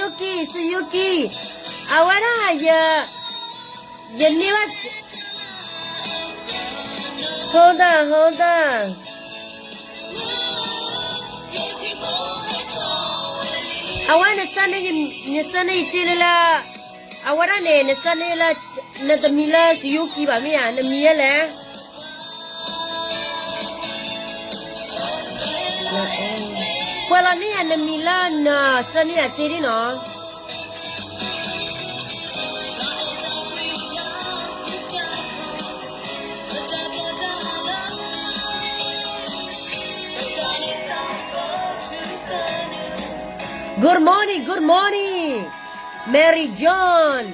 Suzuki, Suzuki. အဝဲဒၣ်ယ, ယန့ၢ်ဘၣ်, Honda, Honda. အဝဲနဆၢန့ၢ်ယစ့လၢ, အဝဲဒၣ်န့ၣ် နဆၢန့ၢ်လၢ, နတမံၤလၢ Suzuki ဘၣ်မ့ၢ်ဧါ, နမံၤယဲလဲၣ်. ကွဲးလီၤန့ၢ်ယၤနမံၤလၢနဆၢန့ၢ်ယၤစ့ ဒ်နီၤ. Good morning, good morning, Mary John.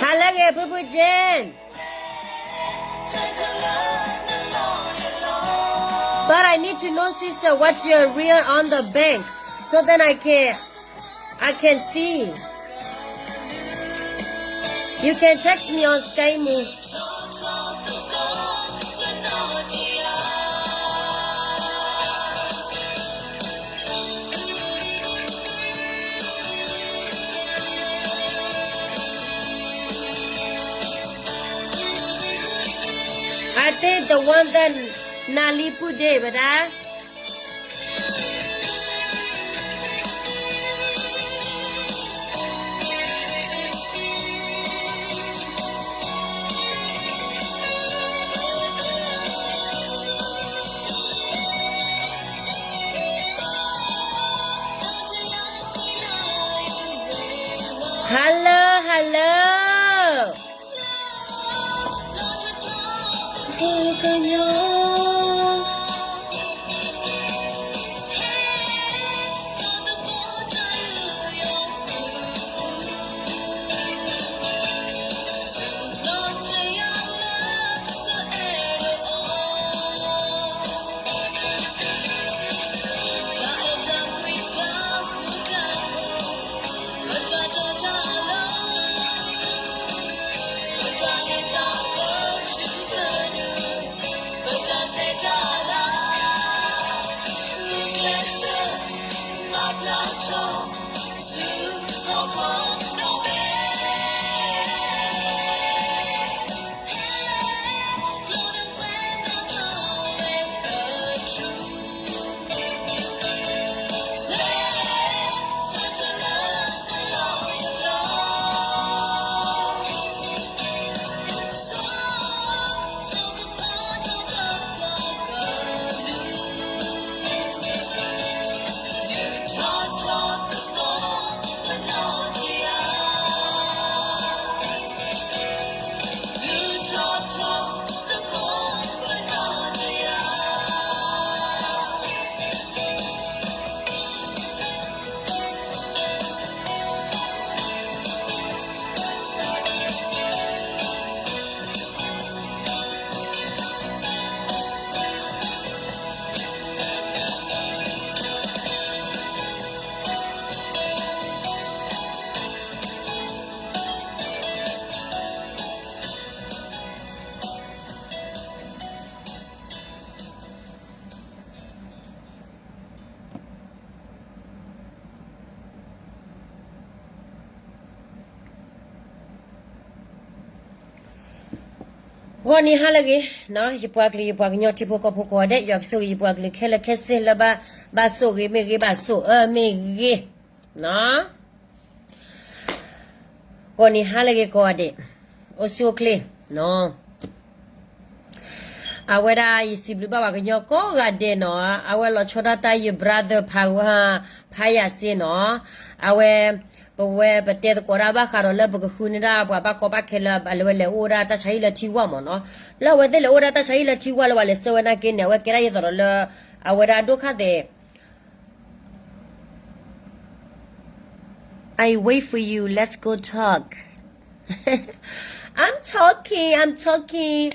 Hello, Poo Poo Jane. But I need to know, sister, what's your real on the bank, so then I can, I can see. You can text me on Skype. I think the one that Nali put there, but I Hello, hello.ဂီၤနံၤဟါလၢအဂ့ၤ, ယပှၤကလုာ်ယပှၤကညီထံဖိကီၢ်ဖိကိးဂၤဒဲး, ယွၤကဆိၣ်ဂ့ၤယပှၤကလုာ်ခဲလၢာ်ခဲဆ့လၢ ဘၣ်ဆိၣ်ဂ့ၤမ့ၢ်ဂ့ၤ, ဘၣ်ဆိၣ်အၢမ့ၢ်ဂ့ၤ. ဂီၤနံၤဟါလၢအဂ့ၤကိးဂၤဒဲး, အိၣ်ဆူၣ်အိၣ်ချ့. အဝဲဒၣ်ယစံးဘျုးဘၣ်ပှၤကညီကိးဂၤဒဲးနီၤ, အဝဲလီၤဆီဒၣ်တၢ်ယ brother ဖး, ဖးယၤစ့နီၤ, အဝဲ, ပဝဲပတဲသကိးတၢ်ဘၣ်ဃးဒီးလၢပကဃုန့ၢ်ဒၣ်ပှၤဘၣ်ကီဘၣ်ခဲလၢအဝဲလဲၤအိၣ်ဝဲဒၣ်တၢ်ဆါဟံၣ်လၢထံဝၢ်မ့ၢ်နီၤ, လၢအဝဲသ့ၣ်လဲၤအိၣ်ဝဲဒၣ်တၢ်ဆါဟံၣ်လၢထံဝၢ်လၢပှၤလဲၤဆှၢဝဲနာ်က့န့ၣ် အဝဲကဲဒၣ်ယသးဒီးလၢ, အဝဲဒၣ်ဒိၣ်ခါသ့ၣ် I wait for you. Let's go talk. I'm talking. I'm talking.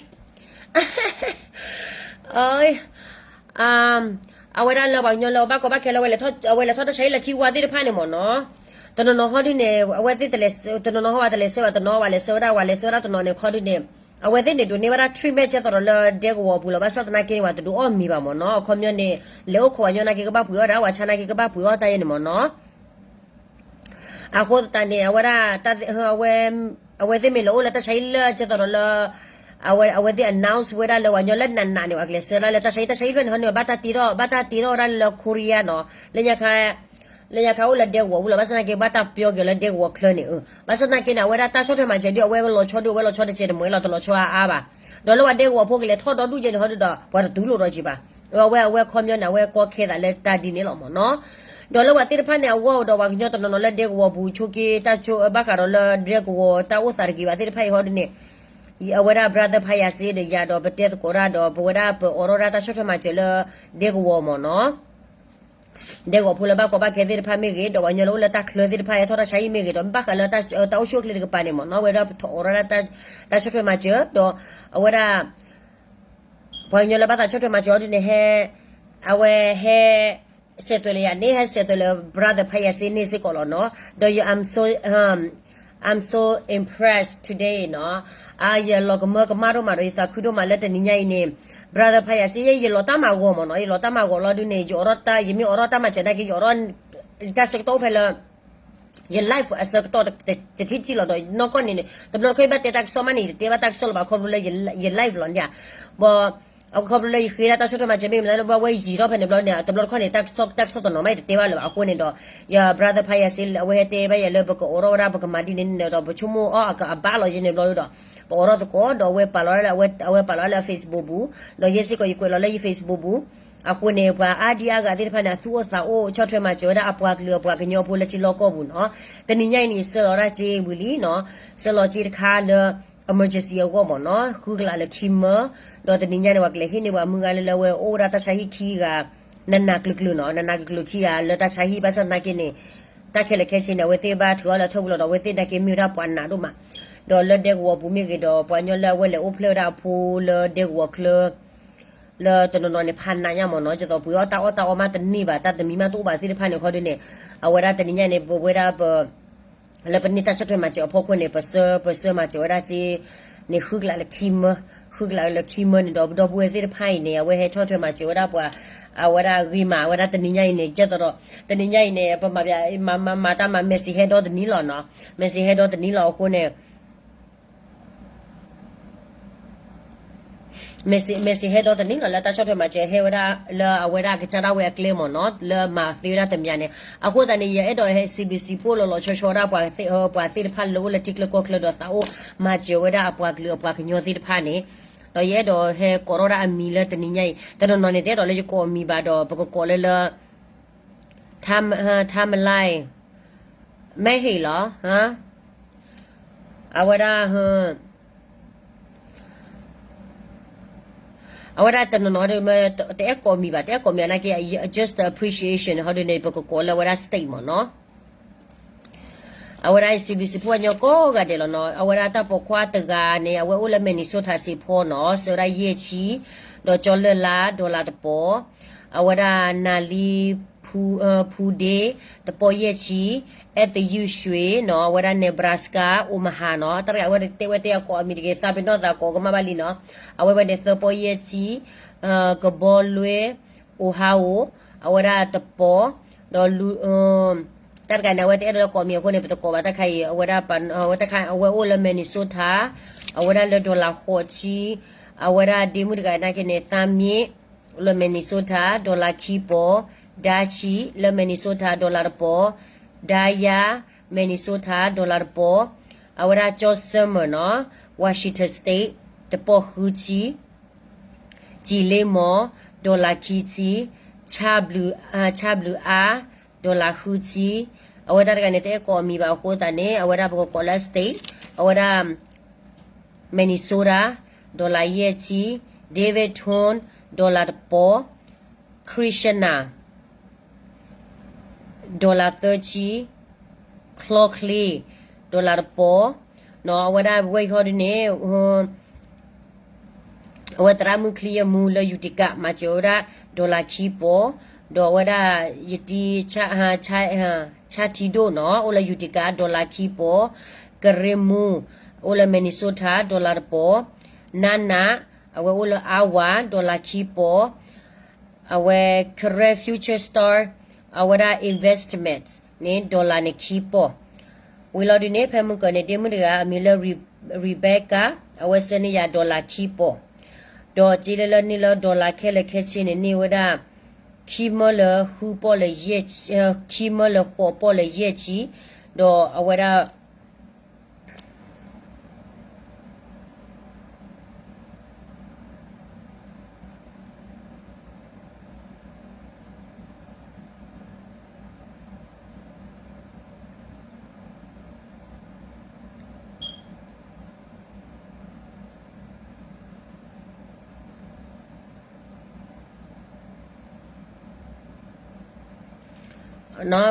အဝဲဒၣ်လၢပှၤကညီလၢအဘၣ်ကီဘၣ်ခဲလၢ အဝဲလဲၤထီၣ်တၢ်ဆါဟံၣ်လၢထံဝၢ်သ့ၣ်တဖၣ်န့ၣ်မ့ၢ်နီၤ, တနီၤနီၤဟီဒုန့ၣ် အဝဲသ့ၣ်တလဲၤဆှၢ, တနီၤနီၤဟီဝဲတလဲၤဆှၢဘၣ်, တနီၤဝဲလဲၤဆှၢဝဲဒၣ်, ဝဲလဲၤဆှၢဝဲဒၣ်တနီၤန့ၣ်ခီဒုန့ၣ်, အဝဲသ့ၣ်န့ၣ်ဒိးန့ၢ်ဝဲဒၣ် treatment ကဲသိးဒီးလၢဒဲကဝီၤပူၤလီၤ. ဘၣ်ဆၣ်သနာ်က့န့ၣ် ဝဲတဒိးအီၣ်မံၤဘၣ်မ့ၢ်နီၤ. အခီပညီန့ၣ် လဲၤအိၣ်ခိးဝဲညီနာ်က့ကဘၣ်ပှ့ၤအီၣ်တၢ်, ဝဲဆါနာ်က့ကဘၣ်ပှ့ၤအီၣ်တၢ်ယဲန့ၣ်မ့ၢ်နီၤ. အဃိသတးန့ၣ် အဝဲဒၣ် အဝဲသ့ၣ်မ့ၢ်လဲၤအိၣ်လၢတၢ်ဆါဟံၣ်လၢကဲသိးဒီးလၢ အဝဲသ့ၣ် announce ဝဲဒၣ်လၢပှၤကညီလၢနးနးန့ၣ် ပှၤကလဲၤဆှၢဒၣ်လၢတၢ်ဆါဟံၣ်, တၢ်ဆါဟံၣ်ဖျၢၣ်န့ၣ်ဟီန့ၣ် ဘၣ်တၢ်တ့ထီၣ်, ဘၣ်တၢ်တ့ထီၣ်ဝဲဒၣ်လၢ Korea နီၤ, လၢညါခါအိၣ်လၢဒဲကဝီၤပူၤလီၤ. ဘၣ်ဆၣ်သနာ်က့ ဘၣ်တၢ်ပျီက့ၤလၢဒဲကဝီၤချၢန့ၣ်, ဘၣ်ဆၣ်သနာ်က့န့ၣ် အဝဲဒၣ်တၢ်ဆီၣ်ထွဲမၤစၢၤဒ်အဝဲလီၤဆီဒ်အဝဲလီၤဆီတစဲးတမှဲလီၤ, တလီၤဆီအါအါဘၣ်. ဒီးလၢပှၤဒဲကဝီၤဖိကလဲၤထီၣ်ဒီဒူၣ်ယဲန့ၣ်ဟီဒုဒီး ပှၤတတူၢ်လိာ်ဒီးက့ၤဘၣ်. အဝဲ အဝဲခီပညီန့ၣ် အဝဲကီခဲသးလၢတၢ်ဒ်န့ၣ်လီၤမ့ၢ်နီၤ. ဒီးလၢပှၤသ့ၣ်တဖၣ်န့ၣ် အဂီၢ်ဒီးပှၤကညီတနီၤနီၤလၢဒဲကဝီၤပူၤ ဆိက့တၢ်ဆိ ဘၣ်ဃးဒီးလၢဒဲကဝီၤတၢ်အိၣ်သးတဂ့ၤဘၣ်သ့ၣ်တဖၣ်အံၤဟီဒုန့ၣ်, အဝဲဒၣ် brother ဖးယၤစ့ဒီးယၤဒီး ပတဲသကိးတၢ်ဒီး ပဝဲဒၣ်ပအိးထီၣ်ဒၣ်တၢ်ဆီၣ်ထွဲမၤစၢၤလၢဒဲကဝီၤမ့ၢ်နီၤ. ဒဲကဝီၤဖိလၢဘၣ်ကီဘၣ်ခဲသ့ၣ်တဖၣ်မ့ၢ်ဂ့ၤ, ဒီးပှၤကညီလၢအိၣ်လၢတၢ်ချၢသ့ၣ်တဖၣ် ဟဲထီၣ်တၢ်ဆါဟံၣ်မ့ၢ်ဂ့ၤ, ဒီးမ့ၢ်ဘၣ်ဃးလၢတၢ်အိၣ်ဆူၣ်အိၣ်ချ့တကပၤန့ၣ်မ့ၢ်နီၤ, ဝဲဒၣ်ပထီၣ်အိးထီၣ်ဒၣ်တၢ်ဆီၣ်ထွဲမၤစၢၤ, ဒီးအဝဲဒၣ် ပှၤကညီလၢဘၣ်သးဆီၣ်ထွဲမၤစၢၤအီၤဒုန့ၣ် ဟဲ အဝဲဟဲ ဆဲးသွဲးလၢယၤန့ၣ် ဟဲဆဲးသွဲးလၢ brother ဖးယၤစ့န့ၣ်စ့ၢ်ကီးလီၤနီၤ. ဒီးယ I'm so, um, I'm so impressed today နီၤ. အါ ယလီၤကမၢကမၣ်ဒိၣ်မးဒီး ယသးခုဒိၣ်မးလၢတနံၤညါအံၤန့ၣ် brother ဖးယၤစ့ ယလီၤတၢ်မၤဂီၤမ့ၢ်နီၤ, ယလီၤတၢ်မၤဂီၤလီၤဒုန့ၣ် ယအိးထီၣ်တၢ် ယမ့ၢ်အိးထီၣ်တၢ်မၤစၢၤနာ်က့ ယအိးထီၣ် တၢ်ဆၢကတီၢ်အိၣ်ဖဲလၢ ယ live အဆၢကတီၢ်တထံၣ်ထံၣ်လီၤဒီး နီၢ်ကီၢ်န့ၣ်န့ၣ် တဘျီတခီၣ်ယဘၣ်တဲတၢ်ကစီၣ်မးန့ၣ် ယတတဲဘၣ်တၢ်ကစီၣ်လၢၤဘၣ် ခီဖျိလၢယ live လီၤန့ၣ်ဧါ. ဘၣ် အခီဖျိလၢယဃ့ဒၣ်တၢ်ဆီၣ်ထွဲမၤစၢၤမ့ၢ်မနုၤလၢဘၣ်ဝဲယံာ်ထီၣ်ဖဲန့ၣ်ဘျီန့ၣ် တဘျီတခီၣ်န့ၣ် တၢ်ကစီၣ် တၢ်ကစီၣ်တနီၤမး ယတတဲဘၣ်လၢၤဘၣ်အဃိန့ၣ်ဒီး ယ brother ဖးယၤစ့ အဝဲဟဲတဲဘၣ်ယၤလၢပကအိးထီၣ်ဝဲဒၣ် ပကမၤဒ်န့ၣ်န့ၣ်ဒီး ပဆိကမိၣ်အီၣ်အကအဘၣ်လီၤယဲန့ၣ်ဘျီဒီး ပအိးထီၣ်သကိး ဒီးအဝဲပာ်လီၤလၢ အဝဲပာ်လီၤလၢအ Facebook ပူၤ ဒီးယဲစ့ၢ်ကီးယကွဲးလီၤလၢယ Facebook ပူၤ အဃိန့ၣ် ပှၤအါဒံအါဂၤသ့ၣ်တဖၣ်န့ၣ် အသူၣ်အိၣ်သးအိၣ် ဆီၣ်ထွဲမၤစၢၤဝဲဒၣ်အပှၤကလုာ်အပှၤကညီဖိလၢထံလီၢ်ကီၢ်ပူၤနီၤ. တနံၤညါအံၤန့ၣ် ဆှၢလီၤဒၣ်စ့ဝံၤလံနီၤ, ဆှၢလီၤစ့တခါလၢ emergency အဂီၢ်မ့ၢ်နီၤ, ဃုကလးလၢခံမၢ, ဒီးတနံၤညါန့ၣ် ပှၤကလဲၤဟ့ၣ်န့ၢ်ပှၤမုၢ်ဂၤလၢလၢအဝဲအိၣ်ဝဲဒၣ်တၢ်ဆါဟံၣ်ခံဂၤ, နးနးကျုၤကျုၤနီၤ, နးနးကျုၤကျုၤခံဂၤလၢတၢ်ဆါဟံၣ်ဘၣ်ဆၣ်သနာ်က့န့ၣ် တၢ်ခဲလၢာ်ခဲဆ့န့ၣ် အဝဲသ့ၣ်ဘၣ်ထုးအီၤလၢအထၢၣ်ပူၤလီၤဒီး အဝဲသ့ၣ်နာ်က့မ့ၢ်ဝဲဒၣ်ပှၤနးဒိၣ်မး ဒီးလၢဒဲကဝီၤပူၤမ့ၢ်ဂ့ၤဒီး ပှၤကညီလၢအဝဲလဲၤအိၣ်ဖျဲၣ်ဝဲဒၣ်အဖိလၢဒဲကဝီၤချၢ လၢတနီၤနီၤန့ၣ် ဖးနးညါမ့ၢ်နီၤ, ဒ်သိးပှ့ၤအီၣ်တၢ်အီၣ်တၢ်အီမးတန့ၢ်ဘၣ်, တၢ်တမံၤမးတအိၣ်ဘၣ်သ့ၣ်တဖၣ်န့ၣ် ခီဒုန့ၣ်, အဝဲဒၣ်တနံၤညါန့ၣ် ပဝဲဒၣ်ပ လၢပန့ၢ်တၢ်ဆီၣ်ထွဲမၤစၢၤအဖီခိၣ်န့ၣ် ပဆှၢ ပဆှၢမၤစၢၤဝဲဒၣ်စ့ န့ၣ် ဃုကလးလၢခံမၢ, ဃုကလးလၢခံမၢန့ၣ်ဒီး ပဒီပုၢ်ဝဲၢ်သ့ၣ်တဖၣ်အံၤန့ၣ် အဝဲဟဲဆီၣ်ထွဲမၤစၢၤဝဲဒၣ်ပှၤ, အဝဲဒၣ်ဂ့ၤမး အဝဲဒၣ်တနံၤညါအံၤန့ၣ် ကဲသိးဒီး တနံၤညါအံၤန့ၣ် ပမၤ မၤ မၤ မၤတၢ်မၤ message ဟဲဒီတနံၤလီၤနီၤ, message ဟဲဒီတနံၤလီၤအဃိန့ၣ် message ဟဲဒီတနံၤလီၤ လၢတၢ်ဆီၣ်ထွဲမၤစၢၤဟဲဝဲဒၣ်လၢအဝဲဒၣ်ကစၢ်ဒၣ်ဝဲအကျဲမ့ၢ်နီၤ, လၢမၤသ့ဝဲဒၣ်တမံၤန့ၣ်, အဃိသတးန့ၣ် ယအဲၣ်ဒိးဟဲစံးဘျုးစံးဖှိၣ်လီၤလီၤဆီဆီဒၣ်ပှၤသ့ၣ် ပှၤသ့ၣ်တဖၣ်လၢအိၣ်လၢထံချၢကီၢ်ချၢဒီးသးအိၣ်မၤစၢၤဝဲဒၣ်အပှၤကလုာ်အပှၤကညီသ့ၣ်တဖၣ်န့ၣ်, ဒီးယအဲၣ်ဒိးဟဲကိးထီၣ်ဒၣ်အမံၤလၢတနံၤညါအံၤ, တနီၤနီၤန့ၣ် တအဲၣ်ဒိးလၢယကိးအမံၤဘၣ်ဒီး ပကကိးလၢလၢ ထါမလၢ် မဲဟ့ၣ်လီၤ, အဝဲဒၣ် အဝဲဒၣ်တနီၤနီၤဒီး တအဲၣ်ကိးမံၤဘၣ်, တအဲၣ်ကိးမံၤနာ်က့ just appreciation ဟီဒုန့ၣ် ပကကိးလၢအဝဲဒၣ် state မ့ၢ်နီၤ. အဝဲဒၣ်စံးဘျုးစံးဖှိၣ်ညီကိးဂၤဒဲးလီၤနီၤ. အဝဲဒၣ်တၢ်ပိာ်ခွါတဂၤန့ၣ် အဝဲအိၣ်လၢ Minnesota စ့ၢ်ကီးနီၤ, စှၤဝဲဒၣ်ယဲၢ်ဆံ, ဒီးကၠီလၢ်လါ dollar တပီၤ, အဝဲဒၣ်နၤလံ ဖူဒ့ တပီၤယဲၢ်ဆံ, အဲၣ်သယုၢ်ရွှ့ၣ်နီၤ, အဝဲဒၣ် Nebraska Omaha နီၤ, တၢ်တဂၤအဝဲတဲဝဲတဲအကိးအမံၤတဂ့ၤ သးပ့ၤနီၣ်သးကိးကမၣ်ဘၣ်လံနီၤ. အဝဲဝဲန့ၣ်သၢပီၤယဲၢ်ဆံ, ကဘီလွဲ Ohio အဝဲဒၣ်တပီၤ, ဒီး တၢ်တဂၤန့ၣ် အဝဲတအဲၣ်ဒိးလၢကိးမံၤအဃိန့ၣ် ပတကိးဘၣ်တၢ်ခါအံၤ, အဝဲဒၣ် အဝဲအိၣ်လၢ Minnesota, အဝဲဒၣ်လၢ dollar ဃိးဆံ, အဝဲဒၣ်ဒ့မုၣ်တဂၤနာ်က့န့ၣ် သးမ့ၢ် လၢ Minnesota dollar ခံပီၤ, ဒါဆံ လၢ Minnesota dollar တပီၤ, ဒါယါ Minnesota dollar တပီၤ, အဝဲဒၣ်ကၠီ Summer နီၤ, Washington State တပီၤဃုဆံ, ကၠံလ့မီၤ dollar ခံဆံ, ဆၣ်ဘျုးအါ dollar ဃုဆံ, အဝဲဒၣ်တဂၤန့ၣ် တအဲၣ်ကိးအမံၤဘၣ်အဃိသတးန့ၣ် အဝဲဒၣ်ပကကိးလၢ state, အဝဲဒၣ် Minnesota dollar ယဲၢ်ဆံ, Davidson dollar တပီၤ, Christiana dollar သၢဆံ, ချီချ့ dollar တပီၤ, နီၤ အဝဲဒၣ်ဝဲအံၤဟီဒုန့ၣ် အဝဲသရၣ်မုၣ်ချံယဲၢ်မူလၢ Utica မၤစၢၤဝဲဒၣ် dollar ခံပီၤ, ဒီးအဝဲဒၣ် ယတံ ဆၣ်ထံဒိၣ်နီၤ အိၣ်လၢ Utica ဒီလၣ်ခံပီၤ, ကရ့မူ အိၣ်လၢ Minnesota ဒီလၣ်တပီၤ, နါနၤ အဝဲအိၣ်လၢ Iowa ဒီလၣ်ခံပီၤ, အဝဲ Karen Future Star အဝဲဒၣ် investment န့ၣ် ဒီလၣ်န့ၣ်ခံပီၤ ဝံၤလီၤဒုန့ၣ် ဖဲမုၢ်ကၢၤန့ၣ် ဒ့မုၣ်တဂၤ အမံၤလၢ Rebecca အဝဲဆှၢန့ၢ်ယၤ ဒီလၣ်ခံပီၤ, ဒီးစ့လၢလၢန့ၢ်လၢ ဒီလၣ်ခဲလၢာ်ခဲဆ့န့ၣ် န့ၢ်ဝဲဒၣ် ခံမၢလၢဃုပီၣ်လၢယဲၢ်, ခံမၢလၢဃိးပီၣ်လၢယဲၢ်ဆံ, ဒီးအဝဲဒၣ်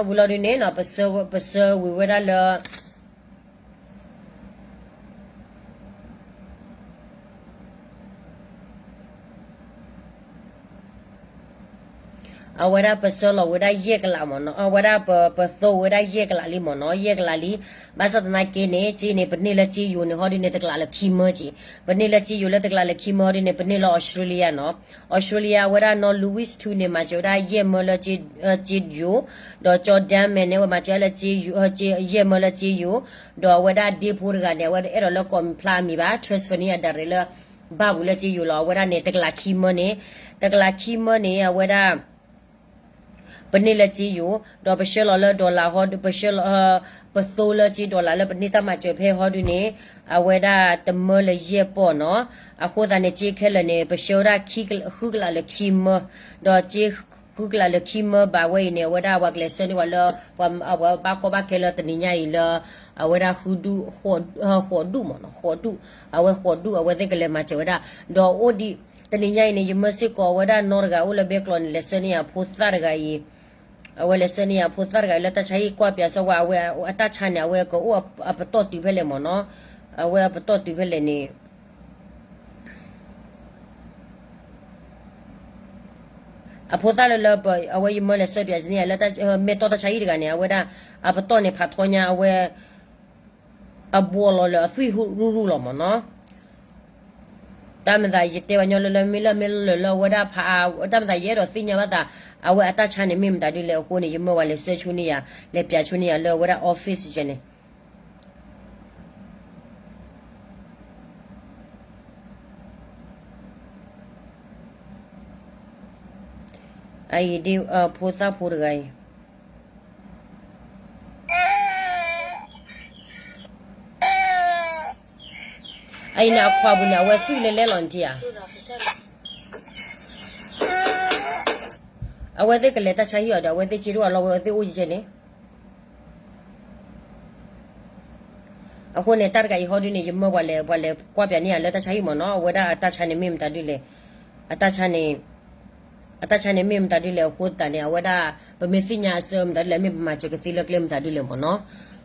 ဝံၤလီၤဒုန့ၣ် ပဆၢဝံၤဝဲဒၣ်လၢ အဝဲဒၣ်ပဆၢလီၤဝဲဒၣ်ယဲၢ်ကလးမ့ၢ်နီၤ, အဝဲဒၣ်ပသိဝဲဒၣ်ယဲၢ်ကလးလံမ့ၢ်နီၤ, ယဲၢ်ကလးလံ, ဘၣ်ဆၣ်သနာ်က့န့ၣ် က့န့ၣ် ပန့ၢ်လၢက့ယိၤန့ၣ် ဟီဒုန့ၣ် တကလးလၢခံမၢက့, ပန့ၢ်လၢက့ယိၤလၢတကလးလၢခံမၢဟီဒုန့ၣ် ပန့ၢ်လၢ Australia နီၤ, Australia အဝဲဒၣ်နီၢ် Louis two န့ၣ် မၤစၢၤဝဲဒၣ်ယဲၢ်မၢလၢက့ယိၤ, ဒီးကၠီ Diamond န့ၣ် အဝဲမၤစၢၤလၢ ယဲၢ်မၢလၢက့ယိၤ, ဒီးအဝဲဒၣ်ဒ့ဖိတဂၤန့ၣ် အဝဲအဲၣ်ဒိးလၢကိးမံၤဖျါအမံၤဘၣ် transfer န့ၢ်အဒၣ်ရ့းလၢ ဘၣ်ဝံၤလၢက့ယိၤလီၤ, အဝဲဒၣ်န့ၣ် တကလးခံမၢန့ၣ်, တကလးခံမၢန့ၣ် အဝဲဒၣ် ပန့ၢ်လၢက့ယိၤ, ဒီးပဆှၢလီၤလၢ dollar ဟီ, ပဆှၢလီၤ, ပသိလၢက့ dollar လၢပန့ၢ်တၢ်မၤစၢၤဖဲဟီဒုန့ၣ်, အဝဲဒၣ်တမၢလၢယဲၢ်ပီၢ်နီၤ, အဃိသတးန့ၣ် က့ခဲလၢာ်န့ၣ် ပဆှၢဝဲဒၣ် ဃုကလးလၢခံမၢ, ဒီးက့ဃုကလးလၢခံမၢဘၣ်ဝဲအံၤန့ၣ် အဝဲဒၣ်ပှၤကလဲၤဆှၢန့ၢ်ဝဲလၢ ပှၤအဝဲဘၣ်ကီဘၣ်ခဲလၢတနံၤညါအံၤလၢ အဝဲဒၣ်ဃုဒူၣ်, ဃိးဒူၣ်မ့ၢ်နီၤ, ဃိးဒူၣ်, အဝဲဃိးဒူၣ် အဝဲသ့ၣ်ကလဲၤမၤစၢၤဝဲဒၣ်, ဒီးအိၣ်ဒံး တနံၤညါအံၤန့ၣ် ယမၢစ့ၢ်ကီးဝဲဒၣ်နီတဂၤအိၣ်လၢဘဲကျိးန့ၣ် လဲၤဆှၢန့ၢ်ယၤဖိသၣ်တဂၤအံၤ, အဝဲလဲၤဆှၢန့ၢ်ယၤဖိသၣ်တဂၤအံၤလၢတၢ်ဆါဟံၣ်ကွၢ်ပၠးစ့ၢ်ဝဲ အဝဲအတၢ်ဆါန့ၣ် အဝဲကအိၣ်အပတီၢ်တုၤဖဲလဲၣ်မ့ၢ်နီၤ, အဝဲအပတီၢ်တုၤဖဲလဲၣ်န့ၣ် အဖိသၣ်လၢလၢပ အဝဲယမၢလဲၤဆှၢပၠးန့ၢ်ယၤလၢ မဲာ်တီၢ်တၢ်ဆါဟံၣ်တဂၤန့ၣ် အဝဲဒၣ် အပတီၢ်န့ၣ်ဖးထီညါ အဝဲ အဘှီးလီၤလၢအသွံၣ်ရူၢ်ရူၢ်လီၤမ့ၢ်နီၤ. တၢ်မၤသးယတဲဘၣ်ညီလၢလၢမ့ၢ်လၢမ့ၢ်လၢလၢအဝဲဒၣ်ဖး တၢ်မၤသးယအဲၣ်ဒိးသ့ၣ်ညါဘၣ်သး အဝဲအတၢ်ဆါန့ၣ်မ့ၢ်မတၤဒ်လဲၣ်အဃိန့ၣ် ယမၢဝဲလဲၤဆှၢဆိန့ၢ်ယၤ လဲၤပၠးဆိန့ၢ်ယၤလၢအဝဲဒၣ် office ယဲန့ၣ် အအံၤဒ် ဖိသၣ်ဖိတဂၤအံၤ အအံၤန့ၣ်အခွါပူၤန့ၣ် အဝဲသွံၣ်လဲၤလဲၤလီၤနထံၣ်ဧါ. အဝဲသ့ၣ်ကလဲၤတၢ်ဆါဟံၣ်အီၤဒီး အဝဲသ့ၣ်စ့တအိၣ်အလီၢ်ဝဲ အဝဲသ့ၣ်အိၣ်ယဲန့ၣ် အဃိန့ၣ် တၢ်တဂၤအံၤဟီဒုန့ၣ် ယမၢပှၤလဲၤ ပှၤလဲၤကွၢ်ပၠးန့ၢ်ယၤလၢတၢ်ဆါဟံၣ်မ့ၢ်နီၤ အဝဲဒၣ်အတၢ်ဆါန့ၣ်မ့ၢ်မတၤဒ်လဲၣ်, အတၢ်ဆါန့ၣ် အတၢ်ဆါန့ၣ်မ့ၢ်မတၤဒ်လဲၣ်အဃိသတးန့ၣ် အဝဲဒၣ် ပမ့ၢ်သ့ၣ်ညါအဆၢမတၤဒ်လဲၣ် မ့ၢ်ပမၤစၢၤကသ့လၢကျဲမတၤဒ်လဲၣ်မ့ၢ်နီၤ.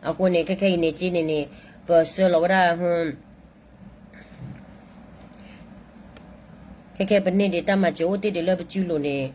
အဃိန့ၣ် ခဲခဲအံၤန့ၣ်က့န့ၣ်န့ၣ် ပဆှၢလီၤဝဲဒၣ် ခဲခဲပန့ၢ်ဒံးတၢ်မၤစၢၤအိၣ်တ့ၢ်ဒံးလၢပစုလိၤန့ၣ်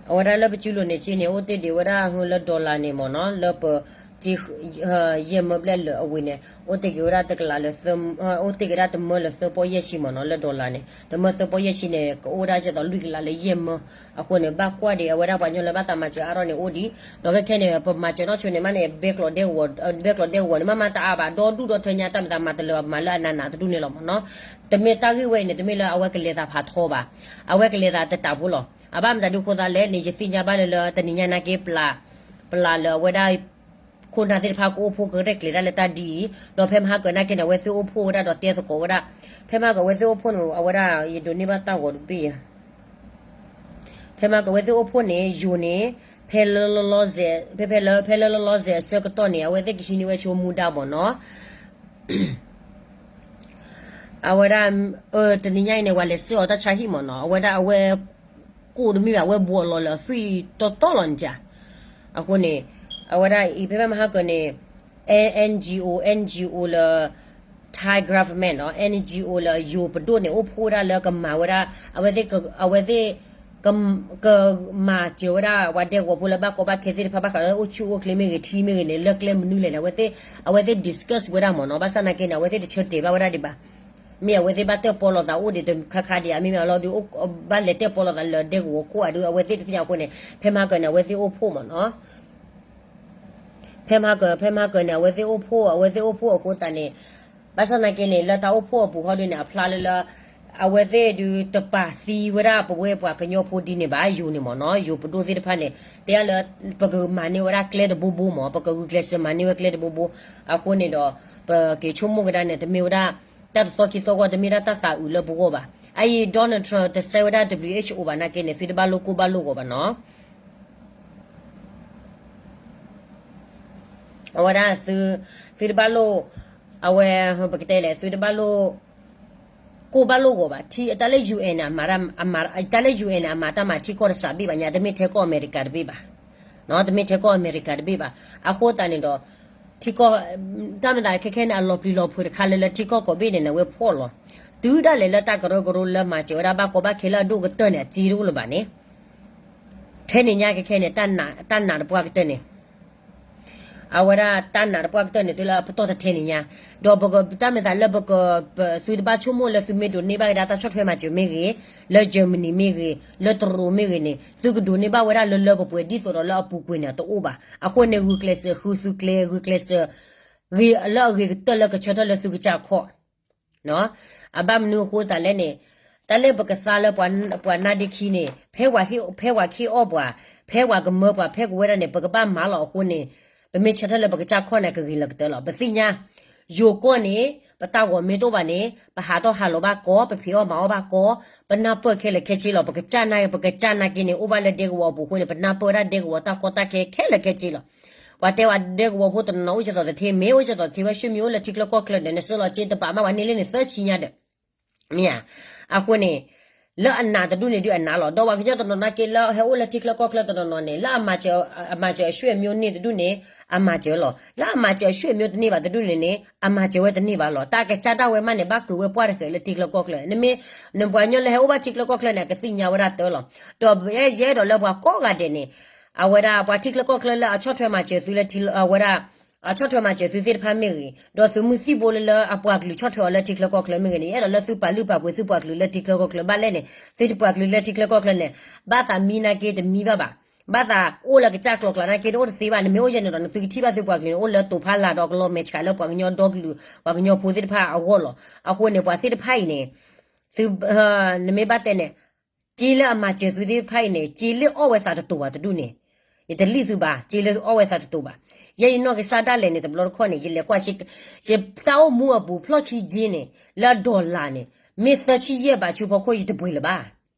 အဝဲဒၣ်လၢပစုလိၤန့ၣ်က့န့ၣ် အိၣ်တ့ၢ်ဒံးဝဲဒၣ်လၢ dollar န့ၣ်မ့ၢ်နီၤ လၢပ ယဲၢ်မၢဘျဲၣ်လၢအဝံၤန့ၣ် အိၣ်တ့ၢ်က့ၤဝဲဒၣ်တကလးလၢ အိၣ်တ့ၢ်က့ၤဒၣ်တမၢလၢသၢပီၢ်ယဲၢ်ဆံမ့ၢ်နီၤ လၢ dollar န့ၣ် တမၢသၢပီၢ်ယဲၢ်ဆံန့ၣ် ကအိၣ်ဝဲဒၣ်ကဲသိးလွံၢ်ကလးလၢယဲၢ်မၢ အဃိန့ၣ် ဘၣ်ကွၢ်ဒံးအဝဲဒၣ်ပှၤကညီလၢဘၣ်သးမၤစၢၤအါထီၣ်န့ၣ်အိၣ်ဒံး ဒီးခဲခဲန့ၣ် ပမၤစၢၤနီၢ်ဆိန့ၣ်မးန့ၣ် ဘဲကျိးဒဲကဝီၤ ဘဲကျိးဒဲကဝီၤန့ၣ် မ့ၢ်မၤတအါဘၣ် ဒီဒူၣ်ဒီထၢညါတၢ်မၤသးမၤတလၢာ်မၤလၢအနးနးတဒူၣ်န့ၣ်လီၤမ့ၢ်နီၤ တမ့ၢ်တၢ်ဂ့ၢ်ဝဲအံၤန့ၣ် တမ့ၢ်လၢအဝဲကလဲၤသးဖးထီဘၣ် အဝဲကလဲၤသးတတးဖိလီၤ အဘၣ်မတၤဒုးဃိသးလဲၣ်န့ၣ် ယသ့ၣ်ညါဘၣ်လၢလၢတနံၤညါနာ်က့ ပျၢ်လၢအဝဲဒၣ် ခိၣ်နၢ်သ့ၣ်တဖၣ်ကအိၣ်ဖှိၣ်ကရဲၣ်ကျဲၤတၢ်လၢတၢ်ဒ်အံၤ ဒီးဖဲမဟါကၢၤနာ်က့န့ၣ် အဝဲသ့ၣ်အိၣ်ဖှိၣ်ဝဲဒၣ်ဒီးတဲသကိးဝဲဒၣ် ဖဲမဟါကၢၤအဝဲသ့ၣ်အိၣ်ဖှိၣ်န့ၣ် အဝဲဒၣ်ယဒိးန့ၢ်ဘၣ်တၢ်ဂီၤတဘ့ၣ်ယၤ ဖဲမဟါကၢၤအဝဲသ့ၣ်အိၣ်ဖှိၣ်န့ၣ် ယိၤန့ၣ် ဖဲလၢလီၤလီၤဆဲး ဖဲဖဲလၢ ဖဲလၢလီၤလီၤဆဲးအဆၢကတီၢ်န့ၣ် အဝဲသ့ၣ်ကဟံးန့ၢ်ဝဲဆိမူဒါမ့ၢ်နီၤ အဝဲဒၣ် တနံၤညါအံၤန့ၣ် ပှၤလဲၤဆှၢအီၤတၢ်ဆါဟံၣ်မ့ၢ်နီၤ အဝဲဒၣ်အဝဲ ကိၣ်တမ့ၢ်ဘၣ် အဝဲဘှီးလီၤလၢအသွံၣ်တီတီလီၤန့ၣ်ဧါ အဃိန့ၣ် အဝဲဒၣ်အံၤဖဲဖဲမဟါကၢၤန့ၣ် N G O, N G O လၢ Thai government နီၤ N G O လၢယိၤပဒိၣ်န့ၣ် အိၣ်ဖှိၣ်ဝဲဒၣ်လၢကမၤဝဲဒၣ် အဝဲသ့ၣ် အဝဲသ့ၣ် က ကမၤစၢၤဝဲဒၣ် ပှၤဒဲကဝီၤဖိလၢဘၣ်ကီဘၣ်ခဲသ့ၣ်တဖၣ် ဘၣ်ဃးလၢအိၣ်ဆူၣ်အိၣ်ချ့မ့ၢ်ဂ့ၤ ထံမ့ၢ်ဂ့ၤန့ၣ် လၢကျဲမနုၤလဲၣ်န့ၣ် အဝဲသ့ၣ် အဝဲသ့ၣ် discuss ဝဲဒၣ်မ့ၢ်နီၤ ဘၣ်ဆၣ်သနာ်က့န့ၣ် အဝဲသ့ၣ်တဆၢတဲာ်ဘၣ်ဝဲဒၣ်ဒံးဘၣ် မ့ၢ်အဝဲသ့ၣ်ဘၣ်တဲပီလိာ်သးအိၣ်ဒံးတခါခါဒံး မ့မ့ၢ်အလီၢ်ဒုး ဘၣ်လဲၤတဲပီလိာ်သးလၢဒဲကဝီၤခိၣ်အဒုး အဝဲသ့ၣ်တသ့ၣ်ညါအဃိန့ၣ် ဖဲမဟါကၢန့ၣ် အဝဲသ့ၣ်အိၣ်ဖှိၣ်မ့ၢ်နီၤ ဖဲမဟါကၢ ဖဲမဟါကၢန့ၣ် အဝဲသ့ၣ်အိၣ်ဖှိၣ် အဝဲသ့ၣ်အိၣ်ဖှိၣ်အဃိသတးန့ၣ် ဘၣ်ဆၣ်သနာ်က့န့ၣ် လၢတၢ်အိၣ်ဖှိၣ်အပူၤဟီဒုးန့ၣ် အဖျါလၢလၢ အဝဲသ့ၣ်ဒုးတပာ်သံဝဲဒၣ်ပဝဲပှၤကညီဖိဒ်န့ၣ်ဘၣ် ယိၤန့ၣ်မ့ၢ်နီၤ ယိၤပဒိၣ်သ့ၣ်တဖၣ်န့ၣ် တဲလၢ ပကမၤန့ၢ်ဝဲဒၣ်ကျဲတဘိဘိမ့ၢ် ပကဂုာ်ကျဲးစၢးမၤန့ၢ်ဝဲကျဲတဘိဘိ အဃိန့ၣ်ဒီး ပက့ၤဆိကမိၣ်ကဒါန့ၣ် တမ့ၢ်ဝဲဒၣ် တၢ်တသီခံသီဂီၢ် တမ့ၢ်ဒၣ်တၢ်သးအုးလၢပဂီၢ်ဘၣ်. အအံၤ Donald Trump တစဲးဝဲဒၣ် W H O ဘၣ်နာ်က့န့ၣ် သုတဘၣ်လိၣ်ကိၢ်ဘၣ်လိၣ်ဂီၤဘၣ်နီၤ အဝဲဒၣ်သု သုတဘၣ်လိၣ် အဝဲ ပကတဲလဲၣ် သုတဘၣ်လိၣ် ကိၢ်ဘၣ်လိၣ်ဂီၤဘၣ် တၢ်လၢ U N န့ၣ် အမၤ တၢ်လၢ U N န့ၣ် အမၤတၢ်မၤထံကီၢ်တစးဘ့ၣ်ဘၣ်ညါ တမ့ၢ်ထဲကီၢ်အမဲရကၤတဘ့ၣ်ဘၣ် တမ့ၢ်ထဲကီၢ်အမဲရကၤတဘ့ၣ်ဘၣ်. အဃိသတးန့ၣ်ဒီး ထံကီၢ် တၢ်မၤသးခဲခဲန့ၣ် အလီၤပျံၤလီၤဖုးတခါလၢလၢထံကီၢ်ကိးဘ့ၣ်န့ၣ် နဝဲဖှီၣ်လီၤ. တုၤဒၣ်လဲာ်လၢတၢ်ကရၢကရိလၢမၤစၢၤဝဲဒၣ်ဘၣ်ကီဘၣ်ခဲလၢအဒိၣ်ကတၢၢ်န့ၣ် အစ့တအိၣ်လၢၤဘၣ်န့ၣ် ထဲန့ၣ်ညါခဲခဲန့ၣ် တၢ်နာ်တပှၢ်ကတၢၢ်န့ၣ် အဝဲဒၣ်တၢ်နာ်တပှၢ်ကတၢၢ်န့ၣ် တုၤလၢအပတီၢ်တထဲန့ၣ်ညါ, ဒီးပကတၢ်မၤသးလၢပက သုတဘၣ်ဆိကမိၣ်လၢသုမ့ၢ်ဒိးန့ၢ်ဘၣ်ကဒါတၢ်ဆီၣ်ထွဲမၤစၢၤမ့ၢ်ဂ့ၤ, လၢ Germany မ့ၢ်ဂ့ၤ, လၢတရူးမ့ၢ်ဂ့ၤန့ၣ် သုကဒိးန့ၢ်ဘၣ်ဝဲဒၣ်လၢလၢပှဲၤပှဲၤ ဒ်သိးဒီးလၢအပူၤကွံာ်န့ၣ်တအိၣ်ဘၣ်. အဃိန့ၣ် ဂုာ်ကျဲးစၢးဃုသုကျဲ, ဂုာ်ကျဲးစၢး ဂ့ၤလၢအဂ့ၤကတၢၢ်လၢကဆၢထၢၣ်လၢသုကစၢ်ခီၣ် အဘၣ်မနုၤအဃိသတးလဲၣ်န့ၣ်, တၢ်လၢပကသါလၢပှၤနါဒ့ခံန့ၣ် ဖဲပှၤခ့အီၣ်ပှၤ, ဖဲပှၤကမၢပှၤ, ဖဲကဝဲဒၣ်န့ၣ် ပကဘၣ်မၤလီၤအဃိန့ၣ်, ပမ့ၢ်ဆၢထၢၣ်လၢပကစၢ်ခီၣ်န့ၣ် ကဂ့ၤလၢကတၢၢ်လီၤ. ပသ့ၣ်ညါ, ယိၤကီၢ်န့ၣ် ပတၢ်ဂီၤမ့ၢ်တအိၣ်ဘၣ်န့ၣ် ပဟးထီၣ်ဟးလီၤဘၣ်ကီ, ပဖံးအီၣ်မၤအီၣ်ဘၣ်ကီ, ပနၢ်ပၢၢ်ခဲလၢာ်ခဲဆ့လီၤ. ပကစၢ်နာ်, ပကစၢ်နာ်က့န့ၣ် အိၣ်ဘၣ်လၢဒဲကဝီၤအပူၤအဃိန့ၣ် ပနၢ်ပၢၢ်ဝဲဒၣ်ဒဲကဝီၤတၢ်ကီတၢ်ခဲခဲလၢာ်ခဲဆ့လီၤ. ပှၤတဲဝဲဒဲကဝီၤဖိတနီၤနီၤ အိၣ်စ့ၢ်ကီးသထ့, မ့ၢ်အိၣ်စ့ၢ်ကီးသထ့ဝဲ ရွှေ့မြို့ အိၣ်လၢထံချၢကီၢ်ချၢဒီး နစၢလီၤစ့တဘးမး ပှၤန့ၢ်လၢန့ၣ်သၢဆံညါဒီး မ့ၢ်ဧါ. အဃိန့ၣ် လၢအနာ်တဒူၣ်န့ၣ်ဒုးအနာ်လီၤ. ဒီးပှၤကညီတနီၤနာ်က့လၢဟဲအိၣ်လၢထံချၢကီၢ်ချၢတနီၤနီၤန့ၣ် လၢအမၤစၢၤ, အမၤစၢၤအရွှေ့မြို့န့ၣ်တဒူၣ်န့ၣ် အမၤစၢၤလီၤ. လၢအမၤစၢၤအရွှေ့မြို့တန့ၢ်ဘၣ်တဒူၣ်န့ၣ်န့ၣ် အမၤစၢၤဝဲတန့ၢ်ဘၣ်လီၤ. တၢ်ကစၢ်ဒၣ်ဝဲမးန့ၣ် ဘၣ်ကုာ်ဝဲပှၢ်တဃဲးလၢထံချၢကီၢ်ချၢ. နမ့ၢ်, နပှၤကညီလၢဟဲအိၣ်ဘၣ်ထံချၢကီၢ်ချၢန့ၣ် အကသ့ၣ်ညါဝဲဒၣ်တၢ်လီၤ. ဒီးယအဲၣ်ဒိးလၢပှၤကိးဂၤဒဲးန့ၣ် အဝဲဒၣ်ပှၤထံချၢကီၢ်ချၢလၢအဆီၣ်ထွဲမၤစၢၤသုလၢထံ, အဝဲဒၣ် အဆီၣ်ထွဲမၤစၢၤသုသ့ၣ်တဖၣ်မ့ၢ်ဂ့ၤ, ဒီးသုးမုၢ်သံၣ်ဘိလၢလၢအပှၤကလုာ်ဆီၣ်ထွဲအီၤလၢထံချၢကီၢ်ချၢမ့ၢ်ဂ့ၤန့ၣ် ယအဲၣ်ဒိးလၢသုပာ်လုၢ်ပာ်ပှ့ၤသုပှၤကလုာ်လၢထံချၢကီၢ်ချၢဘၣ်လဲၣ်န့ၣ်, သုပှၤကလုာ်လၢထံချၢကီၢ်ချၢန့ၣ် ဘၣ်သးမံနာ်က့တမံဘၣ်ဘၣ်. ဘၣ်သးအိၣ်လၢကစၢ်ကျိၤကျါနာ်က့တအိၣ်တသ့ဘၣ်. နမ့ၢ်အိၣ်ယဲန့ၣ်ဒီး နသုကထံၣ်ဘၣ်သုပှၤကလုာ်န့ၣ် အိၣ်လၢတိၤဖးလၢ်ဒီးကလီၤမဲာ်ဆှးလၢပှၤကညီဒီကလုာ် ပှၤကညီဖိသ့ၣ်တဖၣ်အဂီၢ်လီၤ. အဃိန့ၣ် ပှၤသ့ၣ်တဖၣ်အံၤန့ၣ် သု, နမ့ၢ်ဘၣ်တဲန့ၣ် စ့လၢအမၤစၢၤသုသ့ၣ်တဖၣ်အံၤန့ၣ် စ့လၢအီၣ်ဝဲသးတတိၤဘၣ်တဒူၣ်န့ၣ် ယတလံၣ်သုဘၣ်, စ့လၢအီၣ်ဝဲသးတတိၤဘၣ်. ယဲယနီၢ်ကစၢ်ဒၣ်လဲာ်န့ၣ် တဘျီတခီၣ်န့ၣ် ယလဲၤကွၢ်, ယတၢ်အိၣ်မူအပူၤ ဖျီၣ်ခံစ့န့ၣ် လၢအdollarန့ၣ် မ့ၢ်သၢဆံယဲၢ်ဘးဆူဖီခိၣ် ယတပှ့ၤလၢၤဘၣ်.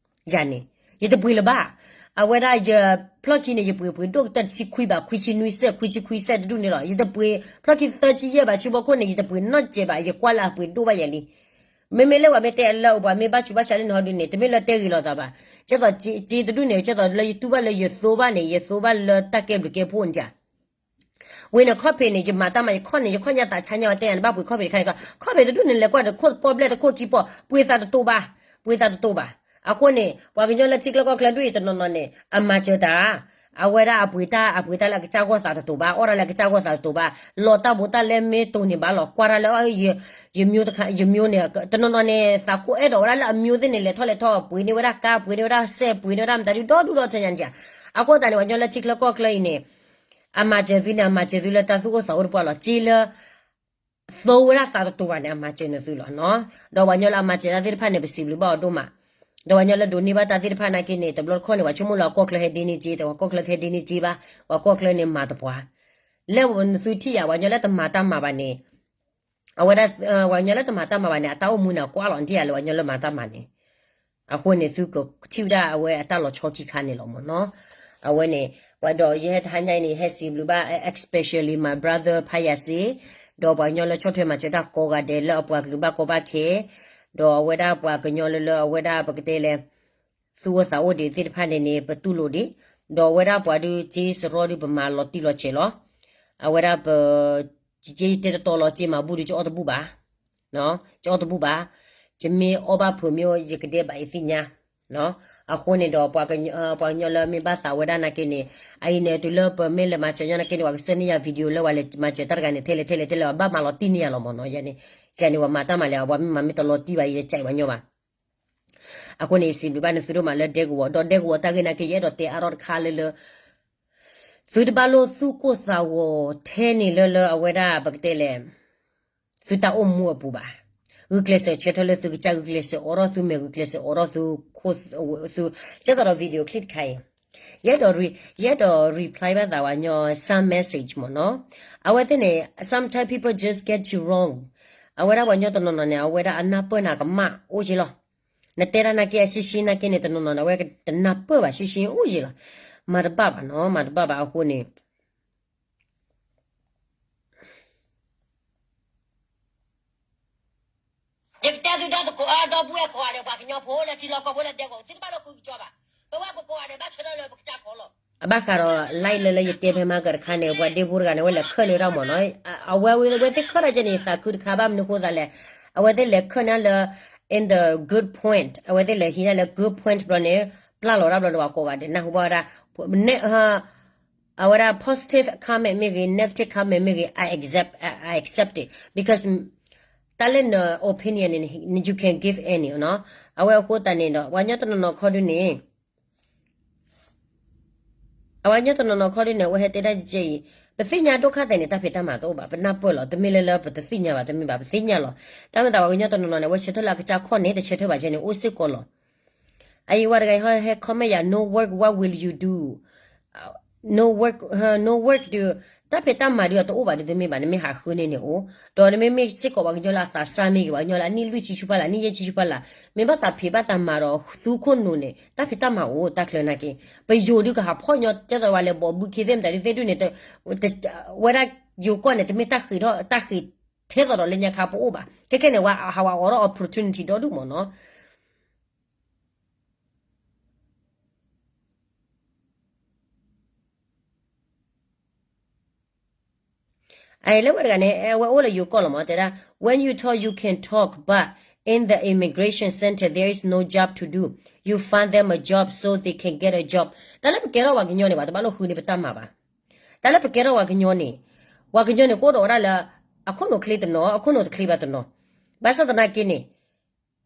ယၤန့ၣ် ယတပှ့ၤလၢၤဘၣ်. အဝဲဒၣ်ယဖျီၣ်ခံန့ၣ် ယပှ့ၤပှ့ၤဒိၣ်ကတၢၢ်တဆံခွံဘး ခွံဆံနွံစဲး ခွံဆံခွံစဲးတဒူၣ်န့ၣ်လီၤ. ယတပှ့ၤဖျီၣ်ခံသၢဆံယဲၢ်ဘးဆူဖီခိၣ်န့ၣ် ယတပှ့ၤနီတစဲးဘၣ်, ယကွၢ်လၢအပှ့ၤဒိၣ်ဘၣ်ယၤလံ. မ့မ့ၢ်လၢပှၤမ့ၢ်တဲလၢပှၤမ့ၢ်ဘၣ်ဆူးဘၣ်ဆါလၢန့ၣ်ဟီဒုန့ၣ် တမ့ၢ်လၢတဲဂ့ၤလိာ်သးဘၣ်. ကဲသိးစ့တဒူၣ်န့ၣ် ကဲသိးလၢယတူၢ်ဘၣ်လၢယသိဘၣ်န့ၣ် ယသိဘၣ်လၢတၢ်ကဲဘျုးကဲဖှိၣ်န့ၣ်ဧါ. ဝံၤန့ၣ် ခီၣ်ဖံးန့ၣ် ယမၤတၢ်မၤ ယခီၣ်န့ၣ် ယခီၣ်ညါသးဆါညါဝဲတဲယၤန့ၣ် ဘၣ်ပှ့ၤခီၣ်ဖံးတခါန့ၣ် ခီၣ်ဖံးတဒူၣ်န့ၣ် လဲၤကွၢ်တခိၣ်ပီၣ်ဘျဲၣ်တခိၣ်ခံပီၣ် ပှ့ၤသးတတိၤဘၣ်, ပှ့ၤသးတတိၤဘၣ်. အဃိန့ၣ် ပှၤကညီလၢထံချၢကီၢ်ချၢဒ်အံၤတနီၤနီၤန့ၣ် အမၤစၢၤတၢ် အဝဲဒၣ်အပှ့ၤတၢ် အပှ့ၤတၢ်လၢအကစၢ်ဂီၢ်သးတတိၤဘၣ်, အီၣ်တၢ်လၢအကစၢ်ဂီၢ်သးတတိၤဘၣ်, လီၤတၢ်ဘူးတၢ်လဲမ့ၢ်တိၤန့ၣ်ဘၣ်လီၤ ကွၢ်တၢ်လၢ ယ, ယမျိုးန့ၣ် တနီၤနီၤန့ၣ် သးခိၣ်အဲၣ်ဒိးဝဲဒၣ်လၢအမျိုးသ့ၣ်န့ၣ် လဲၤထီၣ်လဲၤထီၣ် ပှ့ၤန့ၢ်ဝဲဒၣ်ကါ ပှ့ၤန့ၢ်ဝဲဒၣ်စဲး ပှ့ၤန့ၢ်ဝဲဒၣ်မတၤဒုဒီဒူၣ်ဒီထၢညါန့ၣ်ဧါ. အဃိသတးန့ၣ် ပှၤကညီလၢထံချၢကီၢ်ချၢအံၤန့ၣ် အမၤစၢၤသုန့ၣ် အမၤစၢၤသုလၢတၢ်သူၣ်အိၣ်သးအိၣ်တပှၢ်လီၤ. စ့လၢ သိဝဲဒၣ်သးတတိၤဘၣ်န့ၣ် အမၤစၢၤန့ၢ်သုလီၤနီၤ. ဒီးပှၤကညီလၢအမၤစၢၤတၢ်သ့ၣ်တဖၣ်န့ၣ် ပစံးဘျုးဘၣ်အီၤဒိၣ်မး. ဒီးပှၤကညီလၢဒိးန့ၢ်ဘၣ်တၢ်သ့ၣ်တဖၣ်နာ်က့န့ၣ် တဘျီတခီၣ်န့ၣ် ပှၤဆိကမိၣ်လၢအကီၢ်ချၢဟဲဒ့န့ၢ်စ့, ပှၤကီၢ်ချၢတဟဲဒ့န့ၢ်စ့ဘၣ်, ပှၤကီၢ်ချၢန့ၣ်မၤတပှၤ လၢနသုထံၣ်ယၤ ပှၤကညီလၢတမၤတၢ်မၤဘၣ်န့ၣ် အဝဲဒၣ် ပှၤကညီလၢတမၤတၢ်မၤဘၣ်န့ၣ် အတၢ်အိၣ်မူန့ၣ် အကွၢ်လီၤ ဒ်ယၤလၢပှၤကညီလၢမၤတၢ်မၤန့ၣ်. အဃိန့ၣ် သုကထံၣ်ဝဲဒၣ်အဝဲအတၢ်လီၤဆီခံခါန့ၣ်လီၤမ့ၢ်နီၤ. အဝဲန့ၣ် ပှၤဒီးယဟဲတဟါညါအံၤန့ၣ် ဟဲစံးဘျုးဘၣ် especially my brother ဖါယၤစ့, ဒီးပှၤကညီလၢဆီၣ်ထွဲမၤစၢၤတၢ်ကိးဂၤဒဲးလၢအပှၤကလုာ်ဘၣ်ကီဘၣ်ခဲ, ဒီးအဝဲဒၣ်ပှၤကညီလၢလၢအဝဲဒၣ်ပကတဲလဲၣ် သူၣ်အိၣ်သးအိၣ်ဒံးသ့ၣ်တဖၣ်န့ၣ်န့ၣ် ပတူၢ်လိာ်ဒံး, ဒီးအဝဲဒၣ်ပှၤဒုးစ့စရီဒုးပမၤလီၤတံၢ်လီၤဆဲးလီၤ. အဝဲဒၣ်ပ ယတဲတတီလီၤ က့မၤဘူၣ်ဒီး ကအီၣ်တဘူၣ်ဘၣ်, ကအီၣ်တဘူၣ်ဘၣ်, ယမ့ၢ်အီၣ်ဘၣ်ဖုးမ့ၢ်အိၣ် ယကဒဲးဘးယသ့ၣ်ညါ. အဃိန့ၣ်ဒီး ပှၤကညီလၢမ့ၢ်ဘၣ်သးဝဲဒၣ်နာ်က့န့ၣ် အအံၤန့ၣ် တုၤလၢပမ့ၢ်လဲၤမၤစၢၤညီနာ်က့န့ၣ် ပှၤကစၢၢ်န့ၢ်ယၤ video လၢပှၤလဲၤမၤစၢၤတၢ်တဂၤန့ၣ် ထဲလဲၣ်ထဲလဲၣ်ထဲလဲၣ် ပဘၣ်မၤလီၤတံၢ်န့ၢ်ယၤလီၤမ့ၢ်နီၤ. ယန့ၣ် ယန့ၣ် ပှၤမၤတၢ်မၤလဲၣ် ပှၤမ့ၢ်မၤမ့ၢ်တလီၤတံၢ်ဘၣ် ယတကဲးပှၤညီဘၣ်. အဃိန့ၣ် ယစံးဘျုးဘၣ်န့ၣ် သုဒိၣ်မးလၢဒဲကဝီၤ ဒီးဒဲကဝီၤတၢ်ဂ့ၢ်နာ်က့ ယအဲၣ်ဒိးတဲအါထီၣ်တခါလၢလၢ သုတဘၣ်လိၣ်သူၣ်ကိၢ်သးဂီၤထဲန့ၣ်လၢလၢအဝဲဒၣ် ပကတဲလဲၣ် သုတၢ်အိၣ်မူအပူၤဘၣ်. ဂုာ်ကျဲးစၢးဆၢထၢၣ်လၢသုကစၢ် ဂုာ်ကျဲးစၢးအိးထီၣ်သုမဲာ် ဂုာ်ကျဲးစၢးအိးထီၣ်သုခိၣ် သု ကဲသိးဒီး video clip တခါအံၤ ယအဲၣ်ဒိး ယအဲၣ်ဒိး reply ဘၣ်သးပှၤကညီ some message မ့ၢ်နီၤ. အဝဲသ့ၣ်န့ၣ် sometimes people just get you wrong. အဝဲဒၣ်ပှၤကညီတနီၤနီၤန့ၣ် အဝဲဒၣ်အနၢ်ပၢၢ်နၤကမၣ်အိၣ်က့လီၤ. နတဲတၢ်နာ်က့အရှင်းရှင်းနာ်က့န့ၣ် တနီၤနီၤန့ၣ် အဝဲတနၢ်ပၢၢ်ဘၣ်ရှင်းရှင်းအိၣ်က့လီၤ. မၤတဘၣ်ဘၣ်နီၤ မၤတဘၣ်ဘၣ်အဃိန့ၣ် ယကတဲသုဒီသကိးအဒီပုၢ်ဝဲၢ်ကိးဂၤဒဲး ပှၤကညီဖိလၢထံလီၢ်ကီၢ်ဖိလၢဒဲကဝီၤ သုတဘၣ်လီၤဃုကစီဘၣ်. ပဝဲပကိးဂၤဒဲးဘၣ်ဆၢထၢၣ်လၢပကစၢ်ခီလီၤ. အဘၣ်ဃးဒီး like လၢလၢယတဲဖဲမၤကၢၤတခါန့ၣ် ပှၤဒ့ဖိတဂၤန့ၣ် အဝဲလဲၤခၢၣ်လၢတၢ်မ့ၢ်နီၤ. အဝဲဝဲသ့ၣ်ခၢၣ်တၢ်ကဲန့ၣ် သးခုတခါဘၣ်မနုၤဃိသးလဲၣ်. အဝဲသ့ၣ်လဲၤခၢၣ်န့ၢ်လၢ in the good point အဝဲသ့ၣ်လဲၤဟံးန့ၢ်လၢ good point ဘျီန့ၣ် ပျၢ်လီၤတၢ်ဘျီန့ၣ် ပှၤကိးဂၤဒဲး နၢ်ဟူဘၣ်ဝဲဒၣ် အဝဲဒၣ် positive comment မ့ၢ်ဂ့ၤ negative comment မ့ၢ်ဂ့ၤ I accept, I accept it because တၢ်လၢန opinion န့ၣ် you can give any နီၤ. အဝဲအဃိသတးန့ၣ်ဒီး ပှၤကညီတနီၤနီၤခီဒုန့ၣ် အဝဲကညီတနီၤနီၤခီဒုန့ၣ် အဝဲဟဲတဲဒၣ်ကဲအံၤ ပသ့ၣ်ညါဒိၣ်ခါသဲးန့ၣ် တၢ်ဖံးတၢ်မၤတအိၣ်ဘၣ် ပနၢ်ပၢၢ်လီၤ. တမ့ၢ်လၢလၢပတသ့ၣ်ညါဘၣ် တမ့ၢ်ဘၣ် ပသ့ၣ်ညါလီၤ. တၢ်မ့ၢ်သးပှၤကညီတနီၤနီၤန့ၣ် အဝဲဆၢထၢၣ်လၢအကစၢ်ခီၣ်န့ၣ် တဆၢထၢၣ်ဘၣ်ကဲန့ၣ် အိၣ်စ့ၢ်ကီးလီၤ. အအံၤဝဲတဂၤဟဲ comment ယၤ no work, what will you do? No work, no work ဒီး တၢ်ဖံးတၢ်မၤဒုးအတအိၣ်ဘၣ်ဒီး တမ့ၢ်ဘၣ် နမ့ၢ်ဟးဃုန့ၢ်န့ၣ်အိၣ် ဒီးနမ့မ့ၢ်စ့ၢ်ကီးပှၤကညီလၢအသးစၢ်မ့ၢ်ဂ့ၤ ပှၤကညီလၢအနံၣ်လွံၢ်ဆံဆူဖီလာ် အနံၣ်ယဲၢ်ဆံဆူဖီလာ် မ့ၢ်ဘၣ်သးဖံးဘၣ်သးမၤဒီးသူခိၣ်နူာ်န့ၣ် တၢ်ဖံးတၢ်မၤအိၣ်တၢ်ချၢနာ်က့ ပယိၤဒုးကဟးဖီၣ်ညီကဲသိးဝဲလဲၤဘီးဘုခ့သ့ၣ်မတၤဒုးသ့ၣ်ဒုးန့ၣ် ဝဲဒၣ်ယိၤကီၢ်န့ၣ် တမ့ၢ်တၢ်ဃ့ၢ်ထီၣ် တၢ်ဃ့ၢ်ထဲသိးဒီးလၢညါခါပအိၣ်ဘၣ် ခဲခဲန့ၣ် ဝဲဟးဝဲအိးထီၣ် opportunity ဒီဒူၣ်မ့ၢ်နီၤ. အလၢဝဲတဂၤန့ၣ် အဝဲအိၣ်လၢယိၤကီၢ်လီၤမ့ၢ် တဲဒၣ် when you talk you can talk but in the immigration center there is no job to do, you find them a job so they can get a job. တၢ်လၢပကဲထီၣ်ပှၤကညီန့ၣ် ပှၤတဘၣ်လိၣ်ဃုန့ၢ်ပတၢ်မၤဘၣ်. တၢ်လၢပကဲထီၣ်ပှၤကညီန့ၣ် ပှၤကညီန့ၣ် ကအိၣ်ဒီးဝဲဒၣ်လၢ အခိၣ်နူာ်ချ့တနီၤ အခိၣ်နူာ်တချ့ဘၣ်တနီၤ ဘၣ်ဆၣ်သနာ်က့န့ၣ်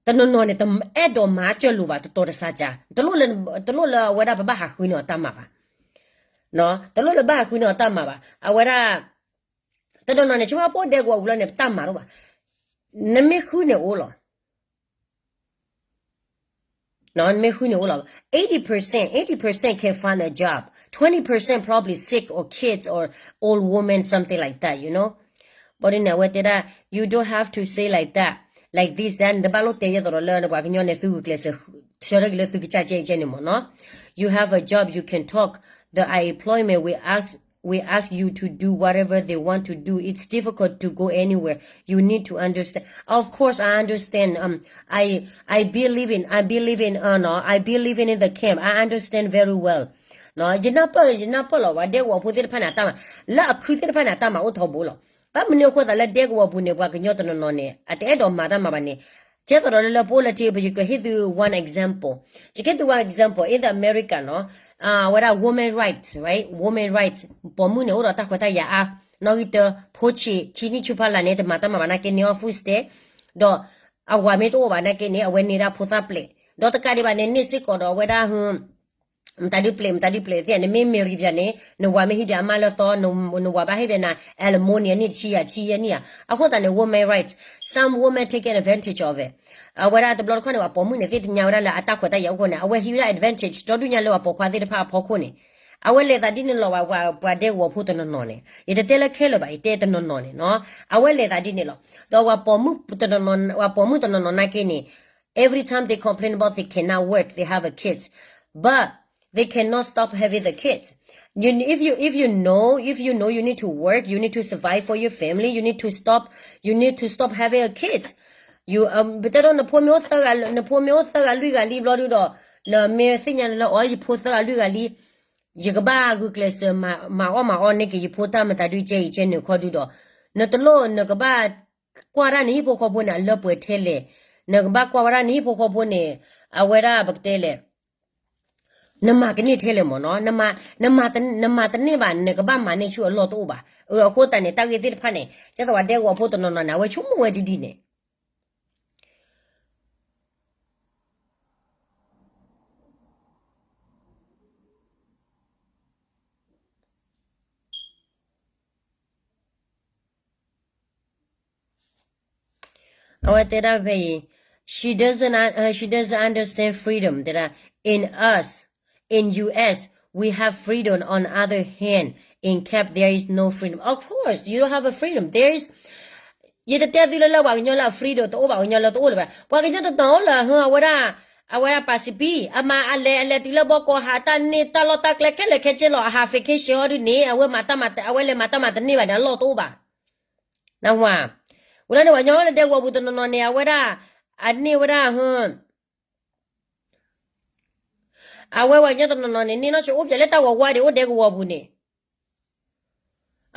တနီၤနီၤန့ၣ် တအဲၣ်ဒိးမၤစၢၤလိာ်ဘၣ်တတီၤတစးစး တလိၣ်လၢအဝဲဒၣ်ပဘၣ်ဟးဃုန့ၢ်အီၤတၢ်မၤဘၣ်. တလိၣ်လၢဘၣ်ဟးဃုန့ၢ်အီၤတၢ်မၤဘၣ် အဝဲဒၣ် တနီၤနီၤန့ၣ် ဆိကမိၣ်ဖိဒဲကဝီၤပူၤလီၤန့ၣ် ပတၢ်မၤတအိၣ်ဘၣ်. နမ့ၢ်ဃုန့ၣ်အိၣ်လီၤ နမ့ၢ်ဃုန့ၣ်အိၣ်လီၤ eighty percent, eighty percent can find a job, twenty percent probably sick or kids or old woman, something like that, you know. ဘၣ်ဒ်န့ၣ် အဝဲတဲဒၣ် you don't have to say like that, like this, that နတဘၣ်လိၣ်တဲယဲသိးဒီးလၢနပှၤကညီန့ၣ် သုဂုာ်ကျဲးစၢး ဆၢထၢၣ်က့ၤလၢသုကစၢ်ကဲကဲန့ၣ်မ့ၢ်နီၤ. You have a job, you can talk. The unemployment will ask, will ask you to do whatever they want to do. It's difficult to go anywhere. You need to understand. Of course, I understand. Um, I, I be living, I be living, uh, no, I be living in the camp. I understand very well. ယနၢ်ပၢၢ် ယနၢ်ပၢၢ်လီၤ ပှၤဒဲကဝီၤဖိသ့ၣ်တဖၣ်န့ၣ် အတၢ်မၤ လၢအခုသ့ၣ်တဖၣ်န့ၣ် အတၢ်မၤအိၣ်ထီဘိလီၤ. ဘၣ်မနုၤအဃိသးလၢဒဲကဝီၤပူၤန့ၣ် ပှၤကညီတနီၤနီၤန့ၣ် အတအဲၣ်ဒိးမၤတၢ်မၤဘၣ်န့ၣ် ကဲသိးဒီးလၢလၢ ပအိၣ်လၢထံ ပယကဟ့ၣ်သု one example, ယကဟ့ၣ်သု one example in the America နီၤ, အဝဲဒၣ် women rights, right, women rights ပိာ်မုၣ်န့ၣ် အိၣ်ဒီးတၢ်ခွဲးတၢ်ယာ်အါ, နီၣ်ဂံၢ်တၢ ဖိဆံး ခံနံၣ်ဆူဖီလာ်န့ၣ် တမၤတၢ်မၤဘၣ်နာ်က့န့ၢ်အီၣ် food stamp ဒီး အဝၤမ့ၢ်တအိၣ်ဘၣ်နာ်က့န့ၣ် အဝဲန့ၢ်ဒၣ်ဖိသၣ်ပျဲး, ဒီးတကးဒံးဘၣ်န့ၣ် န့ၢ်စ့ၢ်ကီးဒီးအဝဲဒၣ် မတၤဒုးပျဲး မတၤဒုးပျဲးသ့ၣ် နမ့ၢ် marry ဘၣ်န့ၣ် နဝၤမ့ၢ်ဟံးဘၣ်အမါလၢသီ နဝၤဘၣ်ဟ့ၣ်ဘၣ်နၤ alimony အနံၣ်တဆံယဲၢ်ဆံယဲၢ်နံၣ်ဧါ, အဃိသတးန့ၣ် women rights, some women taking advantage of it. အဝဲဒၣ်တဘျီတခီၣ်န့ၣ် ပှၤပိာ်မုၣ်န့ၣ်သ့ၣ်ညါဝဲဒၣ်လၢအတၢ်ခွဲးတၢ်ယာ်အဃိန့ၣ် အဝဲဟံးဝဲဒၣ် advantage ဒီဒူၣ်ညါလၢပှၤပိာ်ခွါသ့ၣ်တဖၣ်အဖီခိၣ်န့ၣ်, အဝဲလဲၤသးဒ်န့ၣ်လီၤ ပှၤဒဲကဝီၤဖိတနီၤနီၤန့ၣ် ယတတဲလၢခဲလၢာ်ဘၣ် ယတဲတနီၤနီၤန့ၣ်နီၤ, အဝဲလဲၤသးဒ်န့ၣ်လီၤ. ဒီးပှၤပိာ်မုၣ်တနီၤနီၤနာ်က့န့ၣ် every time they complain about they cannot work, they have a kids, but they cannot stop having the kids. You, if you, if you know, if you know you need to work, you need to survive for your family, you need to stop, you need to stop having a kids. You, um, ပတဲဒ်နဖိမ့ၢ်အိၣ်သၢဂၤ နဖိမ့ၢ်အိၣ်သၢဂၤလွံၢ်ဂၤလံဘျီဒုဒီး နမ့ၢ်သ့ၣ်ညါလၢ အီ ယဖိသၢဂၤလွံၢ်ဂၤလံ ယကဘၣ်ဂုာ်ကျဲးစၢးမၤအီၣ်မၤအီန့ၢ်က့ၤယဖိတၢ်မတၤဒုကဲအံၤကဲန့ၣ်ခီဒုဒီး နတလိၣ်နကဘၣ်ကွၢ်ဒၣ်နဟံၣ်ဖိဃီဖိန့ၣ် အလၢပှဲၤထဲလဲၣ်, နကဘၣ်ကွၢ်ဝဲဒၣ်နဟံၣ်ဖိဃီဖိန့ၣ် အဝဲဒၣ်ပကတဲလဲၣ်, နမၤကန့ၢ်ထဲလဲၣ်မ့ၢ်နီၤ, နမၤတန့ၢ်ဘၣ် နကဘၣ်မၤန့ၢ်ဆူၣ်အလီၢ်တအိၣ်ဘၣ်. အဃိသတးန့ၣ် တၢ်ဂ့ၢ်သ့ၣ်တဖၣ်န့ၣ် ကဲသိးပှၤဒဲကဝီၤဖိတနီၤနီၤန့ၣ် အဝဲဆိကမိၣ်ဝဲဒ်ဒ်န့ၣ် အဝဲတဲဒၣ်ဖဲအံၤ, she doesn't, uh, she doesn't understand freedom တဲဒၣ်, in us, in U S, we have freedom, on other hand, in Cap there is no freedom. Of course you don't have a freedom, there is, ယတတဲသုလၢလၢပှၤကညီလၢအ freedom တအိၣ်ဘၣ်, ပှၤကညီလၢတအိၣ်လၢၤဘၣ်, ပှၤကညီတနီၤအိၣ်လၢ ဟၢ အဝဲဒၣ်, အဝဲဒၣ် Pacific အမၤအလဲၤအလဲၤတုၤလၢဘီကီၢ် ဟးတၢ်န့ၢ်တၢ်လီၢ်တၢ်ကျဲခဲလၢာ်ခဲဆ့လီၤ, အဟး vacation ဟီဒုန့ၣ် အဝဲမၤတၢ်မၤ အဝဲလဲၤမၤတၢ်မၤတန့ၢ်ဘၣ်န့ၣ် အလီၢ်တအိၣ်ဘၣ်. နဝၤ, ဝံၤလီၤန့ၣ် ပှၤကညီလၢဒဲကဝီၤပူၤတနီၤနီၤန့ၣ် အဝဲဒၣ် အန့ၢ်ဝဲဒၣ် ဟၢ အဝဲပှၤကညီတနီၤနီၤန့ၣ် န့ၢ်နီၢ်ဆံးအိၣ်ပၠးလၢတၢ်ဝီၤဝါဒံး အိၣ်ဒဲကဝီၤပူၤန့ၣ်.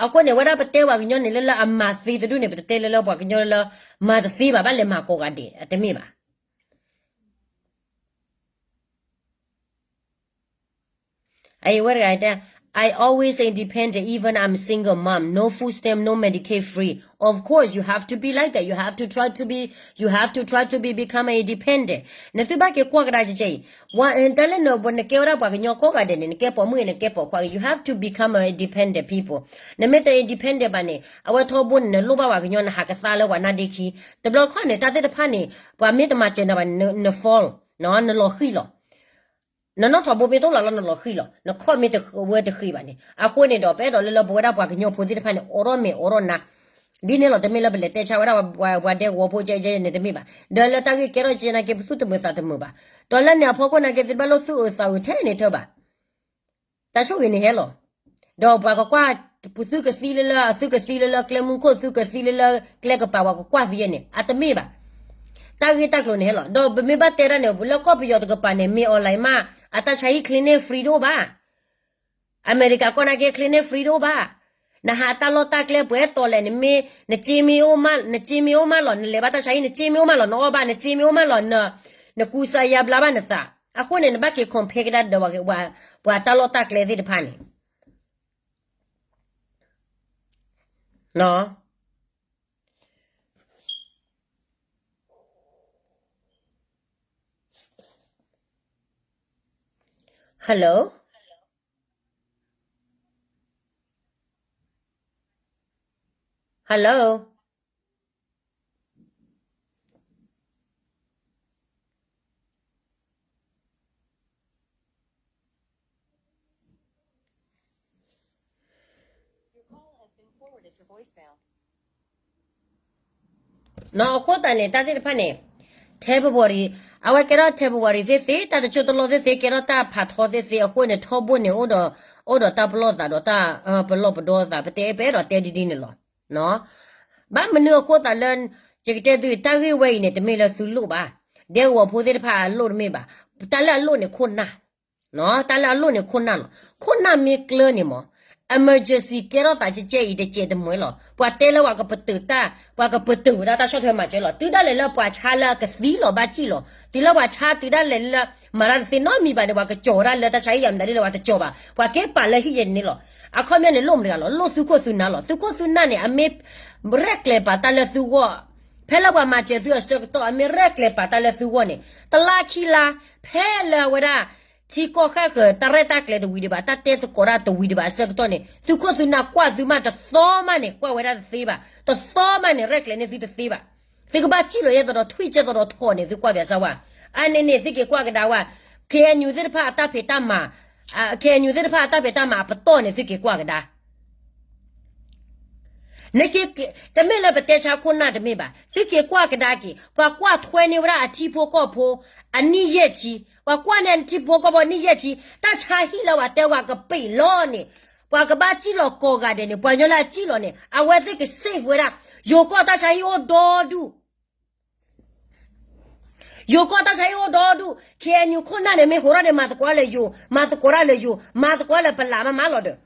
အဃိန့ၣ် ဝဲဒၣ်ပတဲပှၤကညီန့ၣ်လၢလၢအမၤသ့တဒူၣ်န့ၣ် ပတတဲလၢလၢပှၤကညီလၢလၢ မၤတသ့ဘၣ် ဘၣ်လဲၤမၤကိးဂၤဒဲး အတမ့ၢ်ဘၣ်. အဝဲတဂၤတဲ, I always independent, even I'm single mom, no food stamp, no Medicaid free. Of course you have to be like that, you have to try to be, you have to try to be become an independent. နသုဘၣ်က့ၤကွၢ်ကဒါကဲအံၤ, တၢ်လၢနကဲဝဲဒၣ်ပှၤကညီကိးဂၤဒဲးန့ၣ် နကဲပိာ်မုၣ်ဂ့ၤ နကဲပိာ်ခွါဂ့ၤ you have to become an independent people. နမ့ၢ်တ independent ဘၣ်န့ၣ် အဝဲထီဘိန့ၣ် နလိၣ်ဘၣ်ပှၤကညီ နဟးကသါလၢပှၤနါဒ့ခံ, တဘျီခီန့ၣ် တၢ်သ့ၣ်တဖၣ်န့ၣ် ပှၤမ့ၢ်တမၤစၢၤနၤဘၣ်န့ၣ် န fall, နလီၤဃံၤလီၤ. နနီၣ်ထိးဘိမ့ၢ်တအိၣ်လီၤလီၤ နလီၤဃံၤလီၤ, နခီၣ်မ့ၢ်တဝဲတဃ့ဘၣ်န့ၣ်. အဃိန့ၣ်ဒီး ပအဲၣ်ဒိးလၢလၢပဝဲဒၣ်ပှၤကညီဖိသ့ၣ်တဖၣ်န့ၣ် အိးထီၣ်မဲာ်အိးထီၣ်နါ, ဒ်န့ၣ်လီၤ. တမ့ၢ်လၢပလဲၤတဲဆါဝဲဒၣ်ပှၤဒဲကဝီၤဖိကဲကဲန့ၣ် တမ့ၢ်ဘၣ်. ဒီးလၢတၢ်ဂ့ၢ်ကဲထီၣ်ကဲနာ်က့ ပသူၣ်တမုာ်သးတမုာ်ဘၣ်. ဒီးလၢန့ၣ်အဖီခိၣ်နာ်က့ သ့ၣ်တဘၣ်လိၣ်သူၣ်အုးသးအုးထဲန့ၣ်ထၢဘၣ်. တၢ်ဆိၣ်ဂ့ၤန့ၣ်ဟဲလီၤ. ဒီးပှၤကကွၢ်, ပသုကသံလၢလၢ အသုကသံလၢလၢကျဲမုၢ်ခိၣ် သုကသံလၢလၢကျဲကပၤ ပှၤကကွၢ်သံန့ၣ် အတမ့ၢ်ဘၣ်. တၢ်ဂ့ၢ်တၢ်ကျိၤန့ၣ်ဟဲလီၤ. ဒီးပမ့ၢ်ဘၣ်တဲဒၣ်န့ၣ် လၢကီၢ်ပယီၤတကပၤန့ၣ် မ့ၢ် online မး အတၢ်ဆါဟံၣ် cleaning free တအိၣ်ဘၣ်. အမဲရကၤကီၢ်နာ်က့ cleaning free တအိၣ်ဘၣ်. နဟးတၢ်လီၢ်တၢ်ကျဲပှဲၤတီၤလဲၣ်န့ၣ်မ့ၢ် နစ့မ့ၢ်အိၣ်မး, နစ့မ့ၢ်အိၣ်မးလီၤ နလဲၤဘၣ်တၢ်ဆါဟံၣ် နစ့မ့ၢ်အိၣ်မးလီၤ နအီၣ်ဘၣ် နစ့မ့ၢ်အိၣ်မးလီၤ နကူစါယါဘျါဘၣ်နသး. အဃိန့ၣ် နဘၣ်က့ၤ compare ကဒါဒီး ပှၤတၢ်လီၢ်တၢ်ကျဲသ့ၣ်တဖၣ်န့ၣ် Hello? Hello? Your call has been forwarded to voicemail. နီၢ်အဃိသတးန့ၣ် တၢ်သ့ၣ်တဖၣ်န့ၣ် February, အဝဲကဲထီၣ် February သ့ၣ်သ့ၣ် တၢ်တစိၢ်တလီၢ်သ့ၣ်သ့ၣ် ကဲထီၣ်တၢ်ဖးထီသ့ၣ်သ့ၣ်အဃိန့ၣ် ထီဘိန့ၣ် အိၣ်ဒီး, အိၣ်ဒီးတၢ်ပလီၢ်သးဒီးတၢ်ပလီၢ်ပဒီသး ပတဲပအဲၣ်ဒိးတဲဒ်ဒ်န့ၣ်လီၤ. ဘၣ်မနုၤအဃိသတးလၢ ယကတဲသု တၢ်ဂ့ၢ်ဝဲအံၤန့ၣ် တမ့ၢ်လၢသုလိၣ်ဘၣ်, ဒဲကဝီၤဖိသ့ၣ်တဖၣ်အလိၣ်တမ့ၢ်ဘၣ်, တၢ်လၢအလိၣ်န့ၣ်ခိၣ်နၢ် တၢ်လၢအလိၣ်န့ၣ်ခိၣ်နၢ်လီၤ. ခိၣ်နၢ်မ့ၢ်ကျၢၤန့ၣ်မး emergency ကဲထီၣ်သးကဲကဲအံၤတကဲးတမှဲၤလီၤ. ပှၤတဲလၢပှၤကပတုာ်တၢ်, ပှၤကပတုာ်ဝဲဒၣ်တၢ်ဆီၣ်ထွဲမၤစၢၤလီၤ. တုၤဒၣ်လဲာ်လၢပှၤဆါလၢအကသံလီၤဘၣ်စံၣ်လီၤ. တုၤလၢပှၤဆါတုၤဒၣ်လဲာ်လၢ မၤတၢ်တသ့နီတမံၤဘၣ်န့ၣ် ပှၤကကၠီၤဝဲဒၣ်လၢတၢ်ဆါဟံၣ်ယၤမတၤဒ်လဲၣ် ပှၤတကၠီၤဘၣ်. ပှၤက့ၤပာ်လၢဟံၣ်ယဲန့ၣ်လီၤ. အခီပညီန့ၣ်လိၣ်မတၤတဂၤလီၤ. လိၣ်သုခိၣ်သုနၢ်လီၤ. သုခိၣ်သုနၢ်န့ၣ် အမ့ၢ်ရဲၣ်ကျဲၤပာ်တၢ်လၢသုဂီၢ် ဖဲလၢပှၤမၤစၢၤသုအဆၢကတီၢ် အမ့ၢ်ရဲၣ်ကျဲၤပာ်တၢ်လၢသုဂီၢ်န့ၣ် တလါခံလါ ဖဲလၢအဝဲဒၣ် ထံကီၢ်ဃၣ်ဃၢၤတၢ်ရဲၣ်တၢ်ကျဲၤတဝံၤဒံးဘၣ် တၢ်တဲသကိးတၢ်တဝံၤဒံးဘၣ်အဆၢကတီၢ်န့ၣ် သုခိၣ်သုနၢ်ကွၢ်သုမးတသီမးန့ၣ် ကွၢ်ဝဲဒၣ်တသ့ဘၣ်. တသီမးန့ၣ် ရဲၣ်ကျဲၤန့ၢ်သုတသ့ဘၣ်. သုကဘၣ်စံၣ်လီၤယဲၢ်သဒီးထွံၣ်ကဲသဒီးထီၣ်န့ၣ် သုကွၢ်ပၠးစၢ်ဝဲ. အန့ၣ်န့ၣ် သုက့ၤကွၢ်ကဒါဝဲ KNU သ့ၣ်တဖၣ်အတၢ်ဖံးတၢ်မၤ, KNU သ့ၣ်တဖၣ်အတၢ်ဖံးတၢ်မၤအပတီၢ်န့ၣ် သုက့ၤကွၢ်ကဒါ နက့ၤ, တမ့ၢ်လၢပတဲဆါခိၣ်နၢ်တမ့ၢ်ဘၣ်. သုက့ၤကွၢ်ကဒါက့ၤ ပှၤကွၢ်ထွဲန့ၢ်ဝဲဒၣ်အထံဖိကီၢ်ဖိ အနံၣ်ယဲၢ်ဆံ, ပှၤကွၢ်န့ၢ်အထံဖိကီၢ်ဖိအနံၣ်ယဲၢ်ဆံ, တၢ်ဆါဟံၣ်လၢပှၤတဲဝဲကပ့ၤလီၤန့ၣ်, ပှၤကဘၣ်စံၣ်လီၤကိးဂၤဒဲးန့ၣ် ပှၤကညီလၢအစံၣ်လီၤန့ၣ် အဝဲသ့ၣ်က save ဝဲဒၣ် ယိၤကီၢ်တၢ်ဆါဟံၣ်အိၣ်ဒီဒူၣ် ယိၤကီၢ်တၢ်ဆါဟံၣ်အိၣ်ဒီဒူၣ်, KNU ခိၣ်နၢ်န့ၣ် မ့ၢ်ဟးထီၣ်န့ၣ် မၤသကိးတၢ်လၢယိၤ, မၤသကိးတၢ်လၢယိၤ, မၤသကိးတၢ်လၢပလးမးမးလီၤဒီး,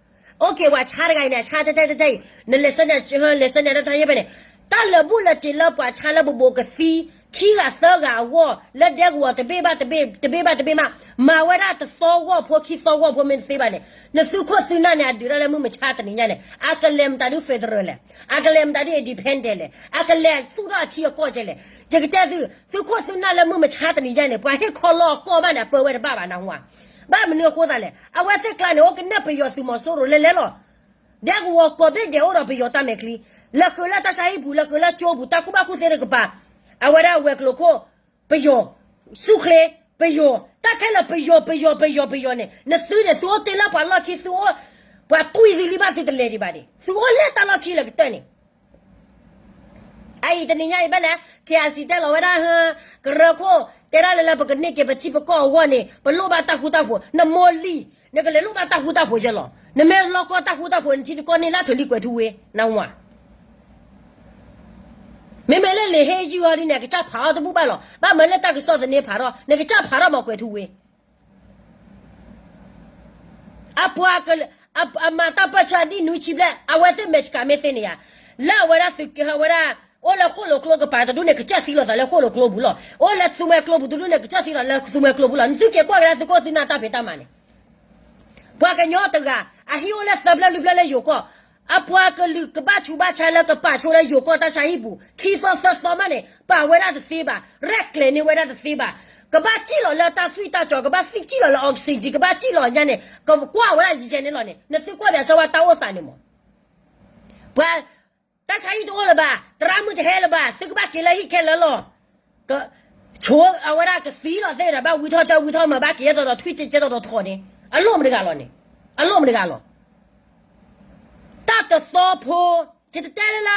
အိၣ်က့ၤ ပှၤဆါတဂၤအံၤန့ၣ် ဆါတဲတဲတဲတဲအံၤ နလဲၤဆၢန့ၣ် လဲၤဆၢန့ၣ်တၢ်တၢ်ယဲၢ်ဖဲန့ၣ် တၢ်လၢာ်ဘူၣ်လၢာ်စ့ၤလၢပှၤဆါလၢဘိးဘိးကသံ ခံဂၤသၢဂၤအဂီၢ် လၢဒဲကဝီၤတဘ့ၣ်ဘၣ်တဘ့ၣ် တဘ့ၣ်ဘၣ်တဘ့ၣ်မး မၤဝဲဒၣ်တသီဂီၢ်ဖိခံသီဂီၢ်ဖိမ့ၢ်တသ့ဘၣ်န့ၣ် နသုခိၣ်သုနၢ်န့ၣ် အဒုးတၢ်လၢမုၢ်မဆါတနံၤညါန့ၣ် အကလဲၤမတၤဒု federal လဲၣ်, အကလဲၤမတၤဒု independent လဲၣ်, အကလဲၤသူၣ်ထီၣ်အထံအကီၢ်ကဲလဲၣ်. ယကတဲသု သုခိၣ်သုနၢ်လၢမုၢ်မဆါတနံၤညါန့ၣ် ပှၤဟ့ၣ်ခီလီအကီၢ်ဘၣ်န့ၣ် အပၢဝဲတဘၣ်ဘၣ်နၢ်ဟူဧါ. ဘၣ်မနုၤအဃိသတးလဲၣ် အဝဲသ့ၣ်ကျါန့ၣ် အိၣ်ကနၢ်ပယီၤသုးမီၤစိရိၤလဲၤလဲၤလီၤ. ဒဲကဝီၤကိးဘ့ၣ်ဒဲးအိၣ်ဒီးပယီၤတၢ်မဲာ်ချံ, လဲၤဃုာ်လၢတၢ်ဆါဟံၣ်ပူၤ လဲၤဃုာ်လၢကၠိပူၤ တၢ်ကူၣ်ဘၣ်ကူၣ်သ့တကပၤ, အဝဲဒၣ်ဝဲၤကျိၤခိၣ် ပယီၤ, ဆူၣ်ချ့ ပယီၤ, တၢ်ခဲလၢာ်ပယီၤ ပယီၤ ပယီၤ ပယီၤန့ၣ် နသုန့ၣ် သုအိၣ်တ့ၢ်လၢပှၤလီၢ်ခံ သုအိၣ်, ပှၤတွံၢ်သုလံဘၣ်သုတလဲၤဒံးဘၣ်ဒံး သုအိၣ်လၢတၢ်လီၢ်ခံလၢကတၢၢ်န့ၣ် အအံၤတနံၤညါအံၤဘၣ်လဲၣ် KIC တဲလီၤဝဲဒၣ်ဟၢ ကရၢခိၣ် တဲဒၣ်လၢလၢပကန့ၢ်က့ၤပထံပကီၢ်အဂီၢ်န့ၣ် ပလိၣ်ဘၣ်တၢ်ဃူတၢ်ဖိး နမိၢ်လံၤ နကလဲၤလိၣ်ဘၣ်တၢ်ဃူတၢ်ဖိးယဲလီၤ. နမ့ၢ်လီၢ်ကီၢ်တၢ်ဃူတၢ်ဖိး နထံတကီၢ်န့ၣ်လၢထွဲလံကွဲးထူဝ့ နၢ်ဟူဧါ. မ့မ့ၢ်လၢလံာ်ဟ့ၣ်ယုၢ်အီၤဒ်န့ၣ် ကစၢ်ဖးအီၤတဘူၣ်ဘၣ်လီၤ. ဘၣ်မၤလၢတၢ်ကစီၣ်သန့ဖးထီၣ် နကစၢ်ဖးထီၣ်မၤကွဲးထူဝ့ အပှၤက အမၤတၢ်ပၢၢ်ဆၢအနံၣ်နွံဆံဘျဲၣ် အဝဲသ့ၣ်မဲာ်ဆှးမ့ၢ်သ့န့ၣ်ယါ, လၢအဝဲဒၣ်သုးက့ၤဟးဝဲဒၣ် အိၣ်လၢဃိၣ်လိာ်ကျိကပၤတဒူၣ်န့ၣ် ကစၢ်သံလီၤသးလၢဃိၣ်လိာ်ကျိပူၤလီၤ. အိၣ်လၢသူမှဲကျိပူၤတဒူၣ်န့ၣ် ကစၢ်သံလီၤလၢသူမှဲကျိပူၤလီၤ. နသုက့ၤကွၢ်ကဒါသုးခိၣ်သုးနၢ်တၢ်ဖံးတၢ်မၤန့ၣ် ပှၤကညီတဂၤ အဟံၣ်အိၣ်လၢသၢဖျၢၣ်လွံၢ်ဖျၢၣ်လၢယိၤကီၢ်, အပှၤကလုာ်ကဘၣ်ဆူးဘၣ်ဆါလၢကပာ်ဆိလၢယိၤကီၢ်တၢ်ဆါဟံၣ်ပူၤ ခံသီသၢသီမးန့ၣ် ပာ်ဝဲဒၣ်တသ့ဘၣ်, ရဲၣ်ကျဲၤန့ၢ်ဝဲဒၣ်တသ့ဘၣ်, ကဘၣ်စံၣ်လီၤလၢတၢ်သွံၣ်တၢ်စီၤ ကဘၣ်သွံၣ်စံၣ်လီၤလၢ oxygen ကဘၣ်စံၣ်လီၤညါန့ၣ် ကကွၢ်ဝဲဒၣ်ယဲန့ၣ်လီၤန့ၣ် နသုကွၢ်ဘၣ်စၢၤဝဲတၢ်အိၣ်သးန့ၣ်မး ပှၤ တၢ်ဆါဟံၣ်တအိၣ်လၢၤဘၣ်, သရၣ်မုၣ်တဟဲလၢၤဘၣ်, သုကဘၣ်က့ၤလၢဟံၣ်ခဲလၢာ်လီၤ. ဆိအဝဲဒၣ်ကသံလီၤသ့ၣ်ဒီး ဘၣ်ဝံထီၣ်တၢ်ဝံထီၣ်မၤ ဘၣ်က့ၤယဲသိးဒီးထွံၣ်ကဲသိးဒီးထီၣ်န့ၣ် အလိၣ်မတဂၤလီၤန့ၣ်, အလိၣ်မတဂၤလီၤ. တၢ်တသီဖိ, ယတတဲလၢ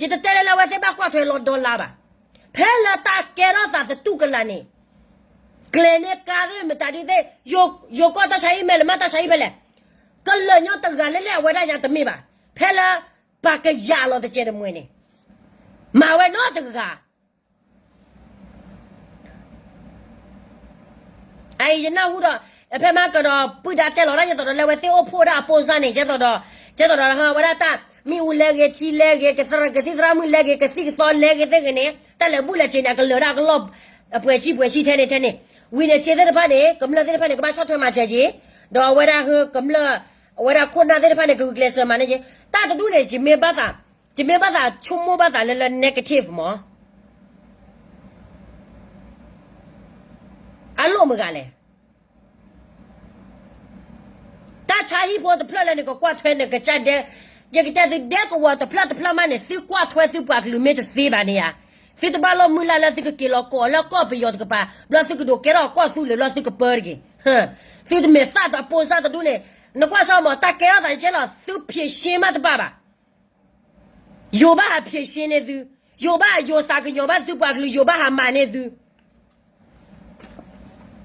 ယတတဲလၢလၢအဝဲသ့ၣ်ဘၣ်ကွၢ်ထွဲလီၤဒီလါဘၣ်. ဖဲလၢတၢ်ကဲထီၣ်သးသတူၢ်ကလာ်န့ၣ် ကျဲၤန့ၢ်ကါသ့ၣ်မတၤဒ်သ့ၣ်, ယိၤကီၢ်တၢ်ဆါဟံၣ်မဲာ်လဲၣ် မ့ၢ်တၢ်ဆါဟံၣ်ဖဲလဲၣ်, ကလၢာ်ညီတဂၤလၢလၢအဝဲဒၣ်ညါတမ့ၢ်ဘၣ်. ဖဲလၢ ပှၤကယၤလီၤတကဲးတမှဲၤန့ၣ် မၤဝဲနီတဂၤ အအံၤယနၢ်ဟူဒီး ဖဲမၤကဒီး ပုၢ်ဒါတဲလီၤဒၣ်ယဲသိးဒီး လၢဝဲသ့ၣ်အိၣ်ဖှိၣ်ဒၣ်အပိၢ်စၢ်န့ၣ် ယဲသိးဒီး ယဲသိးဒီး ဟဝဲဒၣ်တၢ် မ့ၣ်အူလဲဂ့ၤ ထံလဲဂ့ၤ ကသံၣ်သရၣ်မုၣ်လဲဂ့ၤ ကသံၣ်ကသီလဲဂ့ၤသ့ၣ်ဂ့ၤန့ၣ် တၢ်လဲၤဘူၣ်လဲၤစ့ၤန့ၣ် အကလၢာ်ဒၣ်အကလီၢ် အပှဲၤဆံပှဲၤဆံထဲန့ၣ်ထဲန့ၣ် ဝံၤန့ၣ်စ့သ့ၣ်တဖၣ်န့ၣ် ကမျၢၢ်သ့ၣ်တဖၣ်န့ၣ် ကဘၣ်ဆီၣ်ထွဲမၤစၢၤက့ၤ ဒီးအဝဲဒၣ်ဟၢကမျၢၢ် အဝဲဒၣ်ခိၣ်နၢ်သ့ၣ်တဖၣ်န့ၣ် ကဂုာ်ကျဲးစၢးမၤန့ၢ်က့ၤ တၢ်တဒူၣ်န့ၣ် ယမ့ၢ်ဘၣ်သး ယမ့ၢ်ဘၣ်သးဆိကမိၣ်ဘၣ်သးလၢလၢ negative မး အလိၣ်မတဂၤလဲၣ်. တၢ်ဆါဟံၣ်ဖိတဖျၢၣ်လၢနကကွၢ်ထွဲနကစၢ်ဒဲ, ယကတဲသုဒဲကဝီၤတဖျၢၣ်တဖျၢၣ်မးန့ၣ် သုကွၢ်ထွဲသုပှၤကလုာ်မ့ၢ်တသ့ဘၣ်န့ၣ်ဧါ, သုတဘၣ်လိၣ်မုၢ်လၢ်လၢသုကက့ၤလီၤကိးလၢကီၢ်ပယီၤတကပၤ ဘျီသုကဒိးကဲထီၣ်ကီၢ်သူလ့ၤ ဘျီသုကပၢတက့ၢ်. သုတမ့ၢ်သၣ်တပိၢ်စၢ်တဒူၣ်န့ၣ် နကွၢ်စၢ်မး တၢ်ကဲထီၣ်သးကဲလီၤ သုဖြေရှင်းမးတဘၣ်ဘၣ် ယိၤဘၣ်ဟးဖြေရှင်းန့ၢ်သု, ယိၤဘၣ်ယိၤသးကညီၤဘၣ်သုပှၤကလုာ် ယိၤဘၣ်ဟးမၤန့ၢ်သု.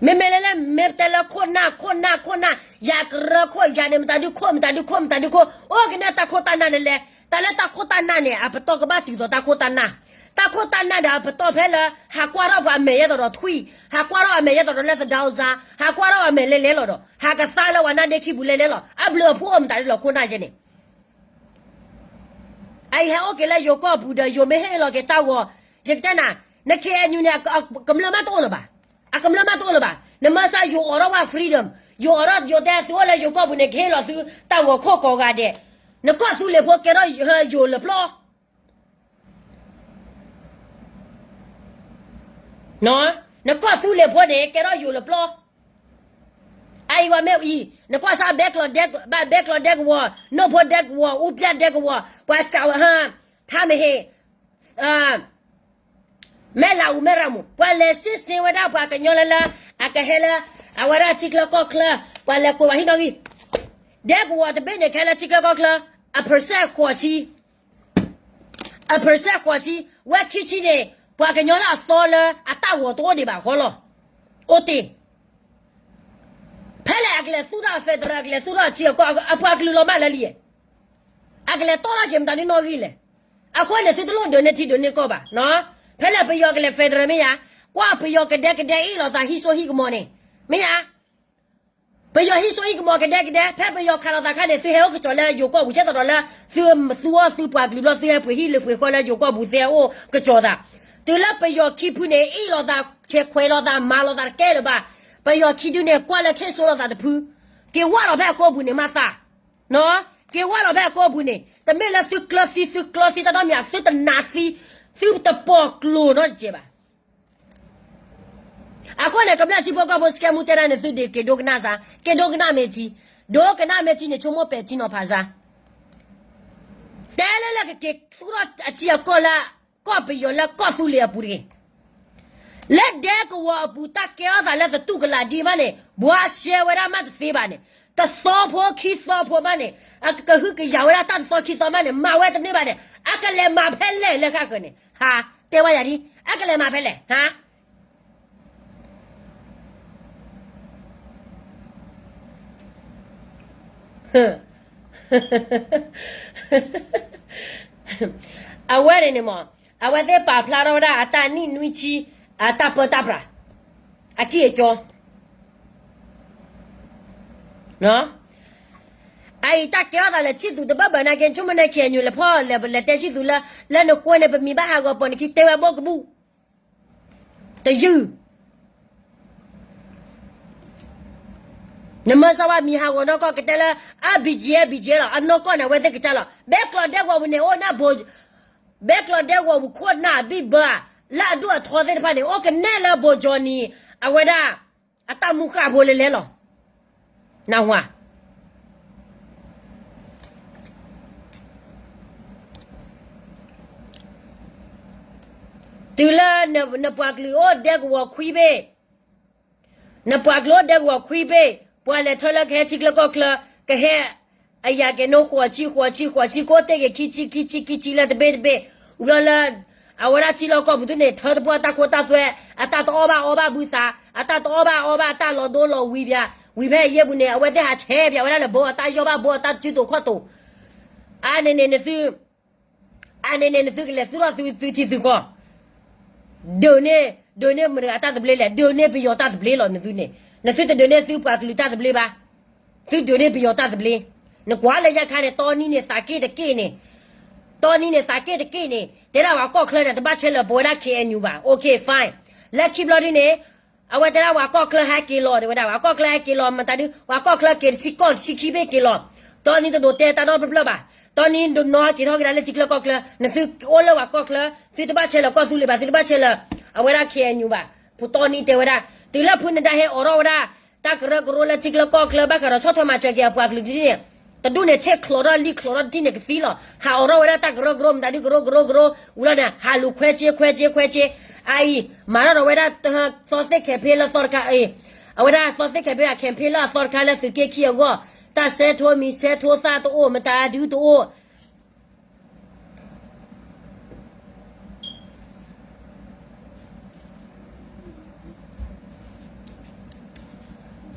မ့မ့ၢ်လၢလၢ မ့ၢ်တဲလၢခိၣ်နၢ် ခိၣ်နၢ် ခိၣ်နၢ် ယၤကရၢခိၣ် ယၤန့ၣ် မတၤဒုခိၣ် မတၤဒုခိၣ် မတၤဒုခိၣ် အိၣ်ကနၣ်တၢ်ခိၣ်တၢ်နၢ်လၢလဲၣ်. တၢ်လၢတၢ်ခိၣ်တၢ်နၢ်န့ၣ် အပတီၢ်ကဘၣ်တုၤသိးတၢ်ခိၣ်တၢ်နၢ်, တၢ်ခိၣ်တၢ်နၢ်ဒီးအပတီၢ်ဖဲလၢ ဟးကွၢ်ထီၣ်ပှၤအမဲာ်ယဲသိးဒီးထွံၣ်, ဟးကွၢ်ထီၣ်အမဲာ်ယဲသိးဒီးလၢသဒၢအစါ, ဟးကွၢ်ထီၣ်အမဲာ်လဲၣ်လဲၣ်လီၤဒီး ဟးကသါလၢပှၤနါဒ့ခံပူၤလဲၣ်လဲၣ်လီၤ. အဘျုးအဖှိၣ်အိၣ်မတၤဒ်လီၤခိၣ်နၢ်ယဲန့ၣ် အအံၤဟဲအိၣ်က့ၤလၢယိၤကီၢ်ပူၤဒီး ယိၤမ့ၢ်ဟ့ၣ်လီၤက့ၤတၢ်ဂီၤ, ယကတဲနၤ, န K N U န့ၣ် ကမျၢၢ်မးတအိၣ်လၢၤဘၣ်, အကမျၢၢ်မးတအိၣ်လၢၤဘၣ်. နမၤစၢ်ယိၤအိးထီၣ်ဝဲ freedom, ယိၤအိးထီၣ်ယိၤတဲသုအိၣ်လၢယိၤကီၢ်ပူၤန့ၣ် ကဟ့ၣ်လီၤသုတၢ်ဂီၤခိၣ်ကိးဂၤဒဲး, နကီၢ်သူလ့ၤဖိကဲထီၣ်ယိၤလၢပျီ နကီၢ်သူလ့ၤဖိန့ၣ် ကဲထီၣ်ယိၤလၢပျီ. အအံၤဝဲမ့ၢ်အံၤ နကွၢ်စၢ်ဘဲကျီးဒဲကဝီၤ, အူပျၢ်ဒဲကဝီၤ, ထါမဟ့ၣ်, မဲၢ်လးအူမဲၢ်ရမူ, ပှၤလဲၤစ့စ့ဝဲဒၣ်ပှၤကညီလၢလၢ အကဟဲလၢ အဝဲဒၣ်ထံချၢကီၢ်ချၢ, ပှၤလဲၤကွဲးဝဲဟံၣ်နီၣ်ဂံၢ်, ဒဲကဝီၤတဘ့ၣ်န့ၣ် ကဟဲလၢထံချၢကီၢ်ချၢ အ percent ဃိးဆံ အ percent ဃိးဆံ, ဝဲခံဆံန့ၣ် ပှၤကညီလၢအသီလၢအတၢ်ဂီၤတအိၣ်ဒံးဘၣ်ဃီလီၤ. အိၣ်တ့ၢ်, ဖဲလဲၣ်အကလဲၤသူၣ်ထီၣ် federal အကလဲၤသူၣ်ထီၣ်ထံအကီၢ် အပှၤကလုာ်လီၤမးလၢလံ, အကလဲၤတီၢ်ထီၣ်က့ၤမတၤဒ်နီၣ်ဂံၢ်လဲၣ်. အဃိန့ၣ် သုတလိၣ်ဒုးန့ၢ်ထံဒုးန့ၢ်ကီၢ်ဘၣ်, ဖဲလဲၣ်ပယီၤကလဲၤ federal မ့ၢ်ယါ, ကွၢ်ပယီၤကဒဲကဒဲအ့ၣ်လိာ်သးဟံၣ်စိဟံၣ်ကမီၤန့ၣ်, မ့ၢ်ယါ ပယီၤဟံးစိဟံးကမီၤကဒဲကဒဲ, ဖဲပယီၤခးလိာ်သးခါန့ၣ် သုဟဲအိၣ်ကစီၤလၢယိၤကီၢ်ပူၤ ဆဲးသီးဒီးလၢ သုသူအီၣ်သုပှၤကလုာ်ဘျီ သုဟဲပှ့ၤဟံၣ်လၢပှ့ၤဃီလၢယိၤကီၢ်ပူၤ သုဟဲအိၣ်ကစီၤသး, တုၤလၢပယီၤခံဖုန့ၣ် အ့ၣ်လိာ်သး ဆဲးခွဲးလိာ်သး မၤလိာ်သးတကဲလၢၤဘၣ်, ပယီၤခံဒုန့ၣ် ကွၢ်လၢခ့စိလိာ်သးတဖု, က့ၤဝၢ်လီၤဖဲအကိပူၤန့ၣ်မးသး, က့ၤဝၢ်လီၤဖဲအကိပူၤန့ၣ် တမ့ၢ်လၢသုကျၢၤသံ သုကျၢၤသံတၢ်ဒီမံၤ သုတနာ်သံ, သုတပီၢ်ကျိၤနီတစဲးဘၣ်. အဃိန့ၣ် ကမျၢၢ်ထံဖိကီၢ်ဖိ စကဲမူတဲဒၣ်န့ၣ် သုဒုးက့ၤဒိကနၣ်စ့ၢ်, က့ၤဒိကနၣ်မ့ၢ်ထံ, ဒိကနၣ်မ့ၢ်ထံန့ၣ် ဆိကမိၣ်ပဲာ်ထံနီၤဖးစ့ၢ်, တဲလၢလၢကက့ၤသူၣ်ထီၣ်အထံအကီၢ်လၢ ကီၢ်ပယီၤလၢကီၢ်သူလ့ၤအပူၤတဂ့ၤ. လၢဒဲကဝီၤအပူၤ တၢ်ကဲထီၣ်သးလၢသတူၢ်ကလာ်ဒ်မးန့ၣ် ဘှါရှဲဝဲဒၣ်မးတသ့ဘၣ်န့ၣ်, တသီဖိခံသီဖိမးန့ၣ်, အကဟုကယာ်ဝဲဒၣ်တၢ်တသီခံသီမးန့ၣ် မၤဝဲတန့ၢ်ဘၣ်န့ၣ် အကလဲၤမၤဖဲလဲၣ်လၢဃၣ်ဃၢၤန့ၣ်, ဟါ, တဲဝဲယၤဒ်, အကလဲၤမၤဖဲလဲၣ်, ဟါ အဝဲန့ၣ်န့ၣ်မး, အဝဲသ့ၣ်ပာ်ဖျါထီၣ်ဝဲဒၣ် အတၢ်နံၣ်နွံဆံ အတၢ်ပၢတၢ်ပြး အကံၢ်အကၠီ, အအံၤတၢ်ကဲထီၣ်သးလၢ ဆံၣ်သူးတဘၣ်ဘၣ်နာ်က့ ဆိကမိၣ်န့ၣ် KNU လဲၤဖီၣ်လဲၤတဲဆံၣ်သူးလၢ လၢနဃိန့ၣ် ပမံၤဘၣ်ဟးဂီၤပိာ်နခံ တဲဝဲဘီကဘူၣ် တယုၢ် နမ့ၢ်စၢ်ဝဲမံၤဟးဂီၤနီၢ်ကီၢ်ကတဲလၢ အ BGF BGF လီၤ. အနီၢ်ကီၢ်န့ၣ် အဝဲသ့ၣ်ကစၢ်လီၤ. ဘဲကျိးဒဲကဝီၤပူၤန့ၣ် အိၣ်နၢ်ဘိ, ဘဲကျိးဒဲကဝီၤပူၤခိၣ်နၢ်ဘံၣ်ဘၢ လၢအဒိၣ်အထီသ့ၣ်တဖၣ်န့ၣ် အိၣ်ကနဲၣ်လၢဘိကၠီနံၤ အဝဲဒၣ် အတၢ်မူဃာ်ဖိလဲၤလဲၤလီၤ. နၢ်ဟူဧါ. တုၤလၢနပှၤကလုာ်အိၣ်ဒဲကဝီၤခွံဘ့ၣ်, နပှၤကလုာ်အိၣ်ဒဲကဝီၤခွံဘ့ၣ်, ပှၤလဲၤထၢလၢကဟဲထံချၢကီၢ်ချၢ, ကဟဲအယၤက့ၤနိဃိးဆံ ဃိးဆံ ဃိးဆံ ကိးတ့ၢ်က့ၤခံဆံ ခံဆံ ခံဆံလၢတဘ့ၣ်တဘ့ၣ်, ဝံၤလီၤလၢ အဝဲဒၣ်ထံလီၢ်ကီၢ်ပူၤသုန့ၣ် ထၢတပှၢ်တၢ်ခိတၢ်သွဲ, အတၢ်တအီၣ်ဘၣ်အီဘၣ်ဘုသး, အတၢ်တအီၣ်ဘၣ်အီဘၣ် အတၢ်လီၤဒိလီၤဝံၤပၠး, ဝံၤဖဲအယဲၢ်ပူၤန့ၣ် အဝဲသ့ၣ်ဟးဆဲးပၠးဝဲဒၣ်လၢဘီအတၢ်ယီၢ်ဘၣ်ဘီအတၢ်စုတိာ်ခီၣ်တိာ်, အါန့ၣ်န့ၣ်နသု အါန့ၣ်န့ၣ် နသုကလဲၤသူၣ်ထီၣ်သုထံသုကီၢ်, ဒုးန့ၢ်, ဒုးန့ၢ်မတၤတဂၤတၢ်သဘျ့လဲၣ်, ဒုးန့ၢ်ပယီၤတၢ်သဘျ့လီၤနသုန့ၣ်, နသုတဒုးန့ၢ်သုပှၤကလုာ်တၢ်သဘျ့ဘၣ်, သုဒုးန့ၢ်ပယီၤတၢ်သဘျ့, နကွၢ်လၢညါခါန့ၣ် တီနံၤန့ၣ်သးက့ၣ်တက့ၣ်န့ၣ်, တီနံၤန့ၣ်သးက့ၣ်တက့ၣ်န့ၣ် တဲဒၣ်ပှၤကီၢ်ချၢန့ၣ် တဘၣ်ဆဲးလၢၤပဝဲဒၣ် KNU ဘၣ်, okay fine, လၢခံဘျီဒ်န့ၣ် အဝဲတဲဒၣ်ပှၤကီၢ်ချၢဟဲက့ၤလီၤ တဲဝဲဒၣ် ပှၤကီၢ်ချၢဟဲက့ၤလီၤ မတၤဒုး ပှၤကီၢ်ချၢက့ၤတဆံကီၢ်တဆံခံဘ့ၣ်က့ၤလီၤ, တီနံၤတဒိးတဲတၢ်နီတဖျၢၣ်ဘၣ်, တီနံၤတနီၤက့ၤထီၣ်က့ၤဒၣ်လၢထံချၢကီၢ်ချၢ, နသုအိၣ်လၢပှၤကီၢ်ချၢ, သုတဘၣ်ဆဲးလၢၤကီၢ်သူလ့ၤဘၣ်, သုတဘၣ်ဆဲးလၢၤ အဝဲဒၣ် KNU ဘၣ်, ဖုတီနံၤတဲဝဲဒၣ်, တုၤလၢဖုနဒါဟဲအိးထီၣ်ဝဲဒၣ် တၢ်ကရၢကရိလၢထံချၢကီၢ်ချၢ ဘၣ်ဃးဒီးဆီၣ်ထွဲမၤစၢၤက့ၤအပှၤကလုာ်ဒ်န့ၣ်, တဒူၣ်န့ၣ် ထဲချီးထီၣ်လံချီးထီၣ်တထံၣ်န့ၣ်ကသံလီၤ, ဟးအိးထီၣ်ဝဲဒၣ်တၢ်ကရၢကရိ မတၤဒုးကရၢကရိကရၢ, ဝံၤလီၤန့ၣ် ဟးလူၤခွဲးစ့ခွဲးစ့ခွဲးစ့, အအံၤ မၤထီၣ်ဒီးဝဲဒၣ် သီသ့ၣ် campaign လၢသီတခါအံၤ, အဝဲဒၣ်သီသ့ၣ် campaign အ campaign လၢအသီတခါလၢသုးက့ခံအဂီၢ်, တၢ်ဆဲးထိမံၤဆဲးထိသၣ်တအိၣ် မတၤဒုးတအိၣ်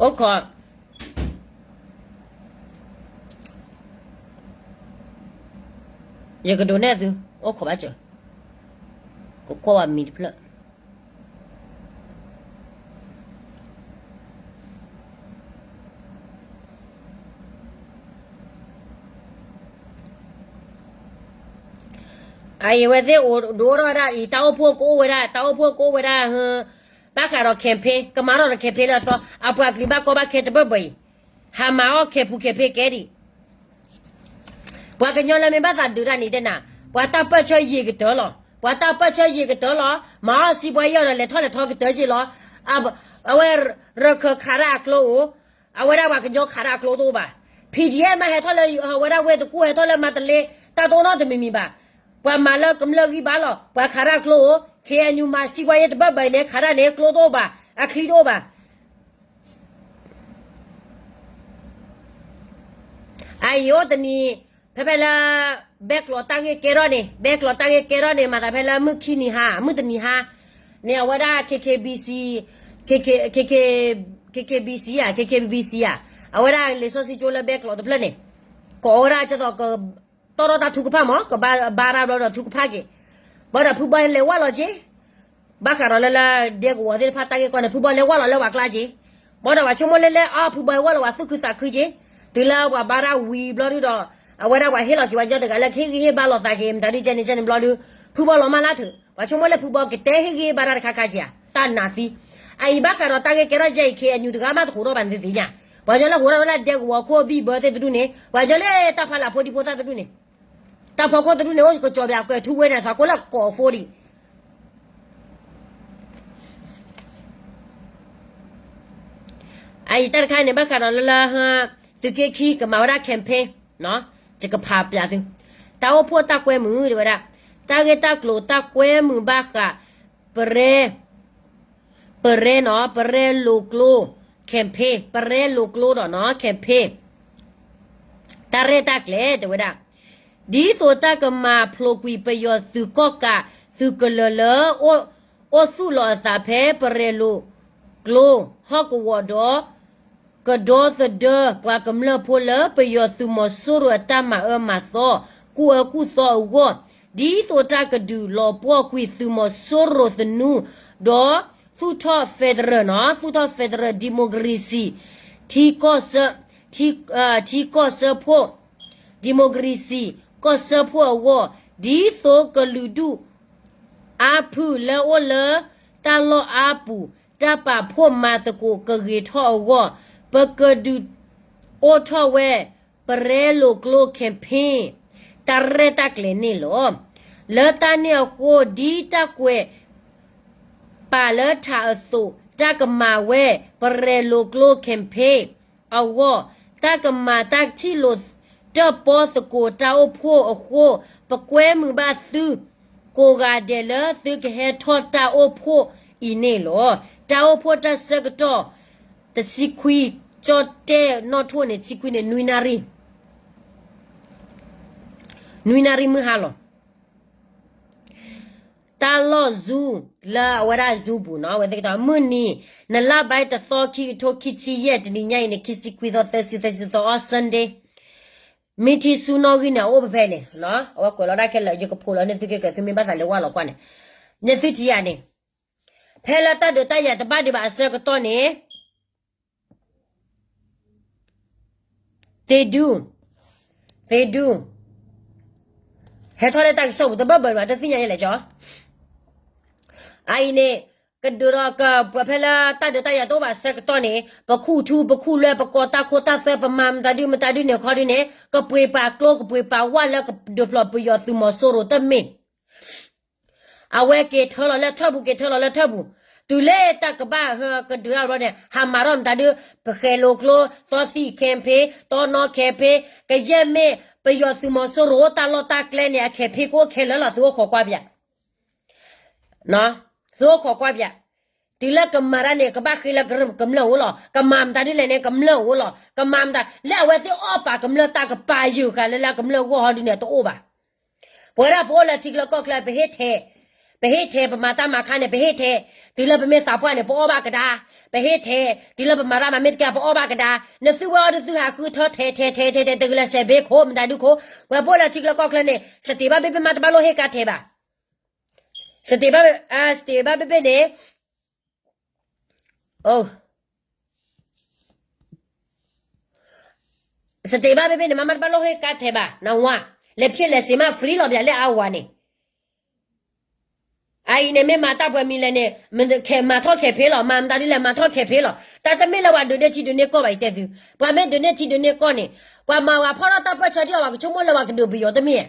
အိၣ်ခိး, ယကဒိးနဲၣ်သု, အိၣ်ခိးဘၣ်စၢၤ, ကကွၢ်ဝဲမံၤတဖျၢၣ်. အအံၤအဝဲသ့ၣ်ဒိးအိၣ်ထီၣ်ဝဲဒၣ်အံၤ တၢ်အိၣ်ဖှိၣ်ကအိၣ်ဝဲဒၣ် တၢ်အိၣ်ဖှိၣ်ကအိၣ်ဝဲဒၣ်, ဘၣ်ဃးဒီး campaign ကမၤထီၣ်ဒီး campaign လၢအသီ အပှၤကလုာ်ဘၣ်ကီဘၣ်ခဲတဘၢၣ်ဘၢၣ်အံၤ, ဟးမၤအီၣ် campaign ကဲဒံး ပှၤကညီလၢမ့ၢ်ဘၣ်သးဒုးတၢ်န့ၣ်တဲနၤ, ပှၤတၢ်ပၢၢ်ဆၢယံာ်ကတၢၢ်လီၤ, ပှၤတၢ်ပၢၢ်ဆၢယံာ်ကတၢၢ်လီၤ, မၤအီၣ်စံးပှၤယဲၢ်ဒီး လဲၤထီၣ်လဲၤထီကတၢၢ်က့ၤလီၤ, အဝဲရခၢၣ်ခးဒၣ်အကျိအိၣ်, အဝဲဒၣ်ပှၤကညီခးဒၣ်အကျိတအိၣ်ဘၣ်, PDF မ့ၢ်ဟဲထီၣ်လၢအဝဲဒၣ်ဝ့ၢ်တကူၣ် ဟဲထီၣ်လၢမၤတလ့ တၢ်တအိၣ်နီတမံၤမံၤဘၣ်, ပှၤမၤလၢကမျၢၢ်ဂံၢ်ဘါလီၤ, ပှၤခးဒၣ်အကျိအိၣ်, KNU မၤစံးပှၤယဲၢ်တဘၢၣ်ဘၢၣ်အံၤန့ၣ် ကျိတအိၣ်ဘၣ်, အချံတအိၣ်ဘၣ် အအံၤအိၣ်တနံၤ, ဖဲဖဲလၢ ဘဲကျိးတၢ်ဂ့ၢ်ကဲထီၣ်န့ၣ်, ဘဲကျိးတၢ်ဂ့ၢ်ကဲထီၣ်န့ၣ် မၤသးဖဲလၢမုၢ်ခံနံၤဟါ မုၢ်တနံၤဟါ, န့ၣ်အဝဲဒၣ် KKBC, KK, KKBC ဧါ, KKBC ဧါ, အဝဲဒၣ်လံာ်စီဆှံကၠိလၢဘဲကျိးတဖျၢၣ်န့ၣ်, ကိးဝဲဒၣ်ကသိးက တီၢ်ထီၣ်တၢ်ထုကဖၣ်မး ကဘၣ်ဘါရၣ်ဘျီဒီးထုကဖၣ်က့ၤ, ဘၣ်ဒီးဖုဘီလဲၤဝၢ်လီၤက့ၤ, ဘၣ်ဃးဒီးလၢလၢဒဲကဝီၤသ့ၣ်တဖၣ်တၢ်ဂ့ၢ်ကီန့ၣ် ဖုဘီလဲၤဝၢ်လီၤလၢပှၤကျါက့ၤ, ဘၣ်ဒီးပှၤဆိကမိၣ်လၢလၢအဖုဘီဝဲလီၤ ပှၤသူၣ်ခုသးခုက့ၤ, တုၤလၢပှၤဘါတၢ်ဝံၤဘျီဒုဒီး အဝဲဒၣ်ပှၤဟ့ၣ်လီၤက့ၤပှၤကညီတဂၤလၢကဟ့ၣ်ဂံၢ်ဟ့ၣ်ဘါလိာ်သးက့ၤ မတၤဒုကဲန့ၣ်ကဲန့ၣ်ဘျီဒု ဖုဘီလီၤမၢ်လၢထၢၣ် ပှၤဆိကမိၣ်လၢဖုဘီကတဲဟ့ၣ်ဂံၢ်ဟ့ၣ်ဘါတၢ်တခါခါက့ၤဧါ တၢ်နးသံ, အအံၤဘၣ်ဃးဒီးတၢ်ဂ့ၢ်ကဲထီၣ်ကဲအံၤ KNU တဂၤမးတဟူးထီၣ်ဘၣ်နသ့ၣ်ညါ, ပှၤကညီလၢဟူးထီၣ်ဝဲလၢဒဲကဝီၤခိၣ်ဘံၣ်ဘၢသ့ၣ်တဒူၣ်န့ၣ် ပှၤကညီလၢတၢ်ဖီလာ်ဖိဒံဖိသၣ်တဒူၣ်န့ၣ် တၢ်ဖီခိၣ်တဒူၣ်န့ၣ် အိၣ်ကစီၤပၤကဲၤထူဝဲန့ၣ် သးကိးလၢကီးဖိဒံး အအံၤတၢ်တခါန့ၣ် ဘၣ်ဃးဒီးလၢလၢ သုးက့ခံကမၤဝဲဒၣ် campaign ယကဖးပျးသု, တၢ်အိၣ်ဖှိၣ်တၢ်ကွဲမုာ်တဲဝဲဒၣ်, တၢ်ဂ့ၢ်တၢ်ကျိၤတၢ်ကွဲမုာ်ဘၣ်ဃး ပရဲ ပရဲနီၤ ပရဲလိာ်ကျိ campaign ပရဲလိာ်ကျိဒီးနီၤ campaign တၢ်ရဲၣ်တၢ်ကျဲၤတဲဝဲဒၣ် ဒ်သိးတၢ်ကမၤဖျိးကွံာ်ပယီၤသုးကီၣ်ကးသုးကလၢၤလၢ အိၣ်သူၣ်လီၤအသးဖဲပရဲလိာ်ကျိ ဟီၣ်ကဝီၤဒီး ကဒီသဒၢပှၤကမျၢၢ်ဖိလၢပယီၤသုးမီၤစိရိၤအတၢ်မၤအၢမၤသီ ကူၣ်အၢကူၣ်သီအဂီၢ်, ဒ်သိးတၢ်ကဒုးလီၤပှီၢ်ကွံာ်သုးမီၤစိရိၤသနူ ဒီးသူၣ်ထီၣ် federal နီၤ သူၣ်ထီၣ် federal democracy ထံကီၢ်စၢ ထံ ထံကီၢ်စၢဖှိၣ် democracy ကီၢ်စၢဖှိၣ်အဂီၢ်, ဒ်သိးကလုာ်ဒူၣ်အါဖုၣ်လၢအိၣ်လၢတၢ်လီၢ်အါပူၤ တၢ်ပာ်ဖှိၣ်မၤသကိးကဂ့ၤထီၣ်အဂီၢ်, ပကဒုးအိၣ်ထီၣ်ဝဲ ပရဲလိာ်ကျိ campaign တၢ်ရဲၣ်တၢ်ကျဲၤန့ၣ်လီၤ. လၢတၢ်န့ၣ်အဃိ ဒ်တၢ်ကွဲး ပာ်လၢထးအသိး တၢ်ကမၤဝဲ ပရဲလိာ်ကျိ campaign အဂီၢ်, တၢ်ကမၤတၢ်ထံၣ်လိာ်တၢၣ်ပီသကိးတၢ်အိၣ်ဖှိၣ်အဃိ, ပကွဲမုာ်ဘၣ်သုကိးဂၤဒဲးလၢသုကဟဲထီၣ်တၢ်အိၣ်ဖှိၣ်အံၤန့ၣ်လီၤ. တၢ်အိၣ်ဖှိၣ်တၢ်ဆၢကတီၢ် တဆံခွံ, ကၠီၣ်တဲၣ်နီၣ်ထိၣ်န့ၣ် တဆံခွံန့ၣ် နွံနၣ်ရံၣ်, နွံနၣ်ရံၣ်မုၢ်ဟါလီၤ. တၢ်လီၢ် Zoom လၢအဝဲဒၣ် Zoom ပူၤနီၤ အဝဲသ့ၣ်ကတီၢ် မုၢ်နံၤ နလါဘၣ်တသီ ခံကထိခံဆံယဲၢ် တနံၤညါအံၤန့ၣ် ခံဆံခွံသီ သၢဆံ သၢဆံသီ အီ Sunday မ့ၢ်ထံဆူနီၣ်ဂံၢ်န့ၣ် အအိၣ်ဖဲဖဲန့ၣ်, အဝဲကွဲးလီၤဒၣ်ခဲလၢာ် ယကဖိးလီၤန့ၢ်သုကဲကဲ သုမ့ၢ်ဘၣ်သးလဲၤဝဲလီၤကွၢ်န့ၣ်, န့ၣ်သုထံၣ်ဧါန့ၣ်, ဖဲလၢတၢ်ဒုးတၢ်ယၤတဘၣ်ဒံးဘၣ်အဆၢကတီၢ်န့ၣ် သ့ဒူ, သ့ဒူ, ဟဲထီၣ်လၢတၢ်ကစီၣ်ပူၤ တဘၣ်ဘၣ်ဘၣ် တသ့ၣ်ညါယဲလဲၣ်ကၠီ, အအံၤန့ၣ် ကဒုးဒီးကပှဲၤဖဲလၢတၢ်ဒုးတၢ်ယၤတအိၣ်ဘၣ်အဆၢကတီၢ်န့ၣ် ပခူၣ်ထူပခူၣ်လွဲ ပကိးတၢ်ခိတၢ်သွဲ ပမၤမတၤဒုမတၤဒုန့ၣ်ခီဒုန့ၣ် ကပှ့ၤပာ်ကျိ ကပှ့ၤပာ်ဝၣ်လၢကဒုးဖျိးပယီၤသုးမီၤစိရိၤတမ့ၢ် အဝဲက့ၤထၢလီၤလၢထၢၣ်ပူၤ က့ၤထၢလီၤလၢထၢၣ်ပူၤ, တုၤလၢတၢ်ကဘၣ်ဟဲကဒုးတၢ်ဘျီန့ၣ် ဟးမၤထီၣ်မတၤဒု, ပဃဲၤလိာ်ကျိ, သီသံၣ် campaign, တီနီ campaign, ကယဲၢ်မ့ၢ်ပယီၤသုးမီၤစိရိၤတၢ်လီၢ်တၢ်ကျဲန့ၣ် အ campaign ကအိၣ်ခဲလၢာ်လီၤ သုအိၣ်ခိးကွၢ်ပၠး သုအိၣ်ခိးကွၢ်ပၠး, တုၤလၢကမၤတၢ်န့ၣ် ကဘၣ်ဃ့လၢကမျၢၢ်အိၣ်လီၤ, ကမၤမတၤဒ်လဲၣ်န့ၣ် ကမျၢၢ်အိၣ်လီၤ, ကမၤမတၤ လၢအဝဲသ့ၣ်အီၣ်ပာ်ကမျၢၢ်တၢ်ကပာ်ယုၢ်ဃာ်လၢလၢကမျၢၢ်ဂီၢ်ဟီဒ်န့ၣ် တအိၣ်ဘၣ်. ပဝဲဒၣ်ပအိၣ်လၢထံချၢကီၢ်ချၢ ပဟ့ၣ်ထဲ, ပဟ့ၣ်ထဲ ပမၤတၢ်မၤခါန့ၣ် ပဟ့ၣ်ထဲ, တုၤလၢပမ့ၢ်သးပှၢ်န့ၣ် ပအီၣ်ဘၣ်ကဒါ, ပဟ့ၣ်ထဲ, တုၤလၢပမၤတၢ်မၤမ့ၢ်တကဲ ပအီၣ်ဘၣ်ကဒါ, နသုဝဲအီၤဒုးသုဟးဃုထၢထဲထဲထဲထဲထဲ တဂ့ၤလၢစဲးဘ့ခိၣ် မတၤဒုခိၣ်, ပဝဲပအိၣ်လၢထံချၢကီၢ်ချၢန့ၣ် စတ့းဘၣ်ဘ့ၣ်ဘ့ၣ်မးတဘၣ်လိၣ်ဟ့ၣ်ကါထဲဘၣ် စတ့းဘၣ်, စတ့းဘၣ်ဘ့ၣ်ဘ့ၣ်န့ၣ်, စတ့းဘၣ်ဘ့ၣ်ဘ့ၣ်န့ၣ် မ့မ့ၢ်တဘၣ်လိၣ်ဟ့ၣ်ကါထဲဘၣ် နဝၤ, လဲၤဖျဲးလဲၤစ့မး free လီၤပၠးလၢအဝၤန့ၣ်, အအံၤန့ၣ်မ့ၢ်မၤတၢ်ပှဲၤမံၤလဲၣ်န့ၣ်, မၤထီၣ်ခဲးဖ့လီၤ, မၤမတၤဒ်လဲၣ် မၤထီၣ်ခဲးဖ့လီၤ, တၢ်တမ့ၢ်လၢပှၤဒုးန့ၢ်ထံဒုးန့ၢ်ကီၢ်ဘၣ် ယတဲသု, ပှၤမ့ၢ်ဒုးန့ၢ်ထံဒုးန့ၢ်ကီၢ်န့ၣ်, ပှၤမၤဝဲဖီၣ်ထီၣ်တၢ်ပၢၢ်ဆၢဒ်အီၤ ပှၤကဆိကမိၣ်လၢပှၤကဒုးပယီၤတမ့ၢ်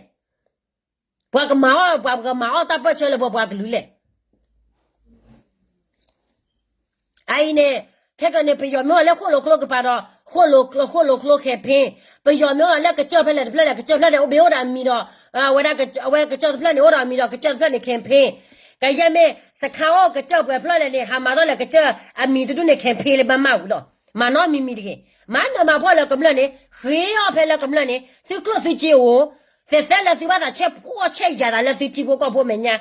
ပှၤကမၤအီၣ်, ပှၤကမၤအီၣ်တၢ်ပၢၢ်ဆၢလၢပှၤပှၤကလုာ်လဲၣ်. အအံၤန့ၣ်, ခဲကနံၣ်န့ၣ် ပယီၤမ့ၢ်အီၤလၢဃိၣ်လိာ်ကျိကပၤဒီး, ဃိၣ်လိာ်ကျိ ဃိၣ်လိာ်ကျိ campaign, ပယီၤမ့ၢ်အီၤလၢကစၢၢ်ဖျၢၣ်လဲၣ်တဖျၢၣ်လဲၣ် ကစၢၢ်ဖျၢၣ်န့ၣ် အိၣ်ဘ့ၣ်အိၣ်ဒီးအမံၤဒီး, အဝဲဒၣ်အဝဲကစၢၢ်တဖျၢၣ်န့ၣ် အိၣ်ဒီးအမံၤဒီး ကစၢၢ်တဖျၢၣ်န့ၣ် campaign, ကယဲၢ်မ့ၢ်စခါအီၣ်ကစၢၢ်ပှဲၤဖျၢၣ်လဲၣ်န့ၣ် ဟးမၤထီၣ်လဲၣ်ကစၢၢ်အမံၤတဒူၣ်န့ၣ် campaign လၢဘၣ်မးဝံၤလီၤ. မၤနီတမံၤမံၤတဂ့ၤ, မၤနၢၤမၤဖှီၣ်လၢကမျၢၢ်န့ၣ် ဃ့အီၣ်ဖဲလၢကမျၢၢ်န့ၣ် သုကျိၣ်သုစ့အိၣ်, သဲးသဲလၢသုဘၣ်သးဆဲးဖှီၣ်ဆဲးယာ်သးလၢသုထံဖိကီၢ်ဖိမဲာ်ညါ,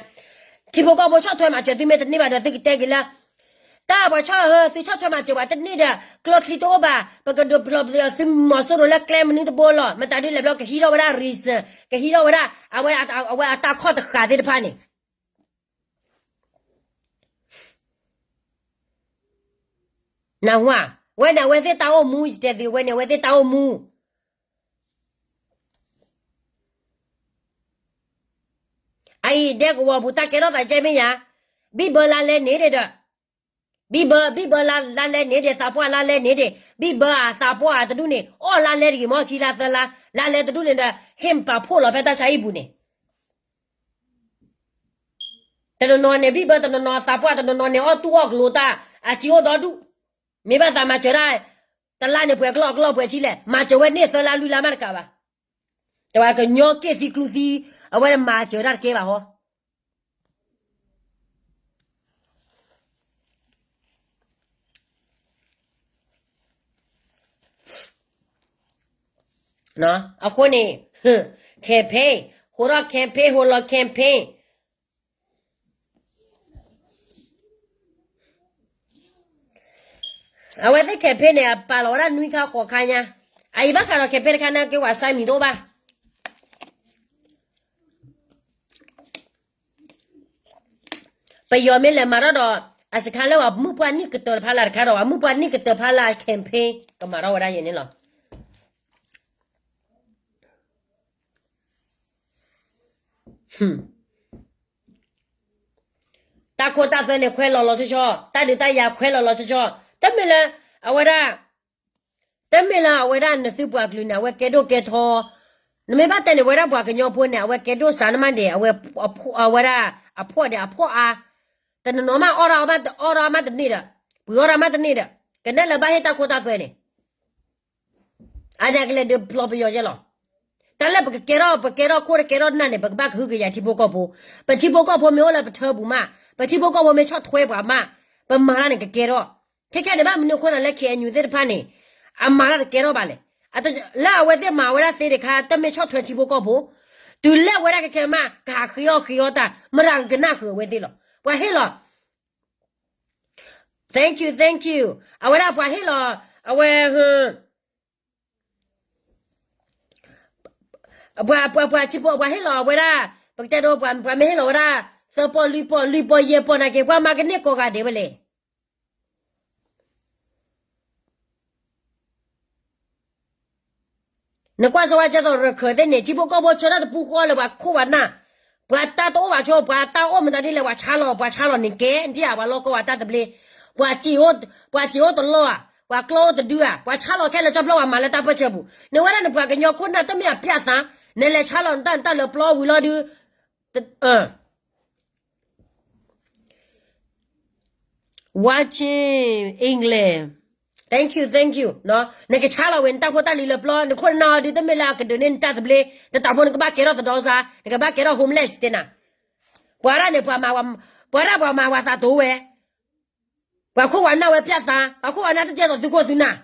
ထံဖိကီၢ်ဖိဆီၣ်ထွဲမၤစၢၤသုမ့ၢ်တန့ၢ်ဘၣ်ဒီး သုကတဲက့ၤလၢ တၢ်ပှၤဆီၣ်ဟၢသုဆီၣ်ထွဲမၤစၢၤပှၤတန့ၢ်ဒီး ကျိချံတအိၣ်ဘၣ်, ပကဒုးဖျိးသုးမီၤစိရိၤလၢကျဲမနုၤတဘိလီၤ. မတၤဒ်လဲၣ်ဘျီကဟံးထီၣ်ဝဲဒၣ် reason, ကဟံးထီၣ်ဝဲဒၣ် အဝဲအတၢ်ခီၣ်တဃာ်သ့ၣ်တဖၣ်န့ၣ် နၢ်ဟူဧါ. ဝဲန့ၣ်အဝဲသ့ၣ်တၢ်အိၣ်မူ ယတဲသု ဝဲန့ၣ်အဝဲသ့ၣ်တၢ်အိၣ်မူ အအံၤ ဒဲကဝီၤပူၤတၢ်ကဲထီၣ်သးကဲမ့ၢ်ယါ, ဘံၣ်ဘၢလါလဲန့ၣ်ဒီး, ဘံၣ်ဘၢ ဘံၣ်ဘၢလါလဲန့ၣ်ဒီး သးပှၢ်လါလဲန့ၣ်ဒီး ဘံၣ်ဘၢအသးပှၢ်အတဒူၣ်န့ၣ် အီၣ်လါလဲတဂ့ၤမ့ၢ်ခံလါသၢလါ, လါလဲတဒူၣ်န့ၣ်ဒီး ဟ့ၣ်ပာ်ဖှိၣ်လီၤဖဲတၢ်ဆါဟံၣ်ပူၤန့ၣ် တနီၤနီၤန့ၣ် ဘံၣ်ဘၢတနီၤနီၤ သးပှၢ်တနီၤနီၤန့ၣ် အီၣ်တူၢ်အီၣ်ကျိၤတၢ် အစ့အိၣ်ဒီဒူၣ်, မ့ၢ်ဘၣ်သးမၤစၢၤတၢ်, တလါန့ၣ်ပှဲၤကျီၢ်အကျီၢ်ပှဲၤဆံလဲၣ်, မၤစၢၤဝဲန့ၢ်သၢလါလွံၢ်လါမးတကးဘၣ်, တဝဲကညီက့ၢ်သံကျူသံ, အဝဲမၤစၢၤတၢ်တကဲဘၣ်ဟီ အဃိန့ၣ် campaign, ဟိးထီၣ် campaign, ဟိးလီၤ campaign အဝဲသ့ၣ် campaign န့ၣ် အပာ်လီၤဝဲဒၣ်နွံခါဃိးခါညါ, အအံၤဘၣ်ဃးဒီး campaign တခါန့ၣ် ကဲဝဲ sign မံၤတအိၣ်ဘၣ် ပယီၤမ့ၢ်လဲၤမၤထီၣ်ဒီး အစခါလၢပှၤမုၣ်ပှၢ်နံၣ်ကတၢၢ်တဖၣ်လၢ်တခါဒီး ပှၤမုၣ်ပှၢ်နံၣ်ကတၢၢ်တဖၣ်လၢ် campaign ကမၤထီၣ်ဝဲဒၣ်ယဲန့ၣ်လီၤ. တၢ်ခိတၢ်သွဲန့ၣ် ခွဲလီၤလီၤဆီဆီ, တၢ်ဒုးတၢ်ယၤခွဲလီၤလီၤဆီဆီ, တမ့ၢ်လၢ အဝဲဒၣ် တမ့ၢ်လၢအဝဲဒၣ်နသုပှၤကလုာ်န့ၣ် အဝဲကဲဒိၣ်ကဲထီ, နမ့ၢ်ဘၣ်တဲန့ၣ် ဝဲဒၣ်ပှၤကညီဖိန့ၣ် အဝဲကဲဒိၣ်စးနမးဒဲး အဝဲ အဝဲဒၣ် အဖှီၣ်ဒီးအဖှီၣ်အါ, တနီၤနီၤမး အီၣ်ဒီးအီၣ်ဒီးမးတန့ၢ်ဒီး ပှ့ၤအီၣ်ဒီးမးတန့ၢ်ဒီး ကနဲၣ်လၢဘၣ်ဟ့ၣ်တၢ်ခိတၢ်သွဲန့ၣ် အန့ၣ်ကလဲၤဒုးဖျီပယီၤယဲလီၤ. တၢ်လၢပကကဲထီၣ် ပကဲထီၣ်ခိၣ်တကဲထီၣ်နၢ်န့ၣ် ပကဘၣ်ကဟုကယာ်ထံဖိကီၢ်ဖိ, ပထံဖိကီၢ်ဖိမ့ၢ်အိၣ်လၢပထၢပူၤမး, ပထံဖိကီၢ်ဖိမ့ၢ်ဆီၣ်ထွဲပှၤမး, ပမၤတၢ်န့ၣ်ကကဲထီၣ်. ခဲခဲန့ၣ် ဘၣ်မနုၤအဃိသတးလၢ KNU သ့ၣ်တဖၣ်န့ၣ် အမၤတၢ်တကဲထီၣ်ဘၣ်လဲၣ်. လၢအဝဲသ့ၣ်မၤဝဲဒၣ်သ့တခါ တမ့ၢ်ဆီၣ်ထွဲထံဖိကီၢ်ဖိ, တုၤလၢဝဲဒၣ်ခဲခဲမး ကဟးဃ့အီၣ်ဃ့အီတၢ် မတၤကကနၣ်ဃုာ်အဝဲသ့ၣ်လီၤ. ပှၤဟ့ၣ်လီၤ Thank you, thank you. အဝဲဒၣ်ပှၤဟ့ၣ်လီၤ အဝဲ ပှၤ ပှၤ ပှၤထံဖိ ပှၤဟ့ၣ်လီၤအဝဲဒၣ် ပကတဲဒိ ပှၤမ့ၢ်ဟ့ၣ်လီၤဝဲဒၣ် သၢပီၢ်လွံၢ်ပီၢ် လွံၢ်ပီၢ်ယဲၢ်ပီၢ်နာ်က့ ပှၤမၤကန့ၢ်ကိးဂၤဒဲးဝဲလဲၣ်. နကွၢ်စၢၤဝဲကဲသိးရခၢၣ်သ့ၣ်န့ၣ် ထံဖိကီၢ်ဖိဆၢထၢၣ်တပူၤဃီလၢပှၤခိၣ်ပှၤနၢ်, ပှၤတၢ်တအိၣ်ဘၣ်ဆိ ပှၤတၢ်အိၣ်မတၤဒ်လဲၣ် ပှၤဆါလီၤ ပှၤဆါလီၤန့ၣ်ကဲ ဒ်အပှၤလီၢ်ကီၢ်ပှၤတၢ်သဘျ့, ပှၤစ့အိၣ်တလီၢ်ဧါ, ပှၤကျီအိၣ်တဒုဧါ, ပှၤဆါလီၤခဲလၢာ် ကၠီဖျီပှၤမၤလၢတၢ်ပၢၢ်ဆၢပူၤ, နဝဲဒၣ်န့ၣ် ပှၤကညီခိၣ်နၢ်တမ့ၢ်အပျၢ်သး, နလဲၤဆါလီၤနတၢ် နတၢ်လၢပျီဝံၤလီၤဒု Watching England, thank you, thank you. နကဆါလီၤဝဲ နတၢ်ဖိတၢ်လံၤလၢပျီ နခိၣ်နၢ်အီၤဒု တမ့ၢ်လၢအကဒုးန့ၢ်နတၢ်သဘျ့, တတၢ်ဖိနကဘၣ်ကဲထီၣ်သဒီစါ, နကဘၣ်ကဲထီၣ် homeless တဲနၤ, ပှၤတၢ်န့ၣ် ပှၤမၤ, ပှၤတၢ်ပှၤမၤပှၤသးတိၤဝဲ, ပှၤခိၣ်ပှၤနၢ်ဝဲပျၢ်သး, ပှၤခိၣ်ပှၤနၢ်တကဲသိးသုခိၣ်သုနၢ်,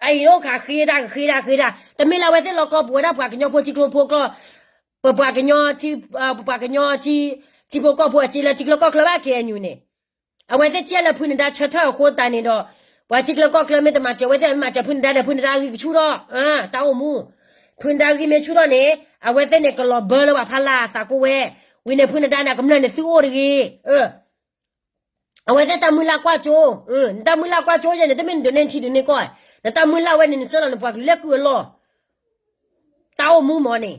အအံၤအိၣ်ခးဃ့ဒၣ်ကဃ့ဒၣ်ဃ့ဒၣ်, တမ့ၢ်လၢအဝဲသ့ၣ်လီၢ်ကီၢ်ပူၤဝဲဒၣ်ပှၤကညီဖိထံကျိဖိကျိ, ပပှၤကညီ, ပပှၤကညီထံဖိကီၢ်ဖိအစ့လၢထံကျိကီၢ်ချၢဘၣ် KNU န့ၣ်, အဝဲသ့ၣ်ကဲလၢဖုနဒါဆၢထၢၣ်အဃိသတးန့ၣ်ဒီး, ပှၤထံကျိကီၢ်ချၢမ့ၢ်တမၤစၢၤဝဲသ့ၣ် မၤစၢၤဖုနဒါဒီး ဖုနဒါဂံၢ်ကဆူၣ်ထီၣ်, တၢ်အိၣ်မူ, ဖုနဒါဂံၢ်မ့ၢ်ဆူၣ်ထီၣ်န့ၣ်, အဝဲသ့ၣ်န့ၣ်ကလီၤဘၢလၢပှၤဖးလၢ်သးကိးဝဲ, ဝံၤန့ၣ်ဖုနဒါန့ၣ် ကမျၢၢ်န့ၣ်သုအိၣ်တဂ့ၤ အဝဲသ့ၣ်တၢ်မုၢ်လၢ်ကွၢ်ကၠိ, နတၢ်မုၢ်လၢ်ကွၢ်ကၠိယဲန့ၣ် တမ့ၢ်နဒုးနဲၣ်ထံဒုးနဲၣ်ကီၢ်, နတၢ်မုၢ်လၢ်ဝဲန့ၣ် နဆှၢလီၤနပှၤကလုာ်လၢကုၢ်အလီၢ်, တၢ်အိၣ်မူမ့ၢ်န့ၣ်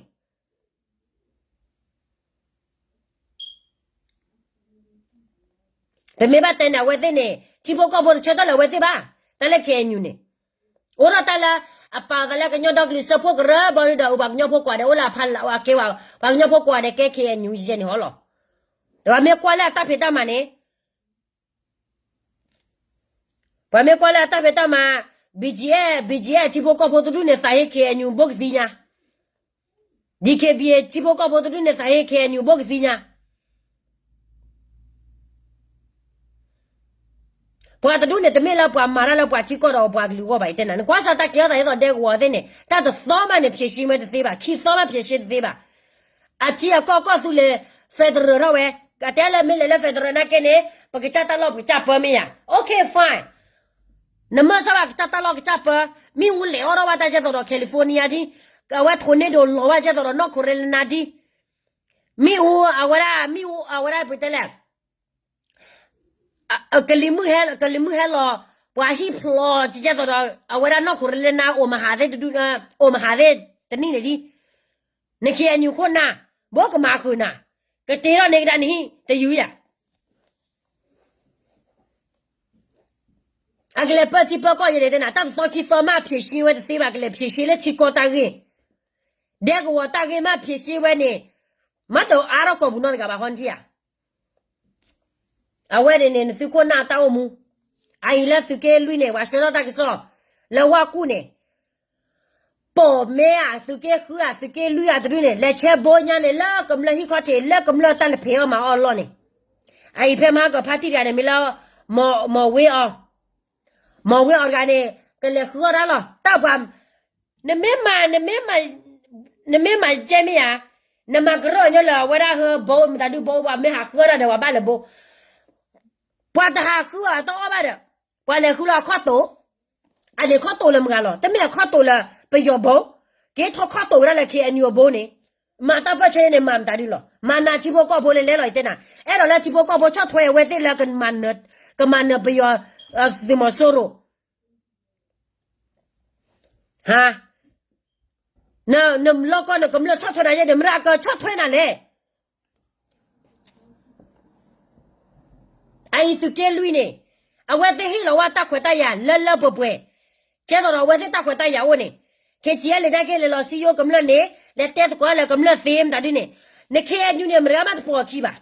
ပမ့ၢ်ဘၣ်တဲန့ၣ် အဝဲသ့ၣ်န့ၣ် ထံဖိကီၢ်ဖိတဆၢထၢၣ်လၢအဝဲသ့ၣ်ဘၣ်, တၢ်လၢ KNU န့ၣ်, အိၣ်ဒီးတၢ်လၢ အပာ်သးလၢကညီဒီကလုာ်စၢဖှိၣ်ကရၢဘျီဒုဒီး ပှၤကညီဖိကိးဂၤဒဲးအိၣ်လၢအဖးလၢအကဲဝဲ, ပှၤကညီဖိကိးဂၤဒဲးကဲ KNU ယဲန့ၣ်ဟီလီၤ, ဒီးပှၤမ့ၢ်ကွၢ်လၢအတၢ်ဖံးတၢ်မၤန့ၣ် ပှၤမ့ၢ်ကွၢ်လၢအတၢ်ဖံးတၢ်မၤ, BGF, BGF ထံဖိကီၢ်ဖိတဒူၣ်န့ၣ် သးဟ့ KNU ဘိကသံညါ, DKBA ထံဖိကီၢ်ဖိတဒူၣ်န့ၣ် သးဟ့ KNU ဘိကသံညါ, ပှၤတဒူၣ်န့ၣ် တမ့ၢ်လၢပှၤမၤတၢ်လၢပှၤထံကီၢ်ဒီးပှၤကလုာ်အဂီၢ်ဘၣ် ယတဲနၤ, နကွၢ်စၢ်တၢ်ကဲထီၣ်သးဒ်သိးဒဲကဝီၤသ့ၣ်န့ၣ် တၢ်တသီမးန့ၣ် ဖြေရှင်းဝဲတသ့ဘၣ်, ခံသီမး ဖြေရှင်းတသ့ဘၣ် အထံအကီၢ်ကီၢ်သူလ့ၤ federal ထီၣ်ဝဲ, ကတဲလၢမ့ၢ်လဲၤလၢ federal နာ်က့န့ၣ် ပကစၢ်တၢ်လီၢ်ပကစၢ်ပၢမ့ၢ်ယၤ, OK fine, နမၢၢ်စၢ်ဘၣ်ကစၢ်တၢ်လီၢ်ကစၢ်ပၢ, မ့ၣ်အူလဲၤအီၣ်ထီၣ်ဘၣ်တၢ်ကဲသိးဒီး California ဒ်, အဝဲ tornado လီၤဘၣ်ကဲသိးဒီး North Carolina ဒ်, မ့ၣ်အူအဝဲဒၣ် မ့ၣ်အူအဝဲဒၣ်ပတဲလဲၣ် ကလံၤမုၢ်ဟဲလီၤ ပှၤဟံၣ်ဖျိးကကဲသိးဒီး အဝဲဒၣ်နီၢ်ခိၣ်ရ့လၢနၤ အိၣ်မဟါသ့ၣ်တဒူၣ်, အိၣ်မဟါသ့ၣ်တနံၣ်န့ၣ်ဒံး, နခ့ၣ်အဲၣ်ယူၣ်ခိၣ်နၢ်, ဘိကမၤဃုာ်နၤ, ကတ့ထီၣ်န့ၢ်ကဒါနဟံၣ်တယုၢ်ယၤ အကလဲၤပၢထံပၢကီၢ်ယဲန့ၣ်တဲနၤ တၢ်တသီခံသီမ့ၢ်ဖြေရှင်းဝဲတသ့ဘၣ် ကလဲၤဖြေရှင်းလၢထံကီၢ်တၢ်ဂ့ၢ်, ဒဲကဝီၤတၢ်ဂ့ၢ်မ့ၢ်ဖြေရှင်းဝဲန့ၣ်, မ့ၢ်တအါထီၣ်ကီၢ်ပူၤနီတဂၤဘၣ်ဟီနထံၣ်ဧါ. အဝဲန့ၣ်န့ၣ် နသုးခိၣ်နၢ်တၢ်အိၣ်မူ, အအံၤလၢသုးက့လွံၢ်န့ၣ် ပှၤဆှၢထီၣ်တၢ်ကစီၣ်, လၢဝၣ်ကူၣ်န့ၣ် ပိာ်မ့ၢ်ဧါ သုးက့ဃုဧါ သုးက့လွံၢ်ဧါတဒုန့ၣ် လဲၤဆဲဘိညါန့ၣ် လၢကမျၢၢ်ဟံၣ်ခီၣ်ထံး လၢကမျၢၢ်တၢ်လဲၤဖံးအီၣ်မၤအီၣ်အလီၢ်န့ၣ်, အအံၤဖဲမဟါကဖါတံၢ်တဂၤန့ၣ် မ့ၢ်လၢ မီၢ်ဝ့အီၤ, မီၢ်ဝ့အီၤတဂၤန့ၣ် ကလဲၤဃုအီၣ်တၢ်လီၢ် တၢ်ပှၤ, နမ့ၢ်မၤ, နမ့ၢ်မၤကဲမ့ၢ်ဧါ, နမၤကရၢၢ်ညီလၢအဝဲဒၣ်ဟၢဘိ မတၤဒုဘိ ပှၤမ့ၢ်ဟးဃုအီၣ်တၢ်ဒီးပှၤဘၣ်လၢဘိ ပှၤတဟးဃုအီၣ်တအီၣ်ဘၣ်ဒီး, ပှၤလဲၤဃုလီၤအခီၣ်တိာ်, အန့ၣ်ခီၣ်တိာ်လၢမုၢ်ဂၤလီၤ တမ့ၢ်အခီၣ်တိာ်လၢပယီၤဘိ, က့ၤထီၣ်ခီၣ်တိာ်ဝဲဒၣ်လၢ ခ့ၣ်အဲၣ်ယူၣ်အဘိန့ၣ်, မၤတၢ်ပၢၢ်ဆၢန့ၣ် မၤမတၤဒုလီၤ မၤနၤထံဖိကီၢ်ဖိလဲၤလဲၤလီၤယတဲနၤ, အဲၣ်ဒိးလၢထံဖိကီၢ်ဖိဆီၣ်ထွဲအဝဲသ့ၣ်လၢ ကမၤနၢၤပယီၤ, သုးမီၤစိရိၤ ဟါ, နလီၢ်ကီၢ်နကမျၢၢ်ဆီၣ်ထွဲနၤယဲဒီး မတၤကဆီၣ်ထွဲနၤလဲၣ်. အအံၤသုးက့လွံၢ်န့ၣ်, အဝဲသ့ၣ်ဟ့ၣ်လီၤဝဲတၢ်ခွဲးတၢ်ယာ်လၢလၢပှဲၤပှဲၤ, ကဲသိးဒီးအဝဲသ့ၣ်တၢ်ခွဲးတၢ်ယာ်အိၣ်န့ၣ်, ခ့ၣ်ကၠံအဲၣ်လ့ၣ်ဒၣ်က့ၤလဲၤလီၤစံယိကမျၢၢ်န့ၣ်, လဲၤတဲသကိးလၢကမျၢၢ်သ့မတၤဒုန့ၣ်, နခ့ၣ်အဲၣ်ယူၣ်န့ၣ် မတၤမးတပိာ်အခံဘၣ်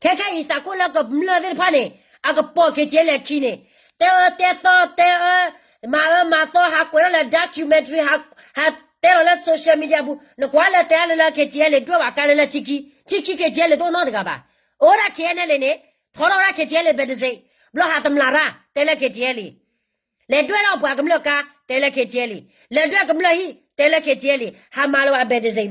ခဲခဲအံၤသးကိၣ်လၢကမျၢၢ်သ့ၣ်တဖၣ်န့ၣ်, အကပိာ်ခ့ၣ်ကၠံလဲၤခံန့ၣ်, တဲအၢတဲသီတဲအၢ, မၤအၢမၤသီ ဟးကွဲးထီၣ်လၢ documentary, ဟးတဲလီၤလၢ social media ပူၤ, နကွၢ်လၢတဲအါလၢလၢ ခ့ၣ်ကၠံလဲၤဒွဲၣ်ဘၣ်ကါလၢလၢထံခံ, ထံခံ ခ့ၣ်ကၠံလဲၤတအိၣ်နီတဂၤဘၣ်. အိၣ်ဒၣ် ခ့ၣ်အဲၣ်ယူၣ်န့ၣ်, ထီထီၣ်ဝဲဒၣ် ခ့ၣ်ကၠံလဲၤ ဘဲးတစ့း, ဘျီဟးတမျၢ်ရၣ် တဲလၢ ခ့ၣ်ကၠံလဲၤ, လဲၤဒွဲၣ်ထီၣ်ပှၤကမျၢၢ်ကါ တဲလၢ ခ့ၣ်ကၠံလဲၤ, လဲၤဒွဲၣ်ကမျၢၢ်ဟံၣ် တဲလၢ ခ့ၣ်ကၠံလဲၤ, ဟးမၤလီၤဝဲ ဘဲးတစ့း ဘျီ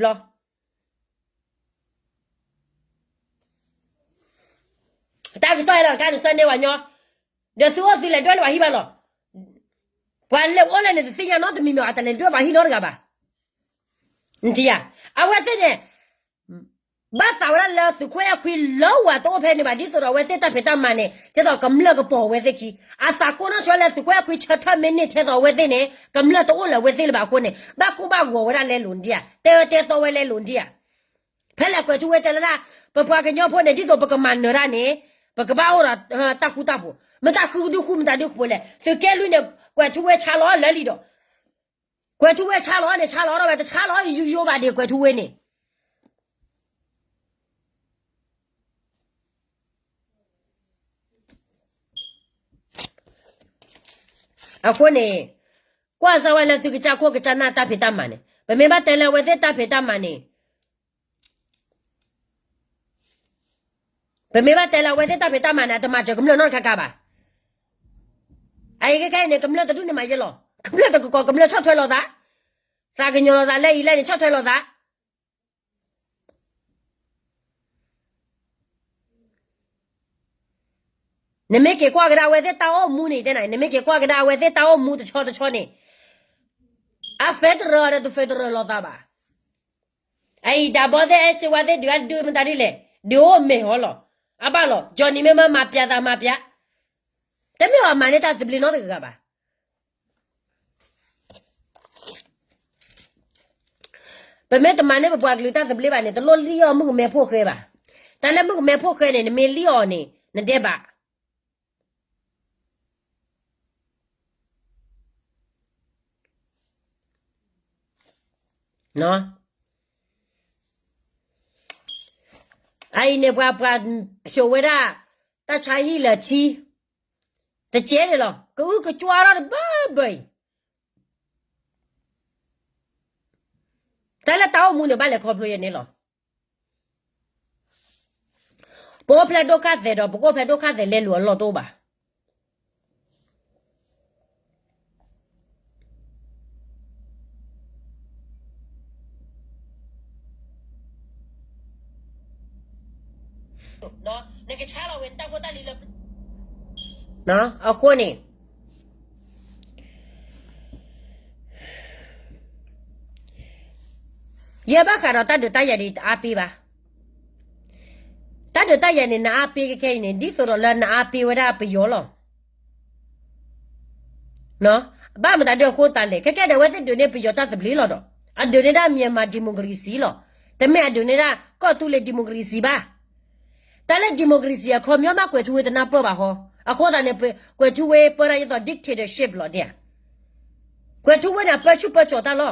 တၢ်ကစီၣ်ဟဲလီၤတခါန့ၣ် ဆၢန့ၢ်ဝဲညီ, ဒီးသုအိၣ်သုလဲၤဒွဲၣ်လၢပှၤဟံၣ်ဘၣ်လီၤ. ပှၤလၢအိၣ်လၢန့ၣ်တသ့ၣ်ညါနီတမံၤမ့ၢ် အတလဲၤဒွဲၣ်ပှၤဟံၣ်နီတဂၤဘၣ်. နထံၣ်ဧါ, အဝဲသ့ၣ်န့ၣ် ဘၣ်သးဝဲဒၣ်လၢသုးခိၣ်အဲၣ်ခွံလၢဝဲတအိၣ်ဖဲန့ၣ်ဘၣ် ဒ်သိးဒီးအဝဲသ့ၣ်တၢ်ဖံးတၢ်မၤန့ၣ် ကဲသိးကမျၢၢ်ကပိာ်ဝဲသ့ၣ်ခံ, အသးကိၢ်နီၢ်ဆၢလၢသုးခိၣ်အဲၣ်ခွံဆၢထၢၣ်မ့ၢ်န့ၢ်ထဲသိးအဝဲသ့ၣ်န့ၣ် ကမျၢၢ်တအိၣ်လၢအဝဲသ့ၣ်လၢၤဘၣ်အဃိန့ၣ် ဘၣ်ကိၢ်ဘၣ်ဂီၤဝဲဒၣ်လဲလိာ်နဒံဧါ, တဲအၢတဲသီဝဲလဲလိာ်နဒံဧါ. ဖဲလဲၣ်ကွဲးထူဝ့တဲလၢဒၣ်, ပပှၤကညီဖိန့ၣ် ဒ်သိးပကမၤနၢၤတၢ်န့ၣ်, ပကဘၣ်အိၣ်ဒီးတၢ်ဃူတၢ်ဖိး, မတၤဃုဒုဃူမတၤဒုဃူလဲၣ်, သုးက့လွံၢ်န့ၣ် ကွဲးထူဝ့ဆါလီၤလၢလံဒီး, ကွဲးထူဝ့ဆါလီၤန့ၣ် ဆါလီၤထီၣ်ဝဲ တဆါလီၤယိယိဘၣ်ဒံး ကွဲးထူဝ့န့ၣ် အဃိန့ၣ်, ကွၢ်စၢ်ဝဲလၢသုကစၢ်ခိၣ်ကစၢ်နၢ်တၢ်ဖံးတၢ်မၤန့ၣ် ပမ့ၢ်ဘၣ်တဲလၢအဝဲသ့ၣ်တၢ်ဖံးတၢ်မၤန့ၣ်, ပမ့ၢ်ဘၣ်တဲလၢအဝဲသ့ၣ်တၢ်ဖံးတၢ်မၤန့ၣ် အတမၤစၢၤကမျၢၢ်နီတခါခါဘၣ်. အအံၤခဲခဲအံၤန့ၣ် ကမျၢၢ်တဒူၣ်န့ၣ်မၤယဲလီၤ, ကမျၢၢ်တကကိး ကမျၢၢ်ဆီၣ်ထွဲလိာ်သး, သးကညီၤလိာ်သးလၢအံၤလၢန့ၣ် ဆီၣ်ထွဲလိာ်သး နမ့ၢ်က့ၤကွၢ်ကဒါအဝဲသ့ၣ်တၢ်အိၣ်မူန့ၣ် တဲနၤ, နမ့ၢ်က့ၤကွၢ်ကဒါအဝဲသ့ၣ်တၢ်အိၣ်မူတဆီတဆီန့ၣ်, အ federal ဒီးတ federal လိာ်သးဘၣ်. အအံၤ ဒၣ်ဘီသ့ၣ်အဲၣ်စ့ဝါသ့ၣ် ဒုးအါဒုးမတၤဒ်လဲၣ်, ဒုးအိၣ်မဲာ်ဟီလီၤ. အဘၣ်လီၤ, Johnny မ့ၢ်မၤမၤပျးသးမၤပျး, တမ့ၢ်အီၤမၤန့ၢ်တၢ်သဘျ့နီတဂၤဘၣ်. ပမ့ၢ်တမၤန့ၢ်ပပှၤကလုာ်တၢ်သဘျ့ဘၣ်န့ၣ် တလိၣ်လံၣ်အီၣ်မုၣ်ကမဲဖိဃဲဘၣ်. တၢ်လၢမုၣ်ကမဲဖိဃဲန့ၣ် နမ့ၢ်လံၣ်အီၣ်န့ၣ် နဒဲးဘး အအံၤန့ၣ် ပှၤပှၤဖျိးဝဲဒၣ် တၢ်ဆါဟံၣ်လၢထံ တကဲန့ၣ်လီၤ. ကအုၣ်ကကွၢ်ထီၣ်တဘၢဘၢအံၤ, တၢ်လၢတၢ်အိၣ်မူန့ၣ် ဘၣ်လဲၤခီဖျိယဲန့ၣ်လီၤ. ပအိၣ်ဖျဲၣ်ဒိၣ်ခၣ်သဲးဒီး ပကအိၣ်ဖျဲၣ်ဒိၣ်ခၣ်သဲးလဲလိာ်အလီၢ်တအိၣ်ဘၣ်. အဃိန့ၣ် ယဲဘၣ်ဃးဒီးတၢ်ဒုးတၢ်ယၤဒ်အံၤ တအါပ့ဘၣ်. တၢ်ဒုးတၢ်ယၤန့ၣ် နအါပ့ကခဲအံၤန့ၣ် ဒ်သိးဒီးလၢနအါပ့ဝဲဒၣ်ပယီၤလီၤ. ဘၣ်မတၤဒုအဃိသတးလဲၣ်, ခဲကဲဒီးအဝဲသ့ၣ်ဒုးန့ၢ်ပယီၤတၢ်သဘျ့လီၤဒီး, အဒုးန့ၢ်ဒၣ် Myanmar democracy လီၤ. တမ့ၢ်အဒုးန့ၢ်ဒၣ်ကီၢ်သူလ့ၤ democracy ဘၣ်. တၢ်လၢ democracy အခီပညီမး ကွဲၤထူဝ့တနၢ်ပၢၢ်ဘၣ်ဟီ, အဃိသတးန့ၣ် ကွဲၤထူဝ့ပၢတၢ်ဒ်သိး dictatorship လီၤဒ်ဧါ. ကွဲၤထူဝ့န့ၣ် အပၢဆူၣ်ပၢကၠီၤတၢ်လီၤ.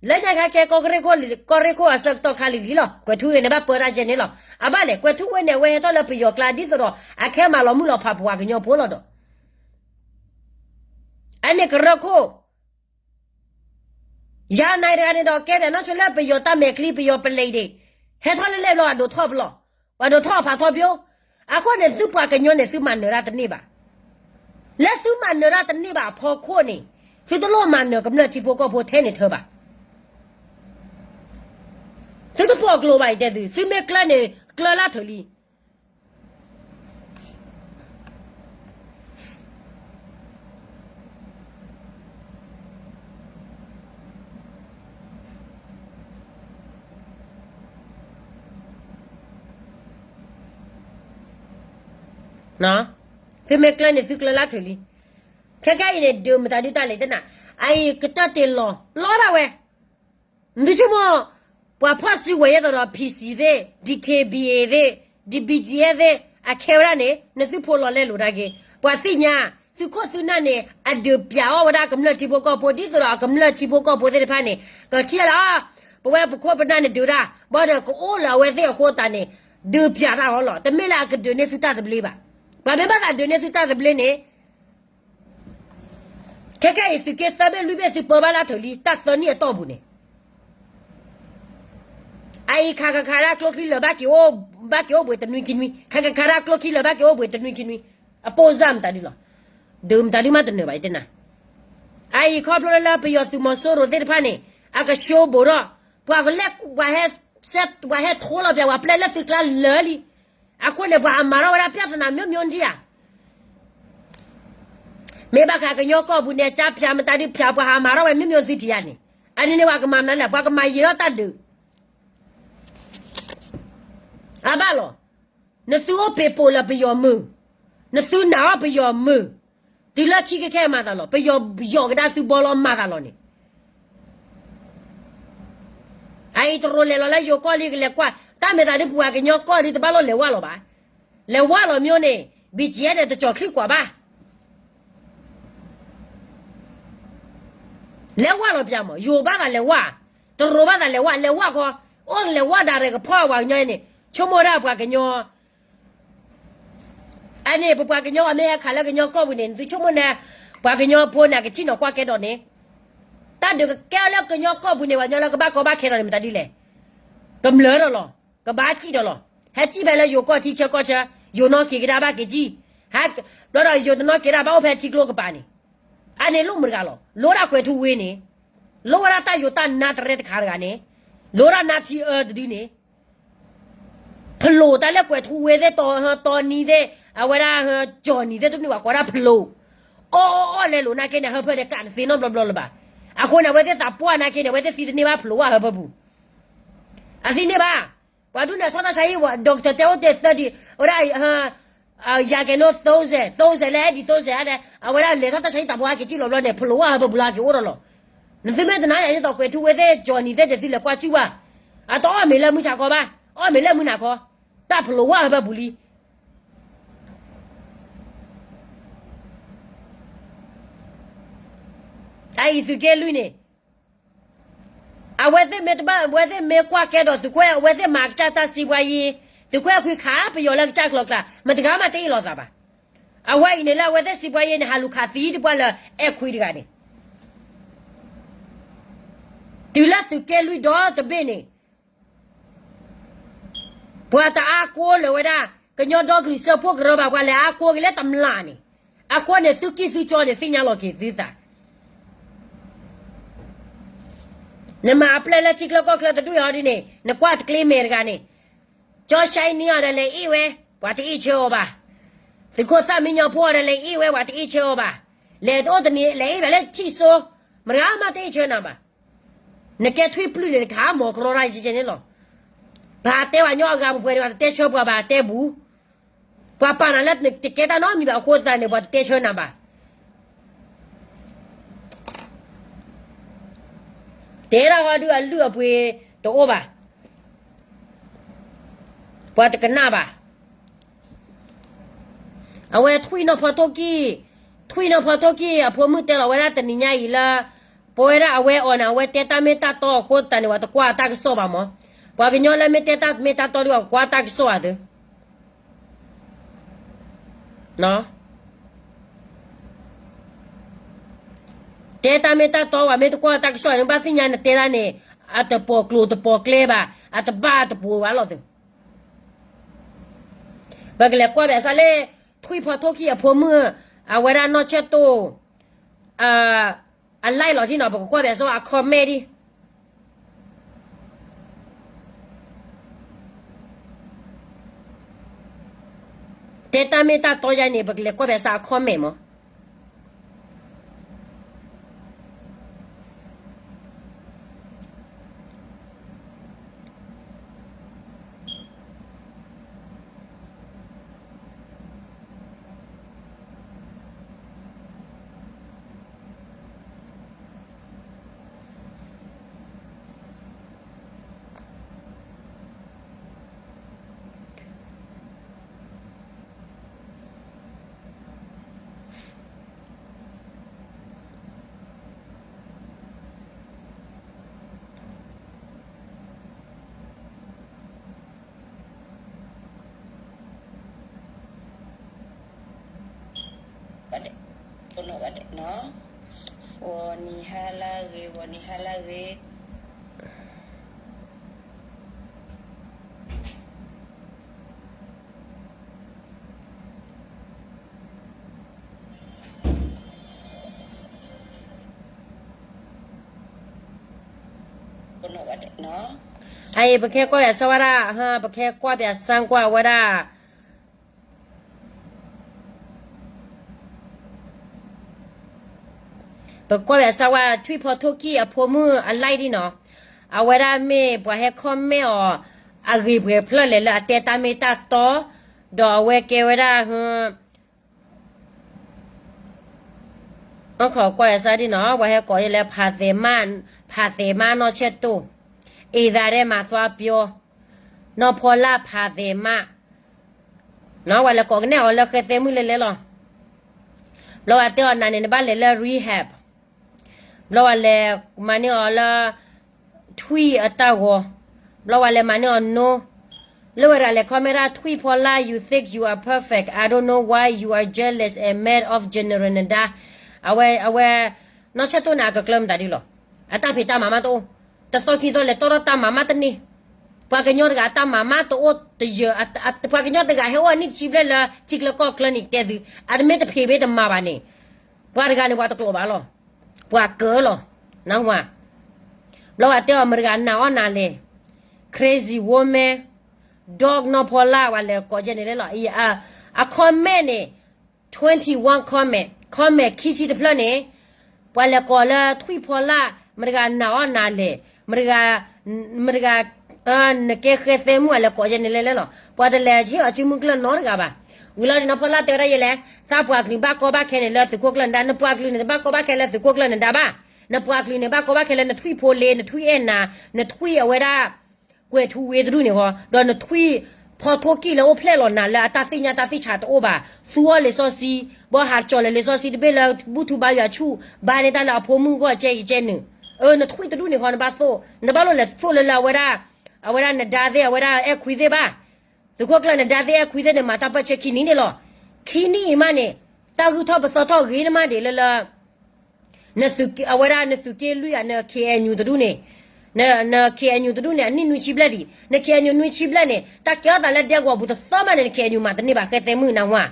လၢညါခါခဲ ကီၢ်ရ့ၣ်ခိၣ်အဆၢကတီၢ်ခါလံၤလံၤလီၤ, ကွဲၤထူဝ့န့ၣ်ဘၣ်ပၢတၢ်ကဲန့ၣ်လီၤ. အဘၣ်လဲၣ်, ကွဲၤထူဝ့န့ၣ် အဝဲဟဲထီၣ်လၢပယီၤကျါဒ်သိးဒီး အခဲမၤလီၤမုၢ်လီၤဖးပှၤကညီဖိလီၤဒီး အန့ၣ်ကရၢခိၣ် ယၤနၤတဂၤန့ၣ်ဒီး ကဲပနီၣ်ဆိလၢပယီၤတၢ်မဲာ်ချံ ပယီၤပလဲၤဒ့ၣ်, ဟဲထီၣ်လၢလဲၣ်ဘျီ အဒိးထီၣ်ပလီၢ်, ပှၤဒိးထီၣ်အဖးထီဘိ, အဃိန့ၣ် သုပှၤကညီန့ၣ် သုမၤနၢၤတၢ်တန့ၢ်ဘၣ်. လၢသုမၤနၢၤတၢ်တန့ၢ်ဘၣ်အဖီခိၣ်န့ၣ်, သုတလိၣ်မၤနၢၤကမျၢၢ်ထံဖိကီၢ်ဖိထဲန့ၣ်ထၢဘၣ်. သုတပိာ်ကျိၤဘၣ်အံၤတဲသု, သုမ့ၢ်ကျၢၢ်န့ၣ် ကျၢၢ်လၢထၢၣ်လံ. သုမ့ၢ်ကျၢၢ်န့ၣ် သုကျၢၢ်လၢထၢၣ်လံ. ခဲကဲအံၤန့ၣ် ဒုးမတၤဒုတၢ်လဲၣ်တနၤ, အအံၤကတၢၢ်တ့ၢ်လီၤ လီၤဒၣ်ဝဲ နသုဆိကမိၣ်, ပှၤဖီၣ်စုကဝဲၤယဲၢ်သိးဒီး PC သ့ၣ်, DKBA သ့ၣ်, DBGF သ့ၣ်, အခဲဝဲဒၣ်န့ၣ် နသုဖိလီၤလဲလိာ်ဒၣ်က့ၤ, ပှၤသ့ၣ်ညါ, သုခိၣ်သုနၢ်န့ၣ် အဒုးပျးအီၣ်ဝဲဒၣ်ကမျၢၢ်ထံဖိကီၢ်ဖိ ဒ်သိးဒီးအကမျၢၢ်ထံဖိကီၢ်ဖိသ့ၣ်တဖၣ်န့ၣ် ကထံၣ်လၢ ပဝဲပခိၣ်ပနၢ်န့ၣ်ဒုးတၢ်, ဘၣ်ဒီးကအိၣ်လၢအဝဲသ့ၣ်အဃိသတးန့ၣ် ဒုးပျးတၢ်အီၤလီၤ. တမ့ၢ်လၢအကဒုးန့ၢ်သုတၢ်သဘျ့ဘၣ်. ပှၤမ့ၢ်ဘၣ်သးဒုးန့ၢ်သုတၢ်သဘျ့န့ၣ် ခဲကဲအံၤ သုးက့သၢဘ့ၣ်လွံၢ်ဘ့ၣ် သုပၢဘၣ်လၢထၢၣ်လံ တၢ်သၢနံၣ်အတီၢ်ပူၤန့ၣ်, အအံၤခးခးခးဒၣ်ကျိချံလၢာ် ဘၣ်က့ၤအိၣ်ဘှံးတနွံခံနွံ, ခးခးခးဒၣ်ကျိချံလၢာ် ဘၣ်က့ၤအိၣ်ဘှံးတနွံခံနွံ, အပိၢ်စၢ်မတၤဒုလီၤ. ဒုးမတၤဒုမးတနၢၤဘၣ်အံၤတနၤ. အအံၤခီဖျိလၢပယီၤသုးမီၤစိရိၤသ့ၣ်တဖၣ်န့ၣ် အကၠိဘိးထီၣ်, ပှၤကလဲၤ, ပှၤဟဲထိလီၤပျး ပှၤပျဲလၢသုးကျါလၢာ်လံ. အဃိန့ၣ် ပှၤဟးမၤထီၣ်ဝဲဒၣ် ပြဿနာ မျိုးမျိုး ဒံးဧါ. မ့ၢ်ဘၣ်ဃးကညီကီၢ်ပူၤန့ၣ် ကၠါဖၠးမတၤဒုဖၠး ပှၤဟးမၤထီၣ်ဝဲ မျိုးမျိုး သုထံၣ်ဧါန့ၣ်, အန့ၣ်န့ၣ် ပှၤကမၤမနုၤလဲၣ်, ပှၤကမၤယံၤထီၣ်တၢ်ဒုး အဘၣ်လီၤ. နသုအိၣ်ပ့ၤပိာ်လၢပယီၤမုၢ်, နသုနာ်အီၤပယီၤမုၢ်, တုၤလၢခံကခဲမၤသးလီၤ, ပယီၤယီၤကဒါသုဘီလီၤမၤသးလီၤန့ၣ်. အအံၤတရူးလဲၤလီၤလၢယိၤကီၢ်လံ ကလဲၤကွၢ်, တၢ်မ့ၢ်သးဒ်ပှၤကညီကီၢ်ဒ်တဘၣ်လိၣ်လဲၤဝၢ်လီၤဘၣ်. လဲၤဝၢ်လီၤမျိုးန့ၣ် BGF န့ၣ် တကၠီၤချံကွၢ်ဘၣ်. လဲၤဝၢ်လီၤပျးမး, ယိၤဘၣ်သးလဲၤဝၢ်, တရူးဘၣ်သးလဲၤဝၢ်, လဲၤဝၢ်ခီ, အိၣ်လဲၤဝၢ်ဒၣ်ရဲၣ်ကဖီၣ်ပှၤကညီန့ၣ်, ဆိကမိၣ်ဒၣ်ပှၤကညီ အန့ၣ် ပပှၤကညီအမ့ၢ်ဟဲခးလၢကညီကီၢ်ပူၤန့ၣ် နသုဆိကမိၣ်န့ၣ်, ပှၤကညီဖိန့ၣ် ကထံၣ်နီၤကွၢ်ကဲဒီးန့ၣ်, တၢ်ဒုးကကဲလၢကညီကီၢ်ပူၤန့ၣ် ပှၤကညီလၢကဘၣ်ကီဘၣ်ခဲဒီးန့ၣ် မတၤဒ်လဲၣ်. ကမျၢၢ်ဒီးလီၤ, ကဘၣ်စံၣ်ဒီးလီၤ, ဟဲစံၣ်ဖဲလၢယိၤကီၢ်ထံဆၢကီၢ်ဆၢ, ယိၤနီၣ်က့ၤကဒါဘၣ်က့ၤစံၣ်, ဘျီဒီးယိၤတနီၣ်က့ၤဒၣ်ဘၣ်အိၣ်ဖဲထံကျိကပၤန့ၣ်, အန့ၣ်လိၣ်မုာ်တဂၤလီၤ. လိၣ်ဒၣ်ကွဲၤထူဝ့န့ၣ်, လိၣ်ဝဲဒၣ်တၢ်ယိၤတၢ်နါတရဲတခါတဂၤန့ၣ်, လိၣ်ဒၣ်နါထံအၢတဒုန့ၣ် ဖျိးတၢ်လၢကွဲၤထူဝ့သ့ၣ်, တီနံၤသ့ၣ်, အဝဲဒၣ်ကၠီၤနံၤသ့ၣ်တမ့ၢ်ဘၣ် ကိးဒၣ်ဖျိး, အီၣ်အီၣ်အီၣ်လဲၤလိာ်နာ်က့န့ၣ် ဟၢဖၢန့ၣ် ကးတသ့နီတဘျီဘျီလၢၤဘၣ်. အဃိန့ၣ် အဝဲသ့ၣ်သးပှၢ်နာ်က့န့ၣ် အဝဲသ့ၣ်သံတန့ၢ်ဘၣ်ဖျိးဝဲဟၢဖၢပူၤ, အသံန့ၢ်ဘၣ်. ပှၤဒ်န့ၣ်ထီၣ်တၢ်ဆါဟံၣ် doctor တဲအိၣ်တဲသၢဒံး, အဝဲဒၣ် ယၤကဲၤနိ သိစဲး, သိစဲးလၢအဲၣ်ဒိးသိစဲးဧါ, အဝဲဒၣ်လဲၤထီၣ်တၢ်ဆါဟံၣ်တၢ်ဖိဟဲက့ၤစံၣ်လီၤဘျီန့ၣ် ဖျိးဝဲဟၢဖၢပူၤလၢက့ၤအိၣ်ဒီးလီၤ. နသုမ့ၢ်တနာ်ယၤဒ်သိးကွဲၤထူဝ့သ့ၣ် ကၠီၤနံၤသ့ၣ်န့ၣ် သုလဲၤကွၢ်စံၣ်ဝဲ, အတအီၣ်မ့ၤလၢမုၢ်ဆါခီဘၣ်, အီၣ်မ့ၤလၢမုၢ်နၤခီ, တၢ်ဖျိးဝဲဟၢဖၢပူၤလံ. အအံၤသုးက့လွံၢ်န့ၣ် အဝဲသ့ၣ်မ့ၢ်တဘၣ် အဝဲသ့ၣ်မ့ၢ်ကွၢ်ကဲဒီးသုးခွဲး အဝဲသ့ၣ်မၤကစၢ်တၢ်စံးပှၤယံၤ, သုးခွဲးအခွံခးပယီၤလၢကစၢ်ကျီၤကျါ မတဂၤမးတအ့ၣ်လိာ်သးဘၣ်. အဝဲအံၤန့ၣ်လၢအဝဲသ့ၣ်စံးပှၤယံၤန့ၣ် ဟးလူၤခးသံတပှၢ်လၢအဲၣ်ခွံတဂၤန့ၣ်, တုၤလၢသုးက့လွံၢ်ဒီတဘ့ၣ်န့ၣ် ပှၤတအါကိးလၢၤဝဲဒၣ် ကညီဒီကလုာ်စၢဖှိၣ်ကရၢဘၣ် ပှၤလဲၤအါကိးက့ၤလၢတမျၢ်န့ၣ်, အဃိန့ၣ် သုကံၢ်သုကၠီန့ၣ် သ့ၣ်ညါလီၤက့ၤသုသး. နမၤအပျဲၢ်လၢထံချၢကီၢ်ချၢတဒူၣ်အံၤဟီဒ်န့ၣ် နကွၢ်တကျ့မဲာ်တဂၤန့ၣ်, ကၠီဆါအံၤန့ၣ်အီၤဒီးလဲၤအ့ၣ်ဝဲ, ပှၤတအ့ၣ်ဆၢအီၤဘၣ်. သုးခိၣ်သၣ်မံညီဖိအီၤဒီးလဲၤအ့ၣ်ဝဲ ပှၤတအ့ၣ်ဆၢအီၤဘၣ်. လဲၤတအိၣ်တနံၤ လဲၤအ့ၣ်ဝဲလၢထံၣ်စိ, မတဂၤမးတအ့ၣ်ဆၢနၤဘၣ်. နကဲထွံၣ်ပျုၢ်န့ၣ် နကဟးမီၤကရီတၢ်ယဲၢ်န့ၣ်လီၤ. ပှၤတဲပှၤကညီအဂၤပှဲၤပှဲၤန့ၣ် ပှၤတတဲဆၢပှၤဘၣ် တဲဘူး. ပှၤပာ်နၤလၢတကဲတၢ်နီတမံၤဘၣ်အဃိသတးန့ၣ် ပှၤတတဲဆၢနၤဘၣ်. တဲဒၣ်ဟီဒုးအလုၢ်အပှ့ၤတအိၣ်ဘၣ်, ပှၤတကနၣ်ဘၣ်. အဝဲထွံၣ်နီၢ်ဖီထိၣ်ကံၢ်, ထွံၣ်နီၢ်ဖီထိၣ်ကံၢ်အဖိမုၣ်တဲလီၤဝဲဒၣ်တနံၤညါအံၤလၢ ပဝဲဒၣ်အဝဲအီၤန့ၣ် အဝဲတဲတၢ်မ့ၢ်တၢ်တီအဃိသတးန့ၣ် ပှၤတကွၢ်အတၢ်ကစီၣ်ဘၣ်မး. ပှၤကညီလၢမ့ၢ်တဲတၢ်မ့ၢ်တၢ်တီဒီး ပှၤကွၢ်တၢ်ကစီၣ်အသ့ တဲတၢ်မ့ၢ်တၢ်တီ ပှၤမ့ၢ်တကွၢ်တၢ်ကစီၣ်န့ၣ် ဘၣ်သ့ၣ်ညါနတဲဒၣ်န့ၣ် အတပိာ်ကျိၤတပိာ်ကျဲဘၣ်, အတဘၣ်တပိာ်ဘၣ်လီၤသ့. ပကလဲၤကွၢ်ဘၣ်ဆၣ်လၢ ထွံၣ်ဖီထိၣ်ကံၢ်အဖိမုၣ် အဝဲဒၣ်နီၢ်ဆဲၣ်တိၢ် အ live လီၤဒ်နီၤ, ပကကွၢ်ဘၣ်ဆၣ်အ comment ဒ် တဲတၢ်မ့ၢ်တၢ်တီယါန့ၣ် ပကလဲၤကွၢ်ဘၣ်ဆၣ်အ comment မး. ဂီၤနံၤဟါလၢအဂ့ၤ, ဂီၤနံၤဟါလၢအဂ့ၤ. အအံၤ ပကဟဲကွၢ်ဘၣ်ဆၣ်ဝဲဒၣ်, ပကဟဲကွၢ်ဘၣ်ဆၣ်ကွၢ်ဝဲဒၣ် ပကွၢ်ဘၣ်ဆၣ်ဝဲထွံၣ်ဖီထိၣ်ကံၢ်အဖိမုၣ်အ live ဒ်နီၤ, အဝဲဒၣ်မ့ၢ်ပှၤဟဲ comment အီၤ အဂ့ၢ်ပှဲၤဖျၢၣ်လဲၣ်လၢအတဲတၢ်မ့ၢ်တၢ်တီ, ဒီးအဝဲကဲဝဲဒၣ် ကွၢ်ဘၣ်ဆၣ်ဒ်နီၤ, ပှၤဟဲကိးယဲလၢ ဖးသဲးမး, ဖးသဲးမးနီၢ်ဆဲၣ်တိၢ်, အ့ၣ်သးဒဲးမၤသွါပျီ, နီၢ်ဖီလၢ်ဖးသဲးမး, ပှၤလဲၤကိးကနဲၣ်အီၤလၢဃဲသဲမုၣ်လဲၤလဲၤလီၤ. ဘျီဝဲတဲအီၤနၤန့ၣ် နဘၣ်လဲၤလၢ rehab. ဘျီဝဲလဲၤမၤန့ၢ်အီၤလၢ ထွံၣ်အတၢ်ဂီၤ, ဘျီဝဲလဲၤမၤန့ၢ်အီၤနိ, လၢဝဲဒၣ်လဲၤ comment ဒၣ် ထွံၣ်ဖီလၢ် you think you are perfect, I don't know why you are jealous and mad of General Nada. အဝဲ အဝဲ နီၢ်ဆဲၣ်တိၢ်န့ၣ် အကကျၢၤမတၤဒ်လီၤ. အတၢ်ဖံးတၢ်မၤမးတအိၣ်, တသီခံသီလဲၤတီထီၣ်တၢ်မၤမးတန့ၢ်, ပှၤကညီတဂၤအတၢ်မၤမးတအိၣ်တယၢၤ, ပှၤကညီတဂၤဟဲအိၣ်နံၣ်တဆံဘျဲၣ်လၢထံကျၢၢ်ကီၢ်ကျၢၢ်န့ၣ် တဲသု, အတမ့ၢ်တဖံးမ့ၢ်တမၤဘၣ်န့ၣ်, ပှၤတဂၤန့ၣ် ပှၤတကျိးဘၣ်လီၤ. ပှၤကၢလီၤ. နဝၤ, ဘျီဝဲတဲအီၤ မတၤတဂၤနာ်အီၣ်နၤလဲၣ်, crazy woman, dog နီၢ်ဖီလၢ် ပှၤလဲၤကိးကဲန့ၣ်လဲၣ်လီၤ. အ comment န့ၣ် twenty one comment, comment ခံဆံတဖျၢၣ်န့ၣ်, ပှၤလဲၤကိးလၢထွံၣ်ဖီလၢ် မတၤတဂၤနာ်အီၣ်နၤလဲၣ်, မတၤတဂၤ, မတၤတဂၤ, နကဲဃဲသဲမုၣ် ပှၤလဲၤကိးကဲန့ၣ်လဲၣ်လဲၣ်လီၤ. ပှၤတလဲၤဟ့ၣ်အီၤစုမုၢ်ကျၢၢ်နီတဂၤဘၣ်. ဝံၤလီၤဒ်နီၢ်ဖီလၢ်တဲဝဲဒၣ်ယဲလဲၣ်, သးပှၤကလုာ်ဘၣ်ကီဘၣ်ခဲန့ၣ်လၢသုးခိၣ်ကျၢၢ်နဒါ, နပှၤကလုာ်န့ၣ် တဘၣ်ကီဘၣ်ခဲလၢသုးခိၣ်ကျၢၢ်နဒါဘၣ်. နပှၤကလုာ်န့ၣ် ဘၣ်ကီဘၣ်ခဲလၢနထွံၣ်ဖိလ့, နထွံၣ်အဲၣ်နၤ, နထွံၣ်အဝဲဒၣ် ကွဲၤထူဝ့တဒူၣ်န့ၣ်ဃီ, ဒီးနထွံၣ်ဖီထိၣ်ကံၢ်လၢအိၣ်ဖျဲၣ်လီၤနၤလၢအတၢ်သ့ၣ်ညါတၢ်သ့ၣ်ဆးတအိၣ်ဘၣ်, သူအီၣ်လံာ်စီဆှံ, ဘီဟးကၠီၤလၢလံာ်စီဆှံတဘ့ၣ်လၢဘူၣ်ထူဘါယွၤဆူၣ်, ဘါန့ၢ်တၢ်လၢအဖိမုၣ်ဂီၢ်ကဲကဲနုာ်, အၢ နထွံၣ်တဒူၣ်န့ၣ်ဃီ နဘၣ်သိၣ်, နဘၣ်လိၣ်လဲၤသိၣ်လၢလၢအဝဲဒၣ်, အဝဲဒၣ်နဒါသ့ၣ် အဝဲဒၣ်အဲၣ်ခွံသ့ၣ်ဘၣ်. သုးခိၣ်ကျၢၢ်နဒါသ့ၣ်အဲၣ်ခွံသ့ၣ်န့ၣ် မၤတၢ်ပၢၢ်ဆၢခံနံၣ်န့ၣ်လီၤ. ခံနံၣ်အံၤမးန့ၣ်, တၢ်ဂုၢ်ထီၣ်ပသီထီၣ်ဂ့ၤန့ၣ်မးဒ်လၢလၢ နသုးက့, အဝဲဒၣ်နသုးက့လွံၢ်ဧါ, န K N U တဒူၣ်န့ၣ်, န K N U တဒူၣ်န့ၣ် အနံၣ်နွံဆံဘျဲၣ်ဒံး, န K N U နွံဆံဘျဲၣ်န့ၣ် တၢ်ကဲထီၣ်သးလၢဒဲကဝီၤပူၤတသီမးန့ၣ် န K N U မၤတန့ၢ်ဘၣ် ဃဲသဲမုၣ်နၢ်ဟူဧါ.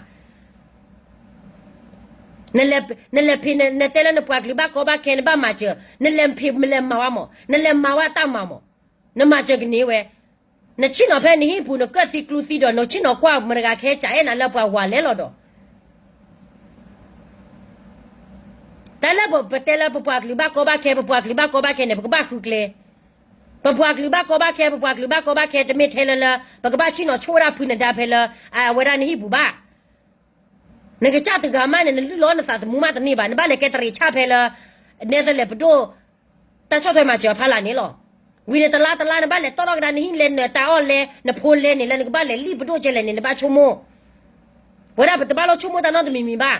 နလဲၤဖံး, နတဲလၢနပှၤကလုာ်ဘၣ်ကီဘၣ်ခဲ နဘၣ်မၤစၢၤ, နလဲၤဖံးနလဲၤမၤဝဲမး, နလဲၤမၤဝဲတၢ်မၤမး, နမၤစၢၤကန့ၢ်ဝဲ, နဆ့ၣ်နီၤဖဲနဟံၣ်ပူၤ နကၢၣ်သံကျူသံဒီး နဆ့ၣ်နီၤကွၢ်မတၤတဂၤကဟဲစးအဲၣ်နၤလၢပှၤဝၤလဲၣ်လီၤဒီး တၢ်လၢပတဲလၢပပှၤကလုာ်ဘၣ်ကီဘၣ်ခဲ, ပပှၤကလုာ်ဘၣ်ကီဘၣ်ခဲန့ၣ် ပကဘၣ်ဃုကျဲ, ပပှၤကလုာ်ဘၣ်ကီဘၣ်ခဲ, ပပှၤကလုာ်ဘၣ်ကီဘၣ်ခဲ တမ့ၢ်ထဲလၢလၢ ပကဘၣ်ဆ့ၣ်နီၤဆိၣ်ဝဲဒၣ်ဖုနဒါဖဲလၢ အဝဲဒၣ်နဟံၣ်ပူၤဘၣ်. နကစၢ်တဂၤမးန့ၣ် နလုၢ်လီၤနသးသမူမးတန့ၢ်ဘၣ်, နဘၣ်လဲၤကဲတရံးဆၣ်ဖဲလၢ နဲသလဲးပဒိၣ် တၢ်ဆီၣ်ထွဲမၤစၢၤအဖီလာ်န့ၣ်လီၤ. ဝံၤန့ၣ်တလါတလါနဘၣ်လဲၤတီၣ်ထီၣ်ကဒါနဟံၣ်လဲၤနၢၤတၢ်အီၣ်လဲ နဖိလဲန့ၣ် လၢနကဘၣ်လဲၤလံၣ်ပဒိၣ်ကဲလဲၣ်န့ၣ် နဘၣ်ဆိကမိၣ်, ဝဲဒၣ်ပတဘၣ်လိၣ်ဆိကမိၣ်တၢ်နီတမံၤမံၤဘၣ်.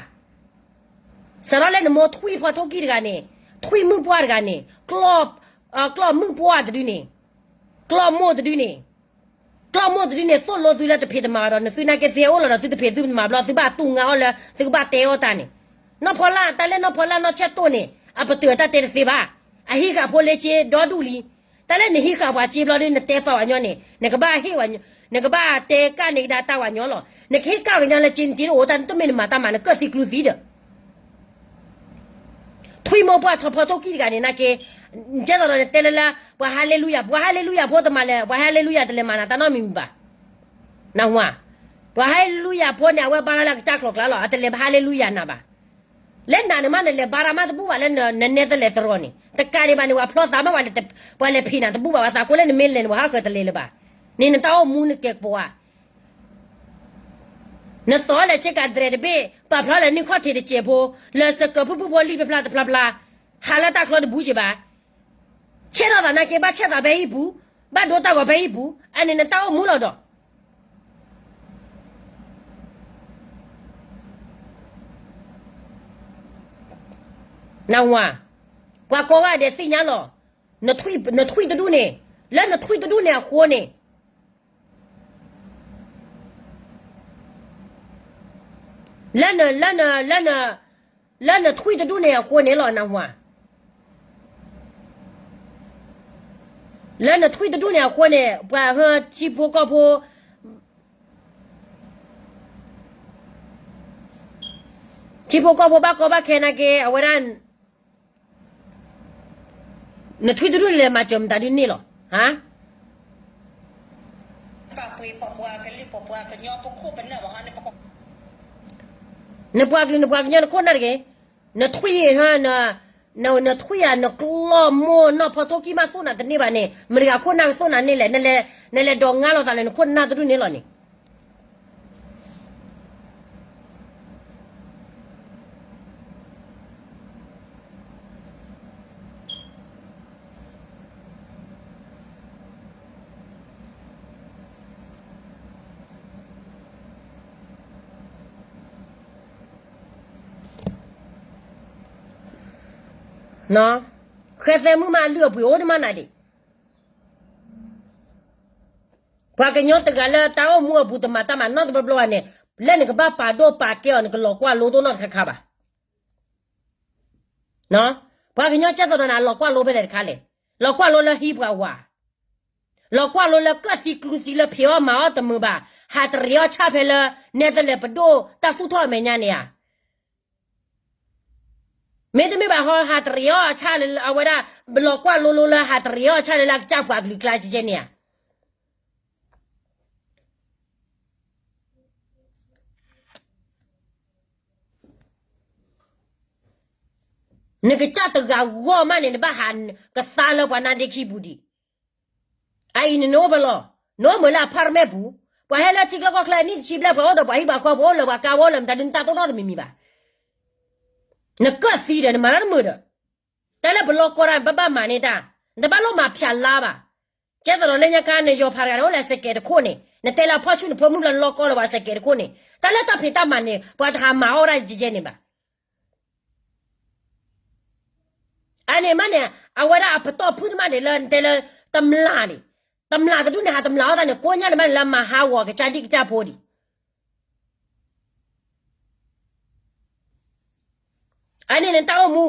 စးထီၣ်လၢနမိၢ်ထွံၣ်ဖီထိၣ်ကံၢ်တဂၤန့ၣ်, ထွံၣ်မုၣ်ပှၢ်တဂၤန့ၣ်, ကျီၢ်မုၣ်ပှၢ်တဒုန့ၣ်, ကျီၢ်မိၢ်တဒုန့ၣ်, ကျီၢ်မိၢ်တဒုန့ၣ် သိၣ်လိသုလၢတဖံးတမၤဒီး နသုနာ်က့သ့အိၣ်လီၤဒီး သုတဖံးသုတမၤဘျီ သုဘၣ်တူၢ်ငါအီၣ်လၢ သုကဘၣ်တဲအီၣ်တၢ်န့ၣ်, နီၢ်ဖီလာ် တၢ်လၢနီၢ်ဖီလာ်နီၢ်ဆဲးတိၣ်န့ၣ် အပတုာ်တၢ်တဲတသ့ဘၣ်. အဟံးဃာ်ဖိလၢက့ဒီဒူၣ်လံ. တၢ်လၢနဟံးဃာ်ပှၤစ့ဘျီဒီး နတဲပာ်ဝဲညီန့ၣ် နကဘၣ်ဟ့ၣ်ဝဲ, နကဘၣ်တဲကၣ်န့ၢ်ကဒါတၢ်ဝဲညီလီၤ. နကဟ့ၣ်ကၣ်ဝဲညီလၢက့နက့တအိၣ်တၢ် နတမ့ၢ်နမၤတၢ်မၤ နကၢၣ်သံကျူသံဒီး ထွံၣ်မိၢ်ပှၢ်ထီဖီထိၣ်ကံၢ်တဂၤန့ၣ်နာ်က့, ကဲသိးဒီးနတဲလၢလၢ ပှၤဟါလ့လူယၤ, ပှၤဟါလ့လူယၤဖိတမၤလဲၣ်, ပှၤဟါလ့လူယၤတလဲၤမၤနၤတၢ်နီတမံၤမံၤဘၣ်. နၢ်ဟူဧါ, ပှၤဟါလ့လူယၤဖိန့ၣ် အဝဲဘါလၢအကစၢ်ကျိၤကျါလီၤ, အတလဲၤဟါလ့လူယၤနၤဘၣ်. လၢနၤန့ၣ်မး နလဲၤဘါတၢ်မးတဘူၣ်ဘၣ်လၢနနဲတလဲၤသရိာ်န့ၣ်, တကးဒံးဘၣ်န့ၣ် ပှၤဖျီသးမး ပှၤလဲၤဖံးနၤတဘူၣ်ဘၣ်, ပှၤသးကိးလၢနမ့ၢ်လဲၤန့ၣ် ပှၤဟးဃၢၤတလဲၤလၢၤဘၣ်. န့ၣ်နတၢ်အိၣ်မူနကဲးကပီၤဧါ. နသီၣ်လဲၤဆ့ကၤတြဲၤတဘ့ၣ်, ပာ်ဖျါလၢနံၣ်ခီၣ်ထံးတစဲးဖိ, လၢစကၢၤဖုၣ်ဖုၣ်ဖိလံာ်ဖျါဖျါတဖျါဖျါ, ဟးလၢတၢ်ချီတဘူးက့ဘၣ်. ဆဲးထီၣ်သးနာ်က့ ဘၣ်ဆဲးသးဖဲဟံၣ်ပူၤ, ဘၣ်ဒိတၢ်ဂီၤဖဲဟံၣ်ပူၤ, အန့ၣ်နတၢ်အိၣ်မူလီၤဒီး နၢ်ဟူဧါ, ပှၤကိးဂၤဒဲးသ့ၣ်ညါလီၤ. နထွံၣ်တဒူၣ်န့ၣ်, လၢနထွံၣ်တဒူၣ်န့ၣ်အဃိန့ၣ် လၢန, လၢန, လၢန, လၢနထွံၣ်တဒူၣ်န့ၣ်အဃိန့ၣ်လီၤ နၢ်ဟူဧါ. လၢနထွံၣ်တဒူၣ်န့ၣ်အဃိန့ၣ် ပှၤဟၢထံဖိကီၢ်ဖိ, ထံဖိကီၢ်ဖိဘၣ်ကီဘၣ်ခဲနာ်က့ အဝဲဒၣ် နထွံၣ်တဒူၣ်န့ၣ်လဲၤမၤစၢၤမတၤဒုန့ၣ်လီၤ, ဟါ. နပှၤကလုာ်နပှၤကညီနခိၣ်နၢ်တဂ့ၤ, နထွံၣ်, နထွံၣ်ဧါ နကျီၢ်မိၢ်နီၢ်ဖီထိၣ်ကံၢ်မးသိၣ်နၤတန့ၢ်ဘၣ်န့ၣ် မတၤတဂၤခိၣ်နၢ်ကသိၣ်နၤန့ၢ်လဲၣ်, နလဲၤဒိးငါလိာ်သးလၢနခိၣ်နၢ်တဒူၣ်န့ၣ်လီၤန့ၣ် ဃဲသဲမုၣ်မးအလုၢ်အပှ့ၤအိၣ်ဒံးမးနၤဒံး, ပှၤကညီတဂၤလၢတၢ်အိၣ်မူအပူၤတမၤတၢ်မၤနီတဘျီဘျီဘၣ်န့ၣ်, လၢနကဘၣ်ပာ်ဒိၣ်ပာ်ကဲအီၤ နကလီၤကွၢ်လိတအိၣ်နီတခါခါဘၣ်. ပှၤကညီကဲသိးဒီးနၤလီၤကွၢ်လိဖဲလဲၣ်တခါလဲၣ်, လီၤကွၢ်လိလၢဟံးပှၤဝၤ, လီၤကွၢ်လိလၢကၢၣ်သံကျူသံလၢဖံးအီၣ်မၤအီၣ်တမုာ်ဘၣ်, ဟးတရံးအီၣ်ဆၣ်ဖဲလၢ နဲတလဲၤပဒိၣ်တၢ်သူၣ်ထီၣ်အမဲာ်ညါန့ၣ်ဧါ. မ့တမ့ၢ်ဘၣ်ဟီ ဟးတရံးအီၣ်အဆၣ်လၢအဝဲဒၣ်, လီၤကွၢ်လိလိလၢဟးတရံးအီၣ်အဆၣ်လၢလၢအကစၢ်ပှၤကလုာ်ကျါကဲကဲန့ၣ်ဧါ. နကစၢ်တဂၤဂီၢ်မးန့ၣ် နဘၣ်ဟးကသါလၢပှၤနါဒ့ခံပူၤဒံး. အအံၤန့ၣ်နအိၣ်ဖဲလဲၣ်, နအိၣ်မ့ၢ်လၢ apartment ပူၤ, ပှၤဟဲလၢထံကျိကီၢ်ချၢနံၣ်တဆံဘျဲၣ် ပှၤအိၣ်ဒီးပှၤဟံၣ်ပှၤဃီ ပှၤအိၣ်လၢပှၤကါ ပှၤအိၣ်လၢမတၤဒုးနတၢ်တိၢ်နီတမံၤမံၤဘၣ်. နကၢၣ်သံဒီး နမၤတၢ်တမုာ်ဒီး, တၢ်လၢပလီၢ်ကီၢ်တၢ် နဘၣ်ဘၣ်မၤန့ၢ်တၢ်, နတဘၣ်လိၣ်မၤဖၠးလါဘၣ်. ကဲသိးဒီးလၢညါခါ နယီၤဖးတဂၤန့ၣ် အိၣ်လၢစဲးကဲးတခိၣ်န့ၣ် နတဲလၢအဖီၣ်ဆူၣ်နဖိမုၣ်ဘျီ နလီၢ်ကီၢ်လၢပှၤစဲးကဲးတခိၣ်န့ၣ် တၢ်လၢတၢ်ဖံးတၢ်မၤန့ၣ် ပှၤတဟးမၤအီၣ်ဒၣ်ကဲကဲန့ၣ်ဘၣ်. အန့ၣ်မးန့ၣ် အဝဲဒၣ်အပတီၢ်ဖုၣ်တမးန့ၣ်လၢနတဲလၢ တမျၢ်န့ၣ်, တမျၢ်တဒူၣ်န့ၣ် ဟးတမျၢ်အီၣ်တၢ်န့ၣ် ကိးညါန့ၣ်မးန့ၣ် လၢမၤဟးဂီၤကစၢ်ဒံၣ်ကစၢ်ဖိဒံး. အန့ၣ်နတၢ်အိၣ်မူ,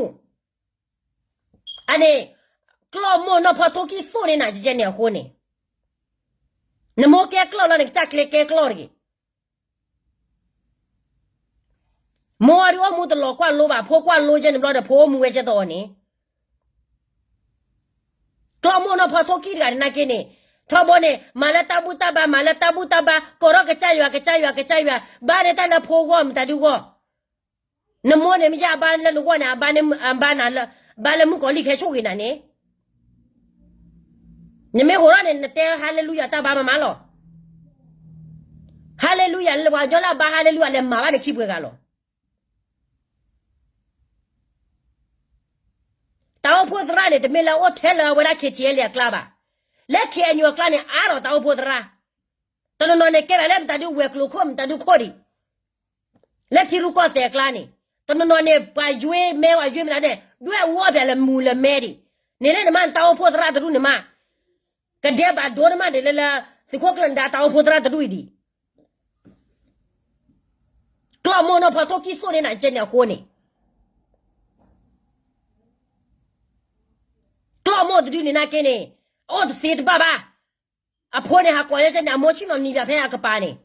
အန့ၣ် ကျီၢ်မိၢ်နီၢ်ဖီထိၣ်ကံၢ်သိၣ်န့ၢ်နၤကဲကဲန့ၣ်အဃိန့ၣ်, နမိၢ်ကဲကျီၢ်လီၤ နကစၢ်ကျဲကဲကျီၢ်တဂ့ၤ. မိၢ်အဒုးအိၣ်မူတလီၤကွၢ်လိဘၣ် ဖိကွၢ်လိကဲန့ၣ်ဘျီဒီး ဖိအိၣ်မူဝဲကဲသိးအီၤန့ၣ်, ကျီၢ်မိၢ်နီၢ်ဖီထိၣ်ကံၢ်တဂၤန့ၣ်နာ်က့န့ၣ်, ထီဘိန့ၣ် မၤလၢတၢ်ဘူၣ်တၢ်ဘါ မၤလၢတၢ်ဘူၣ်တၢ်ဘါ ကိးထီၣ်ကစၢ်ယွၤ ကစၢ်ယွၤ ကစၢ်ယွၤ ဘါန့ၢ်တၢ်လၢဖိဂီၢ် မတၤဒုဂီၢ်. နမိၢ်န့ၣ် မ့ၢ်ယါအဘါလၢနဂီၢ်န့ၣ် အဘါန့ၢ်, အဘါန့ၢ်, ဘါလၢမုၣ်ကီၤလံၢ်ခဲဆိၣ်ဂ့ၤနၤန့ၣ်, နမ့ၢ်ဟိးထီၣ်န့ၣ် နတဲဟါလ့လူယၤတၢ်ဘါမးမးလီၤ. ဟါလ့လူယၤလၢပှၤကညီလၢအဘါဟါလ့လူယၤလဲၤမၤဘၣ်န့ၣ်ခံပှဲၤဂၤလီၤ. တၢ် တၢ်အိၣ်ဖှိၣ်သရၣ်န့ၣ် တမ့ၢ်လၢအအိၣ်ထဲလၢအဝဲဒၣ် ခ့ၣ်ထံၣ်အဲလံၣ် အကျါဘၣ်. လၢ ခ့ၣ်အဲၣ်ယူၣ် အကျါန့ၣ် အါထီၣ်တၢ်အိၣ်ဖှိၣ်သရၣ်, တနီၤနီၤန့ၣ် ကဲဘၣ်လၢမတၤဒုးဝဲၤကျိၤခိၣ် မတၤဒုးခိၣ်ဒံး လၢထံရူၢ်ကီၢ်သဲးအကျါန့ၣ်, တနီၤနီၤန့ၣ် ပှၤယွ့မဲ ပှၤယွ့မတၤန့ၣ် ဒွဲၣ်အူအီၣ်ပၠးလၢမူလၢမဲဒံး, န့ၣ်လၢနမါနတၢ်အိၣ်ဖှိၣ်သရၣ်တဒူၣ်န့ၣ်မး, ကဒဲးဘၣ်ဒိနမးန့ၣ်လၢလၢ သုးခိၣ်ကျၢၢ်နဒါတၢ်အိၣ်ဖှိၣ်သရၣ်တဒူၣ်အံၤဒံး, ကျီၢ်မိၢ်နီၢ်ဖီထိၣ်ကံၢ်သိၣ်န့ၢ်နၤကဲန့ၣ်အဃိန့ၣ် ကျီၢ်မိၢ်တဒုန့ၣ်နာ်က့န့ၣ်, အအိၣ်တသ့တဘၣ်ဘၣ်. အဖိန့ၣ်ဟးကိးယဲကဲန့ၣ် အမိၢ်ဆ့ၣ်နီၤနံၤဘၣ်ဖဲအကပၤန့ၣ်,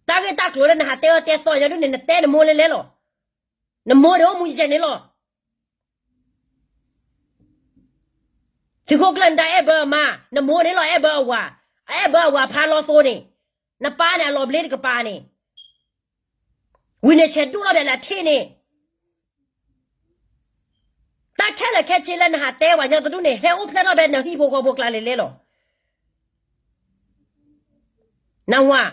တၢ်ဂ့ၢ်တၢ်ကျိၤလၢနဟးတဲအီၤတဲသီညါဒုန့ၣ် နတဲနမိၢ်လဲၣ်လဲၣ်လီၤ. နမိၢ်န့ၣ်အိၣ်မူယဲန့ၣ်လီၤ. သုးခိၣ်ကျၢၢ်နဒါအဲၣ်ဘၢအမါ, နမိၢ်န့ၣ်လီၤအဲၣ်ဘၢအဝၤ, အအဲၣ်ဘၢအဝၤဖးလီၤသိန့ၣ်, နပၢ်န့ၣ်အလီၤဘျ့တကပၤန့ၣ်, ဝံၤန့ၣ်ဆဲးဒိၣ်ထီၣ်ဘၣ်လၢအထံၣ်န့ၣ်, တၢ်ခဲလၢာ်ခဲဆ့လၢနဟးတဲဝဲညါတဒူၣ်န့ၣ် ဟဲအိၣ်ဖျဲၣ်ထီၣ်ဖဲနဟံၣ်ဖိဃီဖိကျါလဲၣ်လဲၣ်လီၤ. နဝၤ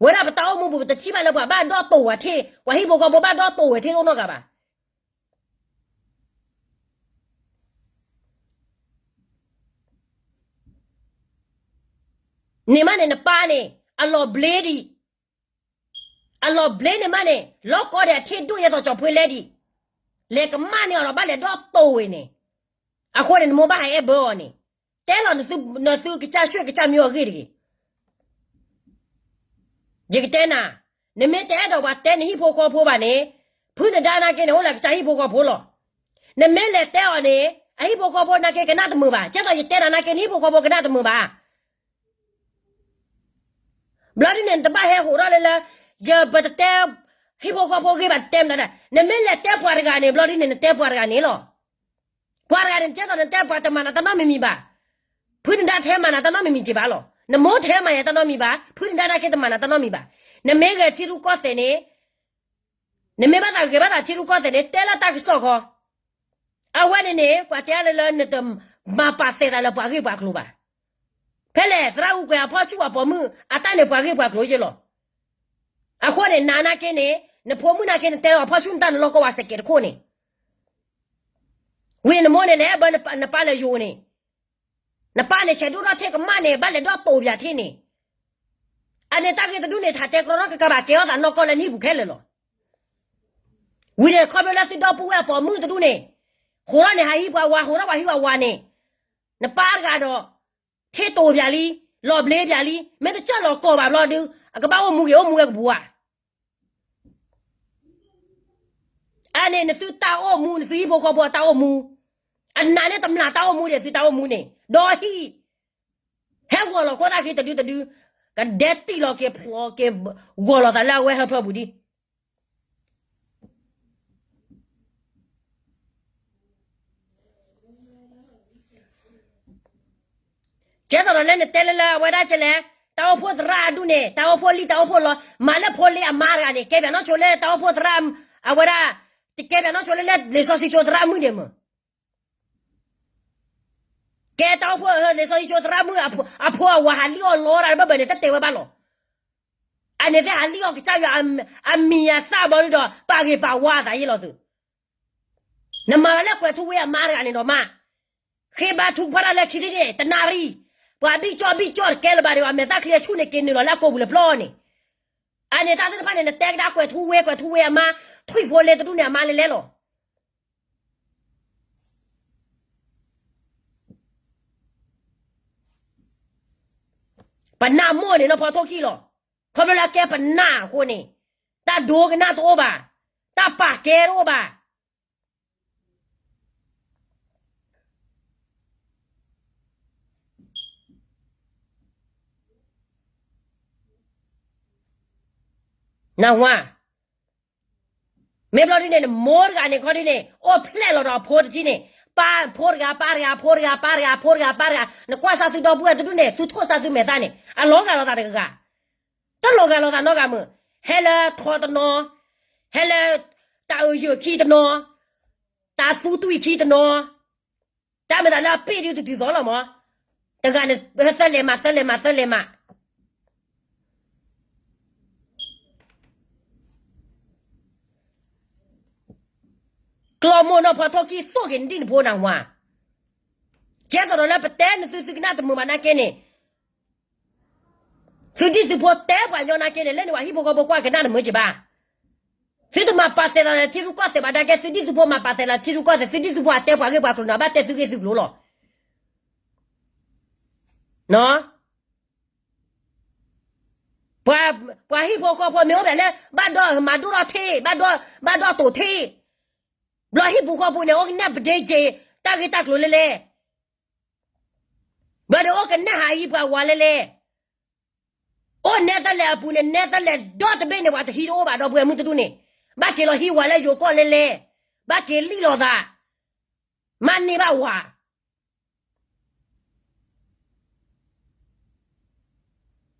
ဝဲဒၣ်ပတၢ်အိၣ်မူပူၤ ပတထံၣ်ဘၣ်လၢပှၤဘၣ်ဒီတိာ်ဝဲထံ, ပှၤဟံၣ်ဖိဃီဖိဘၣ်ဒီတိာ်ဝဲထံအိၣ်နီတဂၤဘၣ်. န့ၣ်မးန့ၣ် နပၢ်န့ၣ် အလီၤဘျ့ဒံး, အလီၤဘျ့န့ၣ်မးန့ၣ် လီၤကီဒံးအထံၣ်ဒိၣ်ယဲသိးကၠီၤဖှ့လဲဒံး, လဲၤကမၣ်န့ၢ်အီၤဒီးဘၣ်လဲၤဒီတိာ်ဝဲန့ၣ်, အဃိန့ၣ် နမိၢ်ဘၣ်ဟးအဲၣ်ဘၢအီၤန့ၣ်, တဲလီၤနသုကစၢ်ဆှဲၣ်ကစၢ်မံအီၤဂ့ၢ်တဂ့ၤ. ယကတဲနၤ, နမ့ၢ်တအဲၣ်ဒိးပှၤတဲနဟံၣ်ဖိဃီဖိဘၣ်န့ၣ်, ဖုနဒါနာ်က့န့ၣ် အိၣ်လၢကစၢ်ဟံၣ်ဖိဃီဖိလီၤ. နမ့ၢ်လဲၤတဲအီၤန့ၣ် အဟံၣ်ဖိဃီဖိနာ်က့ကနၣ်တမုာ်ဘၣ်, ကဲသိးယတဲနၤနာ်က့ နဟံၣ်ဖိဃီဖိကနၣ်တမုာ်ဘၣ်. ဘျီဒ်န့ၣ် နတဘၣ်ဟဲဟးထီၣ်လၢလၢ ယပတတဲ ဟံၣ်ဖိဃီဖိဂ့ၢ်ဘၣ် တတဲမတၤဒၣ်, နမ့ၢ်လဲၤတဲပှၤတဂၤန့ၣ် ဘျီဒ်န့ၣ် နတဲပှၤတဂၤန့ၣ်လီၤ. ပှၤတဂၤန့ၣ် ကဲသိးနတဲပှၤတမၤနၤတၢ်နီတမံၤမံၤဘၣ်. ဖုနဒါတဟဲမၤနၤတၢ်နီတမံၤမံၤက့ၤဘၣ်လီၤ. နမိၢ်တဟဲမၤယၤတၢ်နီတမံၤဘၣ်, ဖုနဒါနာ်က့တမၤနၤတၢ်နီတမံၤဘၣ်. နမ့ၢ်ဂဲၤထံရူၢ်ကီၢ်သဲးန့ၣ် နမ့ၢ်ဘၣ်သးဂဲၤဘၣ်သးထံရူၢ်ကီၢ်သဲးန့ၣ် တဲလၢတၢ်ကစီၣ်ဃီ, အဝဲန့ၣ်န့ၣ် ပှၤတဲလၢလၢနတမၤပာ်သဲးသးလၢပှၤဂ့ၢ်ပှၤကျိၤဘၣ်. ဖဲလဲၣ် သရၣ်အူကွဲးအဖီၣ်ဆူၣ်အပိာ်မုၣ်အတၢ်န့ၣ် ပှၤဂ့ၢ်ပှၤကျိၤယ့လီၤ. အဃိန့ၣ် နၤနာ်က့န့ၣ် နဖိမုၣ်နာ်က့ နတဲလီၤအဖီၣ်ဆူၣ်နတၢ် နလီၢ်ကီၢ်ဝဲစဲးကဲးတခိၣ်န့ၣ် ဝံၤနမိၢ်န့ၣ် လဲၤဘၢနပၢ်လၢယိၤန့ၣ်, နပၢ်န့ၣ် ဆဲးဒိၣ်ထီၣ်ထဲကမၣ်န့ၣ် ဘၣ်လဲၤဒီတိာ်ပၠးထံန့ၣ်, အန့ၣ်တၢ်ဂ့ၢ်တဒူၣ်န့ၣ် ထးတဲကြီထီၣ်ကကးဘၣ် ကဲထီၣ်သးနီၢ်ကီၢ်လၢနဟံၣ်ပူၤခဲလၢာ်လီၤ. ဝံၤန့ၣ် ခီဖျိလၢသုဒီပုၢ်ဝဲၢ်အပိာ်မုၣ်တဒူၣ်န့ၣ်, ဟးထီၣ်န့ၣ် ဟးဟံးပှၤဝၤ ဟးထီၣ်ပှၤဟံးပှၤဝၤန့ၣ်, နပၢ်တဂၤဒီး ထဲတိာ်ပၠးလံ, လီၤဘျ့ပၠးလံ, မ့ၢ်တကၢၢ်လီၤကီၢ်ဘၣ်ဘျီဒုး အကဘၣ်အိၣ်မူဂ့ၤ အိၣ်မူဝဲကပူၤဧါ. အန့ၣ် နသုတၢ်အိၣ်မူ နသုဟံၣ်ဖိဃီဖိအတၢ်အိၣ်မူ, အနးန့ၢ်တမျၢ်တၢ်အိၣ်မူဒီး သုတၢ်အိၣ်မူန့ၣ် ဒီးဟံၣ် ဟဲဂီၤလီၤခိၣ်သၣ်ဃံတဒုတဒု, ကဒဲတံၢ်လီၤက့ၤဖျိးက့ၤ ဂီၤလီၤသးလၢအဝဲဟၢဖၢပူၤဒံး. ကဲသိးဒီးလၢနတဲလၢလၢအဝဲဒၣ်ကလဲၣ်, တၢ်အိၣ်ဖှိၣ်သရၣ်အဒူၣ်န့ၣ် တၢ်အိၣ်ဖှိၣ်လံၢ်တၢ်အိၣ်ဖှိၣ်လီၤ, မၤလၢဖိလ့အမါတဂၤန့ၣ် ကဲပၠးနီၢ်ဆိလၢတၢ်အိၣ်ဖှိၣ်သရၣ်, အဝဲဒၣ် တကဲပၠးနီၢ်ဆိလၢလၢလံာ်စီဆှံကၠိသရၣ်မုၣ်ဒံးမ့ၢ် ကဲတၢ်အိၣ်ဖှိၣ်လံာ်စီဆှံကၠိသရၣ်မုၣ် အဖိအဝၤဟးလံၣ်အီၣ်လီတၢ်ဘၣ်ဘၣ်န့ၣ် တတဲဝဲဘၣ်လီၤ. အန့ၣ်သ့ၣ်ဟးလံၣ်အီၣ်ကစၢ်ယွၤအမံၤအသၣ်ဘျီဒုဒီး ပာ်ဂ့ၤပာ်ဝါအသးယ့ၢ်လီၤသုး. နမၤလီၤလၢကွဲးထူဝ့အမါတဂၤန့ၣ်ဒီးမး, ဃ့ဘါထုကဖၣ်တၢ်လၢခံထံၣ်န့ၣ် တနၣ်ရံၣ်, ပှၤဘံၣ်ကၠီၣ်ဘံၣ်ကၠီၣ်တကဲလၢၤဘၣ်ဒီး အမဲာ်သၣ်ချံအဆူၣ်န့ၣ် က့ၤနုာ်လီၤလၢအကိာ်ပူၤလၢပျီန့ၣ်, အန့ၣ်တၢ်သ့ၣ်တဖၣ်န့ၣ် နတဲကဒါကွဲးထူဝ့ ကွဲးထူဝ့အမါ, ထွံၣ်ဖိလ့တဒူၣ်န့ၣ် အမါလဲၤလဲၤလီၤ. ပနၢ်မိၢ်န့ၣ်နီၢ်ဖီထိၣ်ခံလီၤ. ခီဖျိလၢအကဲပနၢ်အဃိန့ၣ်, တၢ်ဒိကနၣ်တအိၣ်ဘၣ်, တၢ်ပာ်ကဲတအိၣ်ဘၣ်. နၢ်ဟူဧါ. မ့ၢ်ဘျီဒ်န့ၣ် နမိၢ်တဂၤန့ၣ်ခီဒ်န့ၣ် အိၣ်ဖျဲၣ်လီၤဒီးအဖိတထံၣ်န့ၣ်, ပၢ်ဖိတဂၤ ပၢ်တဂၤ ဖိတဂၤ ပၢ်တဂၤ ဖိတဂၤ ပၢ်တဂၤ, နကွၢ်စၢ်သုဒီပုၢ်ဝဲၢ်တဒူၣ်န့ၣ် သုထိၣ်စၢ်သုမဲာ်သၣ်န့ၣ် အလီၤဂာ်လိာ်သးတဂၤဂၤ, တလီၤဂာ်လိာ်သးနီတဂၤမုၢ်, ဟဲလၢထိတနီၤ, ဟဲလၢ တၢ်အုးယုာ်ခံတနီၤ, တၢ်သူတွံၢ်ခံတနီၤ, တၢ်မ့ၢ်သးလၢအပ့ၢ်ဒုးတတုၤသီလီၤမး, တ တဂၤန့ၣ် သၢလဲၤမး သၢလဲၤမး သၢလဲၤမး ကျီၢ်မိၢ်နီၢ်ဖီထိၣ်ကံၢ်သိၣ်က့ၤနဒံၣ်နဖိနၢ်ဝါ, ကဲသိးဒီးလၢပတဲနသုသုကနၣ်တမုာ်ဘၣ်နာ်က့န့ၣ်, သုဒံၣ်သုဖိတဲပှၤညီနာ်က့န့ၣ် လၢန့ၣ်ပှၤဟံၣ်ဖိဃီဖိကွၢ်ကနၣ်တမုာ်က့ၤဘၣ်. သုတမၤပာ်သဲးသးလၢထံရူၢ်ကီၢ်သဲးဘၣ်နာ်က့ သုဒံၣ်သုဖိမၤပာ်သဲးလၢထံရူၢ်ကီၢ်သဲး သုဒံၣ်သုဖိအတဲပှၤဂ့ၢ်ပှၤကျိၤန့ၣ် ဘၣ်တဲသုဂ့ၢ်သုကျိၤလီၤ. ပှၤဟံၣ်ဖိဃီဖိမ့ၢ်အိၣ်ဖျဲၣ်လၢ ဘၣ်ဒီးမၤဒိၣ်ထီၣ်ထံ, ဘၣ်ဒီးတိာ်ထံ, ဘျီဟံၣ်ပူၤဃီပူၤန့ၣ် အိၣ်ကနဲၣ်ပဒ့က့ၤ တၢ်ဂ့ၢ်တၢ်ကျိၤလဲၣ်လဲၣ်, ဘျီဒီးအိၣ်ကနဲၣ်ဟးဟံးပှၤဝၤလဲၣ်လဲၣ်, အိၣ်နဲသလဲၣ်အပူၤန့ၣ် နဲသလဲၣ်ဒီတဘ့ၣ်န့ၣ် ပှၤတဟံးတအိၣ်ဘၣ်ဒီပုၢ်ဝဲၢ်မုၣ်တဒူၣ်န့ၣ်, ဘၣ်က့ၤလီၤဟံးဝၤလၢယိၤကီၢ်လဲၣ်လဲၣ်, ဘၣ်က့ၤလံၣ်လီၤသး, မၤန့ၢ်ဘၣ်ဝၤ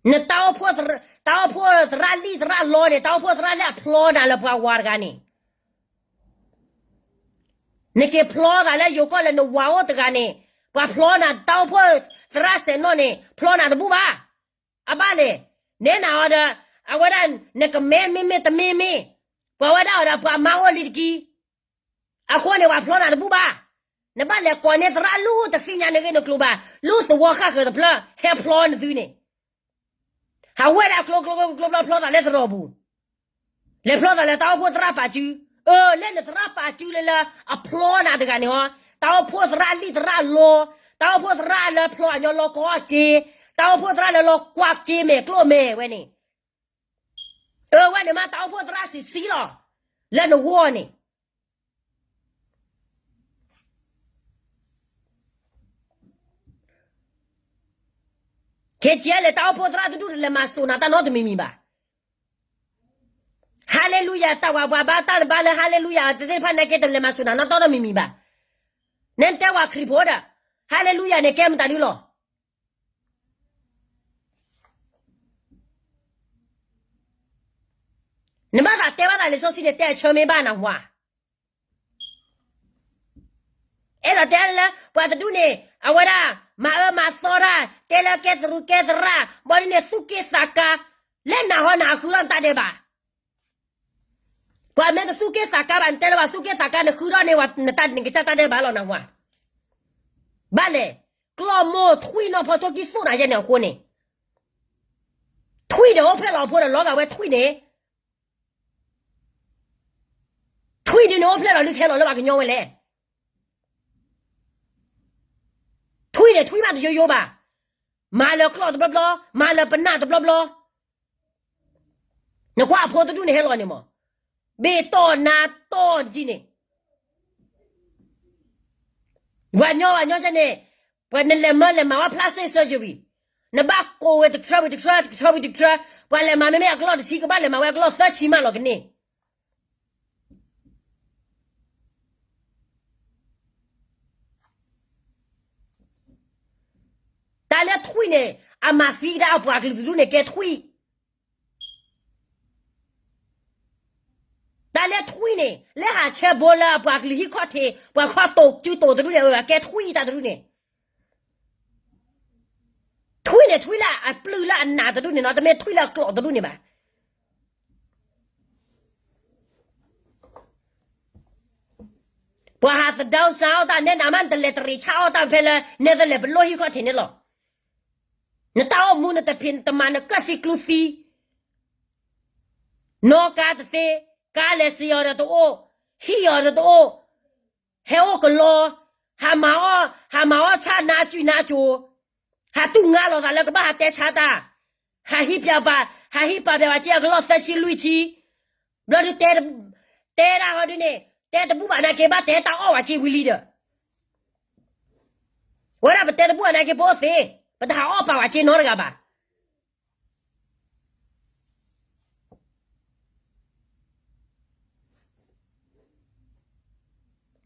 နတၢ်အိၣ်ဖှိၣ်သရၣ်လံၣ်သရၣ်လီန့ၣ် တၢ်အိၣ်ဖှိၣ်သရၣ်လၢအဖျီနၤလၢပှၤဝၤတဂၤန့ၣ်, နက့ၤဖျီသးလၢယိၤကီၢ်လၢနဝၤအိၣ်တဂၤန့ၣ်, ပှၤဖျီနၤတၢ်အိၣ်ဖှိၣ်သရၣ်စဲးနီၣ်န့ၣ် ဖျီနၤတဘူၣ်ဘၣ်. အဘၣ်လဲၣ်, နဲနၤအီၤဒီး အဝဲဒၣ် နကမဲမ့မ့ၢ်တမ့မ့ၢ်, ပှၤဝဲဒၣ်အီၤဒီးပှၤမါအိၣ်လံတကံၢ် အဃိန့ၣ် ပှၤဖျီနၤတဘူၣ်ဘၣ်. နဘၣ်လဲၤကိးန့ၢ်သရၣ်လၢတသ့ၣ်ညါနဂ့ၢ်နကျိၤဘၣ်, လၢသဝီဃၣ်ဃၢၤတဖျၢၣ် ဟဲဖျီနသုန့ၣ်, ဟးဝဲဒၣ်ကျိကျိကျိကျိဘျီဖျီသးလၢသရိာ်ပူၤ, လဲၤဖျီသးလၢတၢ်အိၣ်ဖှိၣ်သရၣ်ပာ်စု, အၢ လၢနသရၣ်ပာ်စုလၢလၢအဖျီနၤတဂၤန့ၣ်ဟီ, တၢ်အိၣ်ဖှိၣ်သရၣ်လံၣ်သရၣ်လီ, တၢ်အိၣ်ဖှိၣ်သရၣ်လၢဖျီအညီလီကီအီၣ်စ့, တၢ်အိၣ်ဖှိၣ်သရၣ်လၢလီကွၢ်စ့မဲာ်ကျိၣ်မဲာ်ဝဲန့ၣ် အၢ ဝဲန့ၣ်မ့ၢ်တၢ်အိၣ်ဖှိၣ်သရၣ်ဆံးဆံးလီၤ. လၢနဂီၢ်န့ၣ် ခဲကဲလဲၣ် တၢ်အိၣ်ဖှိၣ်သရၣ်တဒူၣ်တလဲၤမၤစိာ်နၤတၢ်နီတမံၤမံၤဘၣ်. ဟါလ့လူယၤ တၢ်ဝၤပှၤဘါတၢ်တဘါလၢ ဟါလ့လူယၤ တသ့ၣ်တဖၣ်နာ်က့ တလဲၤမၤစိာ်နၤနီတမံၤမံၤဘၣ်. နတဲဝဲခရံာ်ဖိဒီး ဟါလ့လူယၤန့ၣ် ကဲမတၤဒုလီၤ. နဘၣ်သးတဲဘၣ်သးလံာ်စီဆှံန့ၣ် တဲအဆၢမ့ၢ်ဘၣ်နဝၤ. အဲၣ်ဒိးတဲလၢ ပှၤတဒူၣ်န့ၣ် အဝဲဒၣ် မၤအၢမၤသီတၢ် တဲလၢကဲသရူးကဲသရၣ် ဘၣ်ဒ်န့ၣ် သူၣ်က့ၣ်သးကါ လၢနၤဟီနဟးဃုထီၣ်နတၢ်ဒဲးဘး. ပှၤမ့ၢ်တသူၣ်က့ၣ်သးကါဘၣ် နတဲလၢၤဘၣ် သူၣ်က့ၣ်သးကါ နဃုထီၣ်န့ၢ်ဝဲ နတၢ်နကစၢ်တၢ်ဒဲးဘးလီၤနဝၤ. ဘၣ်လဲၣ် ကျီၢ်မိၢ်ထွံၣ်နီၢ်ဖီထိၣ်ကံၢ်သိၣ်နၤယဲန့ၣ်အဃိန့ၣ် ထွံၣ်ဒီးအိၣ်ဖျဲၣ်လီၤဖိဒီး လီၤဂာ်ဝဲထွံၣ်န့ၣ် ထွံၣ်ဒ်န့ၣ်အိၣ်ဖျဲၣ်လီၤလၢခဲလီၤလၢပှၤကညီဝဲလဲၣ်. ထွံၣ်န့ၣ် ထွံၣ်ဘၣ်တယိယိဘၣ်. မၤလၢကျီၢ်တဘျီဘျီ မၤလၢပနၢ်တဘျီဘျီ. နကွၢ်အဖိတဒူၣ်န့ၣ်ဟဲလီၤန့ၣ်မး ဘ့ၣ်တီၢ်နါတီၢ်ဒ်န့ၣ် ပှၤညီပှၤညီကဲန့ၣ် ပှၤနလဲၤမၢလဲၤမၤဝဲ plastic surgery နဘၣ်ကိးဝဲတထြၢဝံၤတထြၢ တထြၢဝံၤတထြၢ ပှၤလဲၤမၤမ့မ့ၢ်အကလီၢ်တဆံ ကဘၣ်လဲၤမၤဝဲအကလီၢ်သၢဆံမးလီၤကန့ၢ် တၢ်လၢထွံၣ်န့ၣ် အမၤသံကဒါအပှၤကလုာ်တဒူၣ်န့ၣ် ကဲထွံၣ် တၢ်လၢထွံၣ်န့ၣ် လၢဟးဆဲဘိလၢအပှၤကလုာ်ဟံၣ်ခီၣ်ထံး ပှၤခီၣ်တိာ်စုတိာ်တဒူၣ်န့ၣ် အကဲထွံၣ်တၢ်တဒူၣ်န့ၣ် ထွံၣ်န့ၣ် ထွံၣ်လၢအပျုၢ်လၢအနးတဒူၣ်န့ၣ်နီၤ တမ့ၢ်ထွံၣ်လၢအကျိာ်တဒူၣ်န့ၣ်ဘၣ်. ပှၤဟးသဒၢစၢ်အီၣ်တၢ်နဲနၤမး နတလဲၤတရံးဆၣ်အီၣ်တၢ်ဖဲလၢ နဲသလဲၤပလိၣ်ဟံၣ်ခီၣ်ထံးန့ၣ်လီၤ. နတၢ်အိၣ်မူနတဖံးနတမၤ နကၢၣ်သံကျူသံ နီၢ်ကါတသ့, ကါလဲၤစံးအီၤဒီးတအိၣ်, ဟံၣ်အီၤဒီးတအိၣ်, ဟဲအိၣ်ကလီ, ဟးမၤအီၣ်, ဟးမၤအီၣ်ဆၣ်နါစုနါစိၤ, ဟးတူၢ်ငါလိာ်သးလၢကဘၣ်ဟးတဲဆါတၢ်, ဟးဟံးပၠးပာ်, ဟးဟံးပာ်ပၠးဝဲက့အကလီၢ်သၢဆံလွံၢ်ဆံ, ဘျီဒုးတဲ, တဲဒၣ်ဟီဒုန့ၣ်, တဲတဘူၣ်ဘၣ်နာ်က့ ဘၣ်တဲတၢ်အီၣ်ဝဲက့ဝံၤလံဒီး ဝဲဒၣ်ပတဲတဘူၣ်ဘၣ်နာ်က့ ပအိၣ်သ့, ပတဟးအီၣ်ပာ်ဝဲက့နီတဂၤဘၣ်.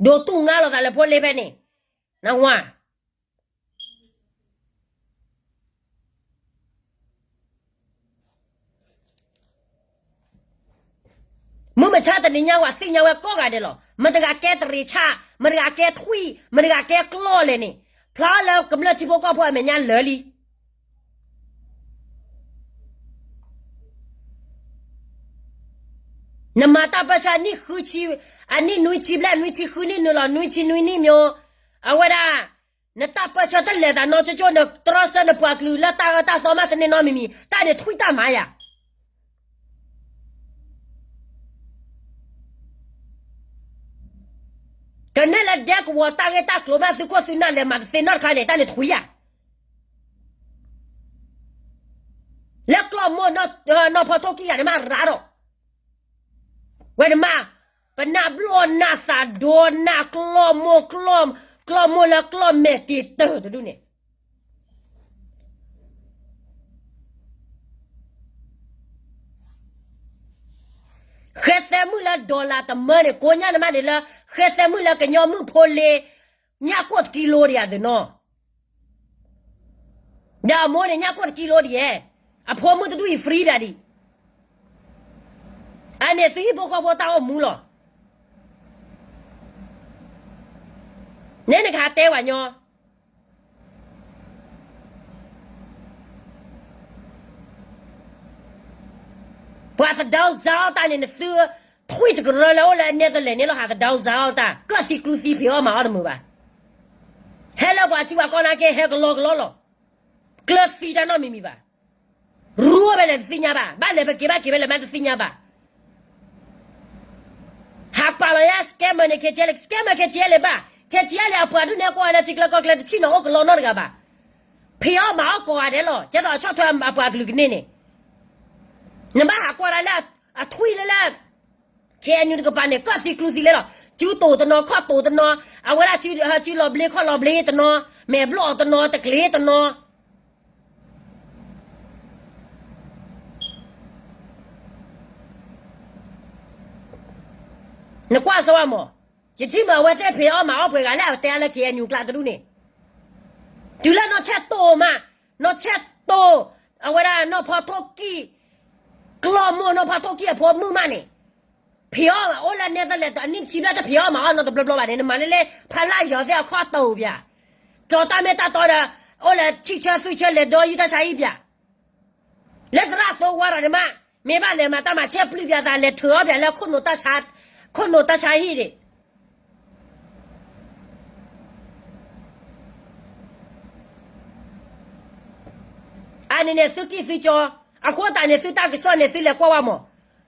ဒိးတူၢ်ငါလိာ်သးလၢဖိလ့ဖဲန့ၣ်, နဝၤ မုၢ်မဆါတနံၤညါဝဲသ့ၣ်ညါဝဲကိးဂၤဒဲးလီၤ. မတဂၤကဲတရံးဆၣ်, မတဂၤကဲထွံၣ်, မတဂၤကဲကျီၢ်လဲၣ်န့ၣ်, ဖျါလၢကမျၢၢ်ထံဖိကီၢ်ဖိအမဲာ်ညါလၢာ်လံ. နမၤတၢ်ပၢဆှၢနံၣ်ဃုဆံ, အနံၣ်နွံဆံဘျဲၣ် နွံဆံဃုနံၣ်နုာ်လီၤ နွံဆံနွံနံၣ်မၠိ, အဝဲဒၣ် နတၢ်ပၢဆှၢတလဲၤသးနီတကၠိၣ် နတြီဆၢနပှၤကလုာ်လၢတၢ်အၢတၢ်သီမးတန့ၢ်နီတမံၤမံၤ တၢ်န့ၣ်ထွံၣ်တၢ်မၤယၤ ကနဲၣ်လၢဒဲကဝီၤတၢ်ဂ့ၢ်တၢ်ကျိၤမးသုးခိၣ်သုးနၢ်လဲၤမၤတသ့နီတခါန့ၣ် တၢ်န့ၣ်ထွံၣ်ယၤ လၢကျီၢ်မိၢ်နီၢ်ဖီထိၣ်ကံၢ်ဂၤန့ၣ်မးရၤဒီး ဝဲန့ၣ်မး ပနၢ်ဘျီၣ်နၢ်သးဒိနၢ်ကျီၢ်မိၢ် ကျီၢ်မိၢ်လၢကျီၢ်မဲာ်တ့ၢ်တၢၢ်တဒူၣ်န့ၣ် ဃဲသဲမုၣ်လၢ dollar တမၢန့ၣ် ကိးညါန့ၣ်မးန့ၣ်လၢ ဃဲသဲမုၣ်လၢကညီမုၣ်ဖိလ့ ညၣ်ကိၢ်တကံလိဒံးယၤသ့ၣ်နီၣ် ဒီးအမိၢ်န့ၣ်ညၣ်ကိၢ်တကံလိဒံးယဲ, အဖိမုၣ်တဒူၣ်အံၤ free ဘၣ်ဒံး, အန့ၣ်သုဟံၣ်ဖိဃီဖိတၢ်အိၣ်မူလီၤ. နဲနကဟးတဲဝဲညီ, ပှၤသဒၢစါအီၣ်တၢ်န့ၣ် နသု ထွံၣ်တကရၢလၢအိၣ်လၢအနဲတလဲၣ်န့ၣ်လီၤ ဟးသဒၢစါအီၣ်တၢ် ကၢၣ်သံကျူသံဖံးအီၣ်မၤအီၣ်တမုာ်ဘၣ်. ဟဲလၢပှၤထံပှၤကီၢ်နာ်က့ ဟဲကလီကလီလီၤ. ကျၢၤသံတၢ်နီတမံၤမံၤဘၣ်. ရူဝဲလဲၣ်တသ့ၣ်ညါဘၣ်, ဘၣ်လဲၤပက့ၤဘၣ်က့ၤဝဲလဲၣ်မးတသ့ၣ်ညါဘၣ်. ဟးပာ်လီၤယါ scammer န့ၣ် KTLA, scammer KTLA ဘၣ်, KTLA အပှၤဒုးနဲၣ်ကွၢ်ဝဲလၢထံကျၢကီၢ်ကျၢတဆံၣ်နီၤအိၣ်ကလီနီတဂၤဘၣ်. ဖံးအီၣ်မၤအီၣ်ကိးဂၤဒဲးလီၤ, ကဲသိးအဆီၣ်ထွဲအပှၤကလုာ်ကန့ၢ်န့ၣ်, နဘၣ်ဟးကွၢ်ဒၣ်လၢအထွံၣ်လၢလၢ KNU တကပၤန့ၣ် ကၢၣ်သံကျူသံလဲလီၤ. စုတိၤတနီၤ ခီၣ်တိၤတနီၤ, အဝဲဒၣ်စု စုလီၤဘျ့ခီၣ်လီၤဘျ့တနီၤ, မဲာ်ဘျီၣ်အီၤတနီၤ, တကျ့တနီၤ နကွၢ်စၢၤဝဲမး, ယထံၣ်မ့ၢ်အဝဲသ့ၣ်ဖံးအီၣ်မၤအီၣ်ပှဲၤဂၤလၢအတဲအါလၢ KNU ကျါတဒူၣ်န့ၣ်, တုၤလၢနီၢ်ဆဲးတိၢ်မး, နီၢ်ဆဲးတိၢ်, အဝဲဒၣ်နီၢ်ဖီထိၣ်ကံၢ်, ကျီၢ်မိၢ်နီၢ်ဖီထိၣ်ကံၢ်အဖိမုၣ်မးန့ၣ်, ဖံးအီၣ်အိၣ်လၢနဲသလဲၣ် အနံၣ်ဆံဘျဲၣ်တဖံးအီၣ်မၤအီၣ်နီတဘျီဘျီဘၣ်န့ၣ် နမၤလၢလၢ ဖးလၢယီၤသ့ၣ်အခီၣ်တိၢ်ပၠး, ကၠီၤတၢ်မ့ၢ်တၢ်တီဒီး, အိၣ်လၢထံဆၢသွံၣ်ဆၢလဲၤဒီယုၢ်တၢ်ဆါဟံၣ်ပၠး လၢသရၣ်သိဝါရၤန့ၣ်မး, မ့ၢ်ဘၣ်လဲၤမၤတၢ်မၤဆဲးပျုၢ်ပၠးသး လဲၤထုးအီၣ်ပၠးလၢ ခိၣ်နူာ်တၢ်ဆါဟံၣ်န့ၣ်, အန့ၣ်န့ၣ်သုကံၢ်သုကၠီ, အဃိသတးန့ၣ် သုတၢ်ကစီၣ်န့ၣ် သုလဲၤကွၢ်ဝဲမး,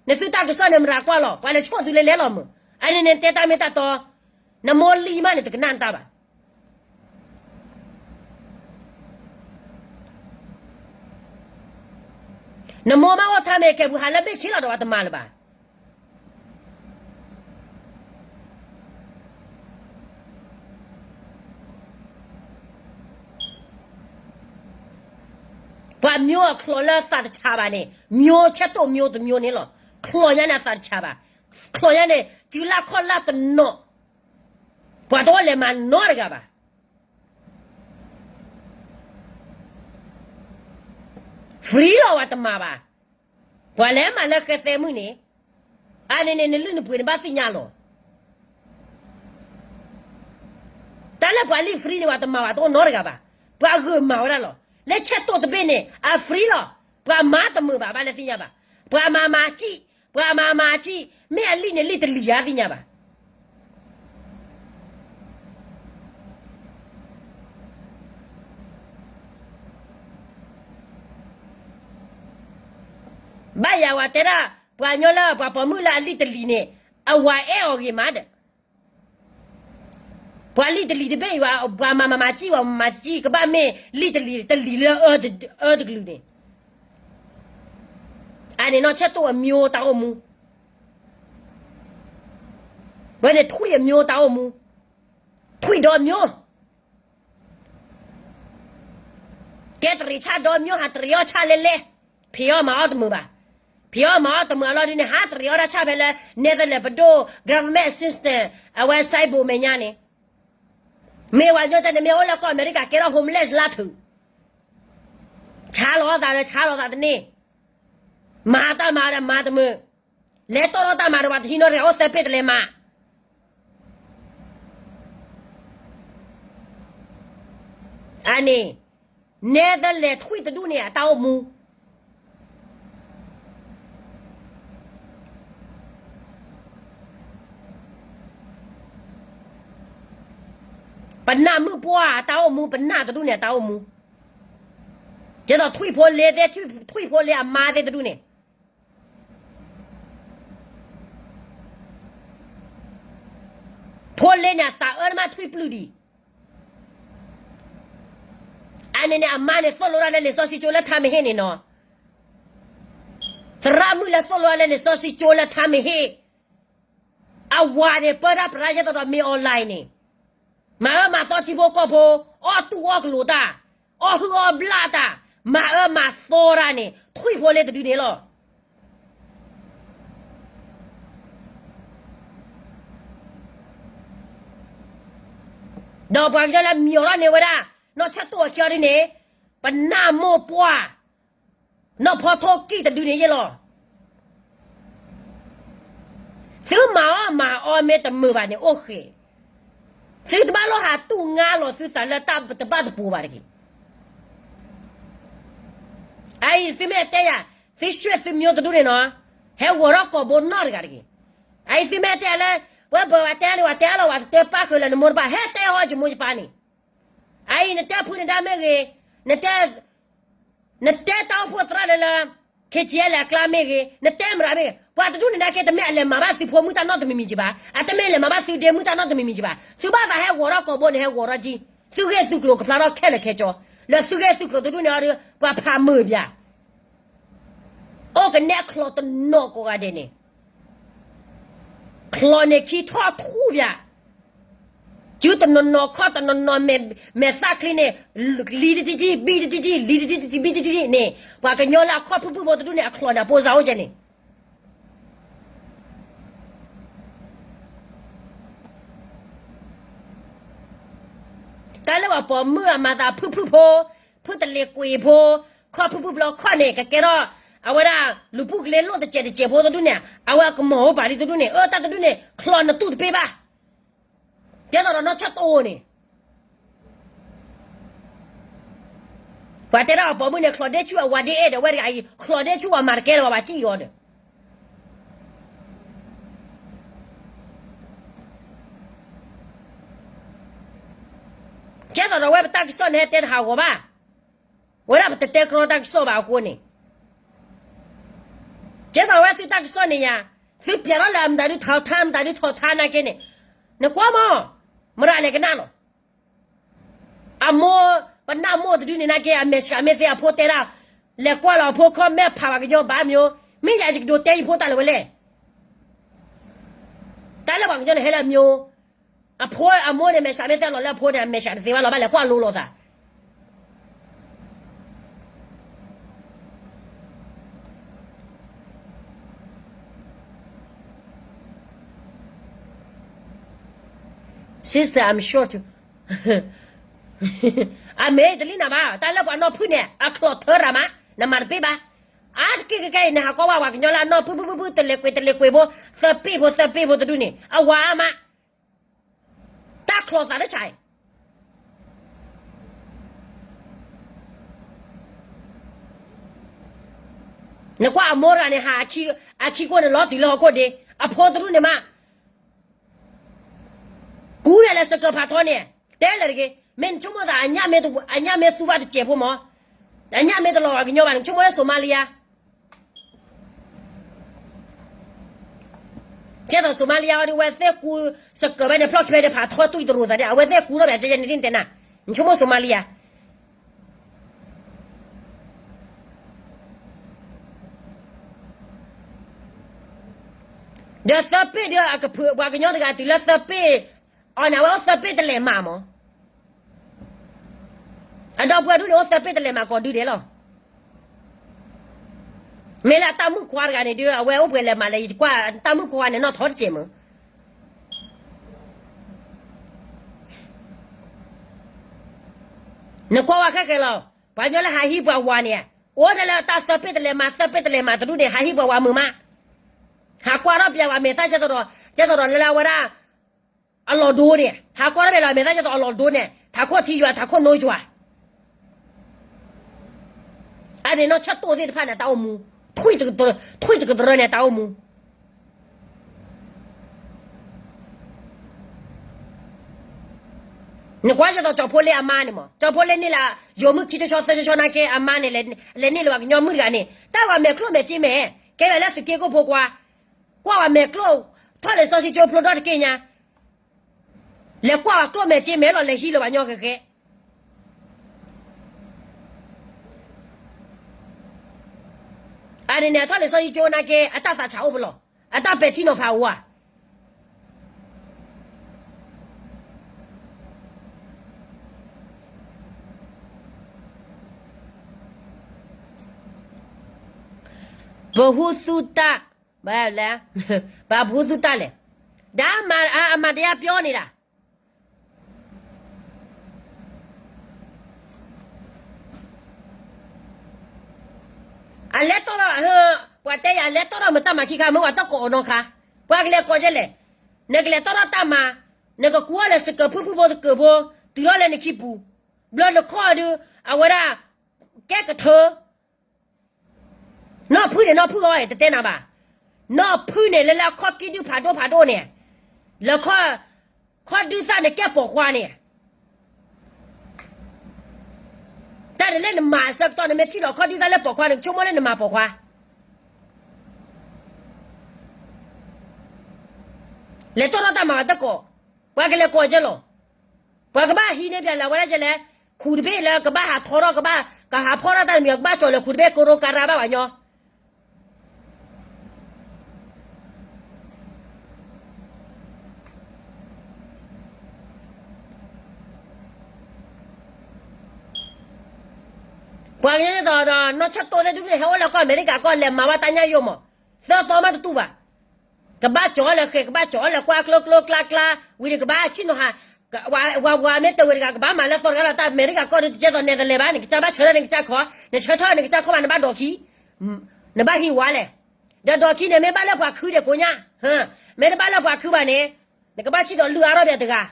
နသုတၢ်ကစီၣ်န့ၣ် မရၤကွၢ်လီၤ ပှၤလဲၤဆိၣ်သုလၢလဲၤလီၤမး, အန့ၣ်န့ၣ်တဲတၢ်မ့ၢ်တၢ်တီ, နမိၢ်လံၢ်မးန့ၣ် တကနၣ်နတၢ်ဘၣ် နမိၢ်မးအိၣ်ထါမ့ၢ်ကဲပူၤ ဟးလၢဘ့ၣ်ဆ့လီၤဒီးပှၤတမၤလၢၤဘၣ်. ပှၤမျိၢ်အချီၢ်လၢသးတဆးဘၣ်န့ၣ် မျိၢ်ဆဲးတိၢ်မျိၢ်တမျိၢ်န့ၣ်လီၤ. ချီၢ်ညါန့ၣ်အသးတဆးဘၣ်. ချီၢ်ညါန့ၣ် စုလၢခီၣ်လၢတနီၤ, ပှၤတအိၣ်လဲၤမၤနီတဂၤဘၣ်. free လီၤ ပှၤတမၤဘၣ်. ပှၤလဲၤမၤလၢဃဲသဲမုၣ်န့ၣ်, အန့ၣ်န့ၣ် နလုၢ်နပှ့ၤနဘၣ်သ့ၣ်ညါလီၤ. တၢ်လၢပှၤလံၢ် free န့ၣ် ပှၤတမၤဘၣ်တအိၣ်နီတဂၤဘၣ်. ပှၤဂုာ်မၤဝဲဒၣ်လီၤ. လၢဆဲးတိၢ်တဘ့ၣ်န့ၣ် အ free လီၤ. ပှၤမၤတမုာ်ဘၣ် ဘၣ်လဲၤသ့ၣ်ညါဘၣ်. ပှၤမၤမၤစံၣ်, ပှၤမၤမၤစံၣ်, မ့ၢ်အလံၣ်န့ၣ်လံၣ်တလံၣ်ဧါသ့ၣ်ညါဘၣ်. ဘၣ်ယၤဝဲတဲဒၣ်, ပှၤကညီလၢပှၤပိာ်မုၣ်လၢအလံၣ်တလံၣ်န့ၣ်, အဝၤအဲၣ်အီၤဂ့ၤမးဒီး, ပှၤလံၣ်တလံၣ်တဘ့ၣ်အံၤ, ပှၤမၤမၤမၤစံၣ်, ပှၤမၤမၤစံၣ် ကဘၣ်မ့ၢ်လံၣ်တလံၣ်တလံၣ်လၢအၢတကလုာ်န့ၣ်, အန့ၣ်နီၢ်ဆဲးတိၢ်အမျိၤတၢ်အိၣ်မူ, ဝဲန့ၣ်ထွံၣ်အမျိၤတၢ်အိၣ်မူ, ထွံၣ်ဒီးမျိၤ ကဲတရံးဆၣ်ဒီးမျိၤ ဟးတရံးအီၣ်ဆၣ်လဲလဲ, ဖံးအီၣ်မၤအီၣ်တမုာ်ဘၣ်. ဖံးအီၣ်မၤအီၣ်တမုာ်အလီၢ်ဒ်န့ၣ် ဟးတရံးအီၣ်ဒၣ်ဆၣ်ဖဲလၢ နဲသလဲးပဒိၣ် government assistance အဝဲ စဲးဘိးမဲာ်ညါန့ၣ်, မ့ၢ်ဝဲညီကန့ၣ် မ့ၢ်အိၣ်လၢကီၢ်အမဲရကၤ ကဲထီၣ် homeless လၢထုး, ဆါလီၤသးလၢဆါလီၤသးတန့ၢ်, မၤတၢ်မၤဒီးမၤတမုာ်, လဲၤတီၢ်ထီၣ်တၢ်မၤဒီးပှၤတဟံးနီတဂၤအိၣ်သၢပ့ၢ်တလဲၤမၤ ပှၤ အန့ၣ် နဲတလဲၤထွံၣ်တဒူၣ်န့ၣ် အတၢ်အိၣ်မူ ပနၢ်မုၣ်ပှၢ်အတၢ်အိၣ်မူ ပနၢ်တဒူၣ်န့ၣ် အတၢ်အိၣ်မူ ကဲသိးထွံၣ်ဖိလ့သ့ၣ် ထွံၣ်ဖိလ့အမါသ့ၣ်တဒူၣ်န့ၣ် ဖိလ့န့ၣ် အသးအၢတမးထွံၣ်ပျုၢ်ဒံး အန့ၣ်န့ၣ် အမါန့ၣ်သိၣ်လိတၢ်လၢလံာ်စီဆှံကၠိလၢထါမ့ၢ်ဟ့ၣ်န့ၣ်နီၤ, သရၣ်မုၣ်လၢသိၣ်လိတၢ်လၢလံာ်စီဆှံကၠိလၢထါမ့ၢ်ဟ့ၣ်, အဝၤန့ၣ် ပၢတၢ်ပြးယဲၢ်သီဒီးမ့ၢ် online န့ၣ်, မၤအၢမၤသီထံဖိကီၢ်ဖိ, အီၣ်တူၢ်အီၣ်ကလိာ်တၢ်, အီၣ်ဟုၣ်အီၣ်ဘျၣ်တၢ်, မၤအၢမၤသီတၢ်န့ၣ် ထွံၣ်ဖိလ့တဒုန့ၣ်လီၤ. ဒီးပှၤကညီလၢမံၤအီၤထီၣ်န့ၢ်ဝဲဒၣ် နီၢ်ဆၢၣ်တိၣ်အခံအီၤဒ်န့ၣ်, ပနၢ်မိၢ်ပှၢ်, နီၢ်ဖီထိၣ်ကံၢ်တဒုန့ၣ်ယဲၢ်လီၤ. သုမၤအီၣ်မၤအီမ့ၢ်တမုာ်ဘၣ်န့ၣ်အိၣ်ဃ့ၢ်, သုတဘၣ်လိၣ်ဟးတူၢ်ငါလီၤသုသးလၢတၢ်တဘၣ်တပူၤဘၣ်တဂ့ၤ. အအံၤသုမ့ၢ်တဲယၤ, သုရွှေသုမျိုးတဒူၣ်န့ၣ်နီၤ, ဟဲဂီၤထီၣ်ကိာ်ဘိနီတဂၤတဂ့ၤ. အအံၤသုမ့ၢ်တဲလၢ ပဝဲပှၤတဲန့ၣ် ပှၤတဲလီၤ ပှၤတတဲပၣ်ဃုာ်လၢနမိၢ်တပၢ် ဟဲတဲဟီယမိၢ်ယပၢ်န့ၣ်, အအံၤနတဲဖုနဒါမ့ၢ်ဂ့ၤ, နတဲ နတဲတၢ်အိၣ်ဖှိၣ်သရၣ်လၢလၢ ခ့ၣ်ကၠံလဲၣ်အကျါမ့ၢ်ဂ့ၤ, နတဲမတၤမ့ၢ်ဂ့ၤ, ပှၤတဒူၣ်န့ၣ်နာ်က့ တမ့ၢ်အလဲၤမၤဘၣ်သုဖိမုၣ်တၢ်နီတမံၤမံၤကဘၣ်, အတမ့ၢ်လဲၤမၤဘၣ်သုဒ့မုၣ်တၢ်နီတမံၤမံၤကဘၣ်, သုဘၣ်သးဟဲဂီၤထီၣ်ကိာ်ဘိန့ၣ် ဟဲဂီၤထီၣ်ကံၢ်, သုဂ့ၢ်သုကျိၤကဖျါထီၣ်ခဲလၢာ်ခဲဆ့, လၢသုဂ့ၢ်သုကျိၤတဒူၣ်န့ၣ်အီၤဒီး ပှၤဖးမုာ်ပၠး, အိၣ်ကနဲအချီးတနီၤကိးဂၤဒဲးန့ၣ် ချီးန့ၣ်ခံထီၣ်ထူၣ်ပၠး, စုတနီၤနီၤခီၣ်တနီၤနီၤမဲာ်သၣ်ချံန့ၣ်, လံတထံၣ်ထံၣ် ဘံတထံၣ်ထံၣ် လံတထံၣ်ထံၣ် ဘံတထံၣ်ထံၣ်န့ၣ်, ပှၤကညီလၢအခီၣ်ဖုၣ်ဖုၣ်ဖိတဒူၣ်န့ၣ် အချီးန့ၣ် အပိစါအိၣ်ကဲန့ၣ် တၢ်လၢပှၤပိာ်မုၣ်အမၤသးဖုၣ်ဖုၣ်ဖိ, ဖုၣ်တလ့ၤကွံာ်ဖိ, ခီၣ်ဖုၣ်ဖုၣ်ဘျီခီၣ်န့ၣ် ကကဲထီၣ်, အဝဲဒၣ် လူၤပိၢ်ကလ့လိၣ်တစဲးတစဲးဖိတဒူၣ်န့ၣ် အဝဲကမီၤအိၣ်ပာ်လံတဒူၣ်န့ၣ် အၢတၢ်တဒူၣ်န့ၣ် ချီးနတူၢ်တပ့ၢ်ဘၣ်, ကဲသိးဒီးနီၢ်ဆၢၣ်တိၣ်န့ၣ် ပှၤတဲဒၣ်အပိာ်မုၣ်န့ၣ် ချီးဒ့ဆူၣ်အဝၤဒ့အဲၣ်ဒီး ဝဲတဂၤအံၤ ချီးဒ့ဆူၣ်အမၤတကဲလၢၤဘၣ် ဘၣ်စံၣ်အီၤဒီး ကဲသိးဒီးဝဲပတၢ်ကစီၣ်န့ၣ် ဟဲတဲတဟးဂီၤဘၣ်, ဝဲဒၣ်ပတတဲကြီတၢ်ကစီၣ်ဘၣ်အဃိန့ၣ်, ကဲသိးဒီးဝဲသုတၢ်ကစီၣ်န့ၣ်ယါ, သုပျဲထီၣ်လၢအမတၤဒုထီထါ မတၤဒုထီထါနာ်က့န့ၣ်, နကွၢ်မး, မရၤလဲၤကနၣ်လီၤ. အမိၢ်, ပနၢ်မိၢ်တဒုန့ၣ်နာ်က့ အမဲာ်ဆှးမ့ၢ်သ့အဖိတဲဒၣ်, လဲၤကွၢ်လီၤအဖိခီၣ်မဲာ်ဖးပှၤကညီဘၣ်မၠိ, မ့ၢ်ယၤယကဒိးတဲယဖိတၢ်လၢၤဝဲလဲၣ်, တၢ်လၢပှၤကညီန့ၣ်ဟဲလၢအမၠိ, အဖိအမိၢ်န့ၣ် မဲာ်ဆှးမ့ၢ်သ့လီၤလၢအဖိန့ၣ် အမဲာ်ဆှးတသ့ဘၣ်လီၤ ဘၣ်လဲၤကွၢ်လိလီၤသး Sister, I'm sure to. အမ့ၢ်တလံနၤဘၣ်, တၢ်လၢပှၤနီၢ်ဖုၣ်န့ၣ် အချီးထၢရၤမး, နမၤတပ့ၢ်ဘၣ်. အါတက့ၢ်ကဲအံၤ နဟးကွၢ်ဝဲပှၤကညီလၢအနီၢ်ဖုၣ်ဖုၣ်ဖုၣ်ဖုၣ် တလဲၤကွံာ်တလဲၤကွံာ်ဖိ, သၢပ့ၢ်ဖိသၢပ့ၢ်ဖိတဒူၣ်န့ၣ် အဝၤအါမး, တၢ်ချီးသးတဆၢအံၤ နကွၢ်အမိၢ်တဂၤန့ၣ် ဟးအခံကိၢ်န့ၣ် လီၤတုၤလၢဟီၣ်ခိၣ်ဒ့, အဖိတဒူၣ်န့ၣ်မး, ကူဝဲလၢစကၢၤဖးထီန့ၣ်, တဲလၢတဂ့ၤ, မ့ၢ်နဆိကမိၣ်သး အညၣ်မ့ၢ်သူဘၣ်တစဲးဖိမး, အညၣ်မ့ၢ်တလီၤပှၤကညီဘၣ်န့ၣ် ဆိကမိၣ်လၢစိၤမါလံယါ ကဲသိးစိၤမါလံယါအီၤဒီး အဝဲသ့ၣ်ကူစကၢၤဖဲန့ၣ် ဖျီၣ်ခံဖဲန့ၣ် ဖးထီတွံၢ်တရိၤသးန့ၣ် အဝဲသ့ၣ်ကူထီၣ်ဘၣ် တဲယဲန့ၣ်တနၤ, နဆိကမိၣ်စိၤမါလံယါ ဒီးသၢပ့ၢ်ဒီး ပှၤကညီတဂၤတုၤလၢသၢပ့ၢ်, အီၤန့ၣ် အဝဲအိၣ်သၢပ့ၢ်တလဲၤမးမး, အဒီပုၢ်ဝဲၢ်ဒူၣ်န့ၣ် အိၣ်သၢပ့ၢ်တလဲၤမးကိးဒုဒဲးလီၤ. မ့ၢ်လၢအတၢ်မုၣ်ခွါတဂၤန့ၣ်ဒီး အဝဲအိၣ်ပှဲၤလဲၤမးလဲၤ ယကွၢ်တၢ်မုၣ်ခွါန့ၣ် နီၢ်ထီတစဲးမး နကွၢ်ဝဲခဲကဲလီၤ, ပှၤကညီလၢဟးဟံးပှၤဝၤန့ၣ်, အိၣ်ဒၣ်လၢတၢ်သၢပ့ၢ်တလဲၤမး သၢပ့ၢ်တလဲၤမးတဒူၣ်န့ၣ် ဟးဟံးပှၤဝၤမုာ်မး, ဟးကွၢ်ထီၣ်ပျဲဝဲမဲာ်သၣ်ကဲသိးဒီး, ကဲသိးဒီးလၢလၢအဝဲဒၣ် အလီၢ်ဒိန့ၣ်, ဟးကွၢ်ထီၣ်ပျဲလီၤမဲာ်သၣ်ကဲသိးအလီၢ်ဒိန့ၣ် ထးခိၣ်ထံယွၤ ထးခိၣ်နိယွၤ န့ၣ်နီၢ်ဆၢၣ်တိၢ်သ့ၣ်တဖၣ်န့ၣ် တၢ်အိၣ်မူ, ထွံၣ်တကတြၢန့ၣ် တၢ်အိၣ်မူ နကွၢ်စ့ၢ်ကီးကၠီၤဖိလ့အမါန့ၣ်မး, ကၠီၤဖိလ့န့ၢ်လၢ ယိၤမုၣ်ခံတဆီသၢဆီနာ်က့ အမါန့ၣ် လဲၤန့ၢ်လၢပှၤကညီမုၣ်တဂၤန့ၣ် တၢ်ဝဲမဲာ်ကျိၣ်မဲာ်စ့မဲာ်, ကဲဝဲလၢသုးက့ကိၣ်ဖိခွါ, ကွၢ်ဝဲမဲာ်ကျိၣ်, ထီၣ်လံာ်စီဆှံကၠိဖျိထီၣ်တက့ၢ်ညါ, လဲၤကွၢ်ဝဲကျိၣ်မဲာ်စ့မဲာ်လီၤ လဲၤဟံးလၢပှၤကညီဂဲၤဂဲၤ အန့ၣ်န့ၣ် အထီၣ်လံာ်စီဆှံကၠိနာ်က့ အတၢ်သးဆးအိၣ်ပလီၢ်, အတၢ်ပဲာ်ထံနီၤဖးအိၣ်ဧါ. ပဟူသူတၢ်, ဘၣ်လဲၣ်, ဘၣ်ပဟူသူတၢ်လဲၣ်, ဒီးအမၤတယၢ်ပျီန့ၣ်ဒၣ် အလဲၤတီၢ်ထီၣ်, ပှၤတဲယၤ အလဲၤတီၢ်ထီၣ်မတၢ်မၤခံခါ မ့ၢ်ပှၤတကိးအီၤနီတခါ, ပှၤကလဲၤကိးကဲလဲၣ်, နကလဲၤတီၢ်ထီၣ်တၢ်မၤ, နကကူအီၤလၢသကၢၢ်ဖုၣ်ဖုၣ်ဖိသကၢၢ်ဖိ, တုၤထီၣ်လၢနခံပူၤ, ဘျီနခီၣ်ဒုး, အဝဲဒၣ်, ကဲကထၢ နီၢ်ဖုၣ်န့ၣ် နီၢ်ဖုၣ်အီၤ တတဲနၤဘၣ်, နီၢ်ဖုၣ်န့ၣ် လၢလၢခီၣ်ကံၣ်ဒုၣ်ဖးဒိၣ်ဖးဒိၣ်န့ၣ်, လၢ ခီၣ်ဒုၣ်သၣ်န့ၣ် ကဲပိာ်ခွါန့ၣ်, တၢ်န့ၣ်လၢနမၤအဆၢကတီၢ် နမ့ၢ်ထံၣ်လီၤခီၣ်ဒုၣ်သၣ်လၢပိာ်ခွါန့ၣ် ဆိကမိၣ်လၢနမၤပိာ်ခွါ, လဲၤတီၢ်ထီၣ်တၢ်မၤဘၣ်တကိး, ပှၤကလဲၤကိးကဲလီၤ, ပှၤကဘၣ်ဟံးန့ၢ်ပၠးလၢအဝဲဒၣ်ကဲလဲၣ်, ခူၣ်တဘ့ၣ်လၢကဘၣ်ဟးထီထီၣ် ကဘၣ်ကဟးဖီၣ်ထီၣ်တၢ်တမံၤ ကဘၣ်ကၠီၤလၢခူၣ်တဘ့ၣ် ကရိကၤရၤဘၣ်ပှၤကညီ ပှၤကညီန့ၣ်ဒီး နီၢ်ဆၢၣ်တိၢ်သ့ၣ်တဖၣ်န့ၣ် ဟဲအိၣ်လၢကီၢ်အမဲရကၤကီၢ် လဲၤမၤဘၣ်တၢ်ညၣ်ယိၣ်မး, သၢသီမးတတူၢ်ဘၣ်, ကဘၣ်ကၠီၤလၢဃဲၤ ကဘၣ်ကၠီၤလၢကွၢ်ကျိကျိကျါကျါ, ဝံၤန့ၣ်ကဘၣ်ဆ့ၣ်နီၤဟး, ဝၤဝၤမ့ၢ်တဝဲတဂၤ ကဘၣ်မၤလၢသီတဂၤလီၤ တၢ်အမဲရကၤကီၢ်ဒ်တကဲသိးနဲၣ်သလဲးဘၣ်န့ၣ် ကစၢ်ဘၣ်ဆၢထၢၣ်န့ၣ် ကစၢ်ခီ, နဆၢထၢၣ်န့ၣ် ကစၢ်ခီဘၣ် နဘၣ်ဒိးခံ, နဘၣ်ဟံးဝါလဲၣ်, ဒီးဒိးခံန့ၣ် မ့ၢ်ဘၣ်လၢပှၤခုဒံးကိညၣ်, မ့ၢ်တဘၣ်လၢပှၤခုဘၣ်န့ၣ်, နကဘၣ်ဆံးဒီးလုၢ်အါထီၣ်ပှၤတဂၤ,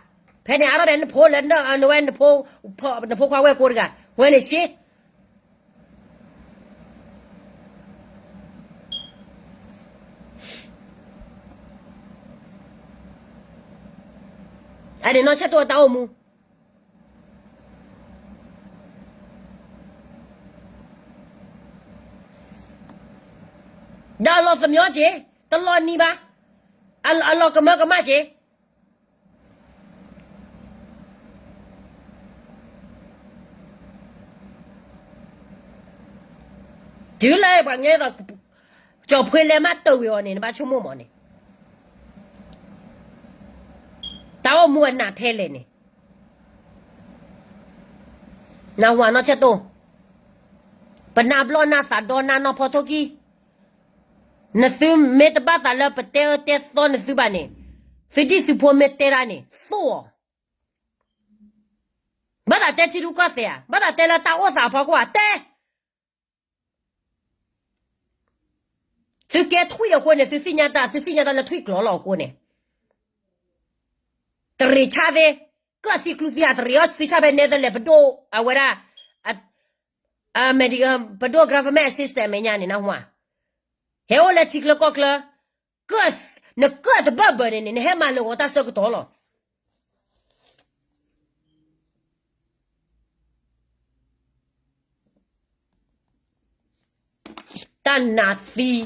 ဖဲန့ၣ်အါထီၣ်ပှၤနဖိလၢနဝဲ, နဖိခွါဝဲၢ်ကိတဂၤ, ဝဲန့ၣ်ရှ့ အန့ၣ်နီၢ်ဆၢၣ်တိၢ်အတၢ်အိၣ်မူ, ဒီးအလီၤသမံက့ၤ, တလီၤနံၤဘၣ်, အလီၤကမၢကမၣ်က့ၤ တုၤလၢပှၤကညီသိး, ကၠီၤဖှ့လဲၤမးတဝံၤအီၤန့ၣ် နဘၣ်ဆိကမိၣ်မးန့ၣ်, တၢ်အိၣ်မူအနးထဲလဲၣ်န့ၣ်, နၢ်ဟူနီၢ်ဆၢၣ်တိၢ်, ပနၢ်ဘျီၣ်နၢ်သးဒီနၢ်နီၢ်ဖီထိၣ်ကံၢ်, နသုမ့ၢ်တဘၣ်သးလၢပတဲအၢတဲသီနသုဘၣ်န့ၣ်, သုဒံၣ်သုဖိမ့ၢ်တဲတၢ်န့ၣ် သိၣ်အီၤ, ဘၣ်သးတဲထံရူၢ်ကီၢ်သဲးဧါ, ဘၣ်သးတဲလၢတၢ်အိၣ်သးအဖီခိၣ်ဧါ, တဲ သုကဲထွံၣ်အဃိန့ၣ် သုသ့ၣ်ညါတၢ်, သုသ့ၣ်ညါတၢ်လၢထွံၣ်ကျိၤလီၤအဃိန့ၣ်, တရံးဆၣ်သ့, ကၢၣ်သံကျူသံဧါ, တရံးအီၣ်သံဆၣ်ဖဲနဲဒၣ်လဲၣ်, ပဒိၣ်အဝဲဒၣ်, အ, အမဲရကၤ, ပဒိၣ် government assistant မဲာ်ညါန့ၣ်နၢ်ဟူဧါ, ဟဲအိၣ်လၢထံချၢကီၢ်ချၢ, နကၢၣ်တဘၢၣ်ဘၢၣ်န့ၣ်န့ၣ် နဟဲမၤလၢာ်ဂီၤတၢ်ဆၢကတီၢ်လီၤ. တၢ်နးသံ,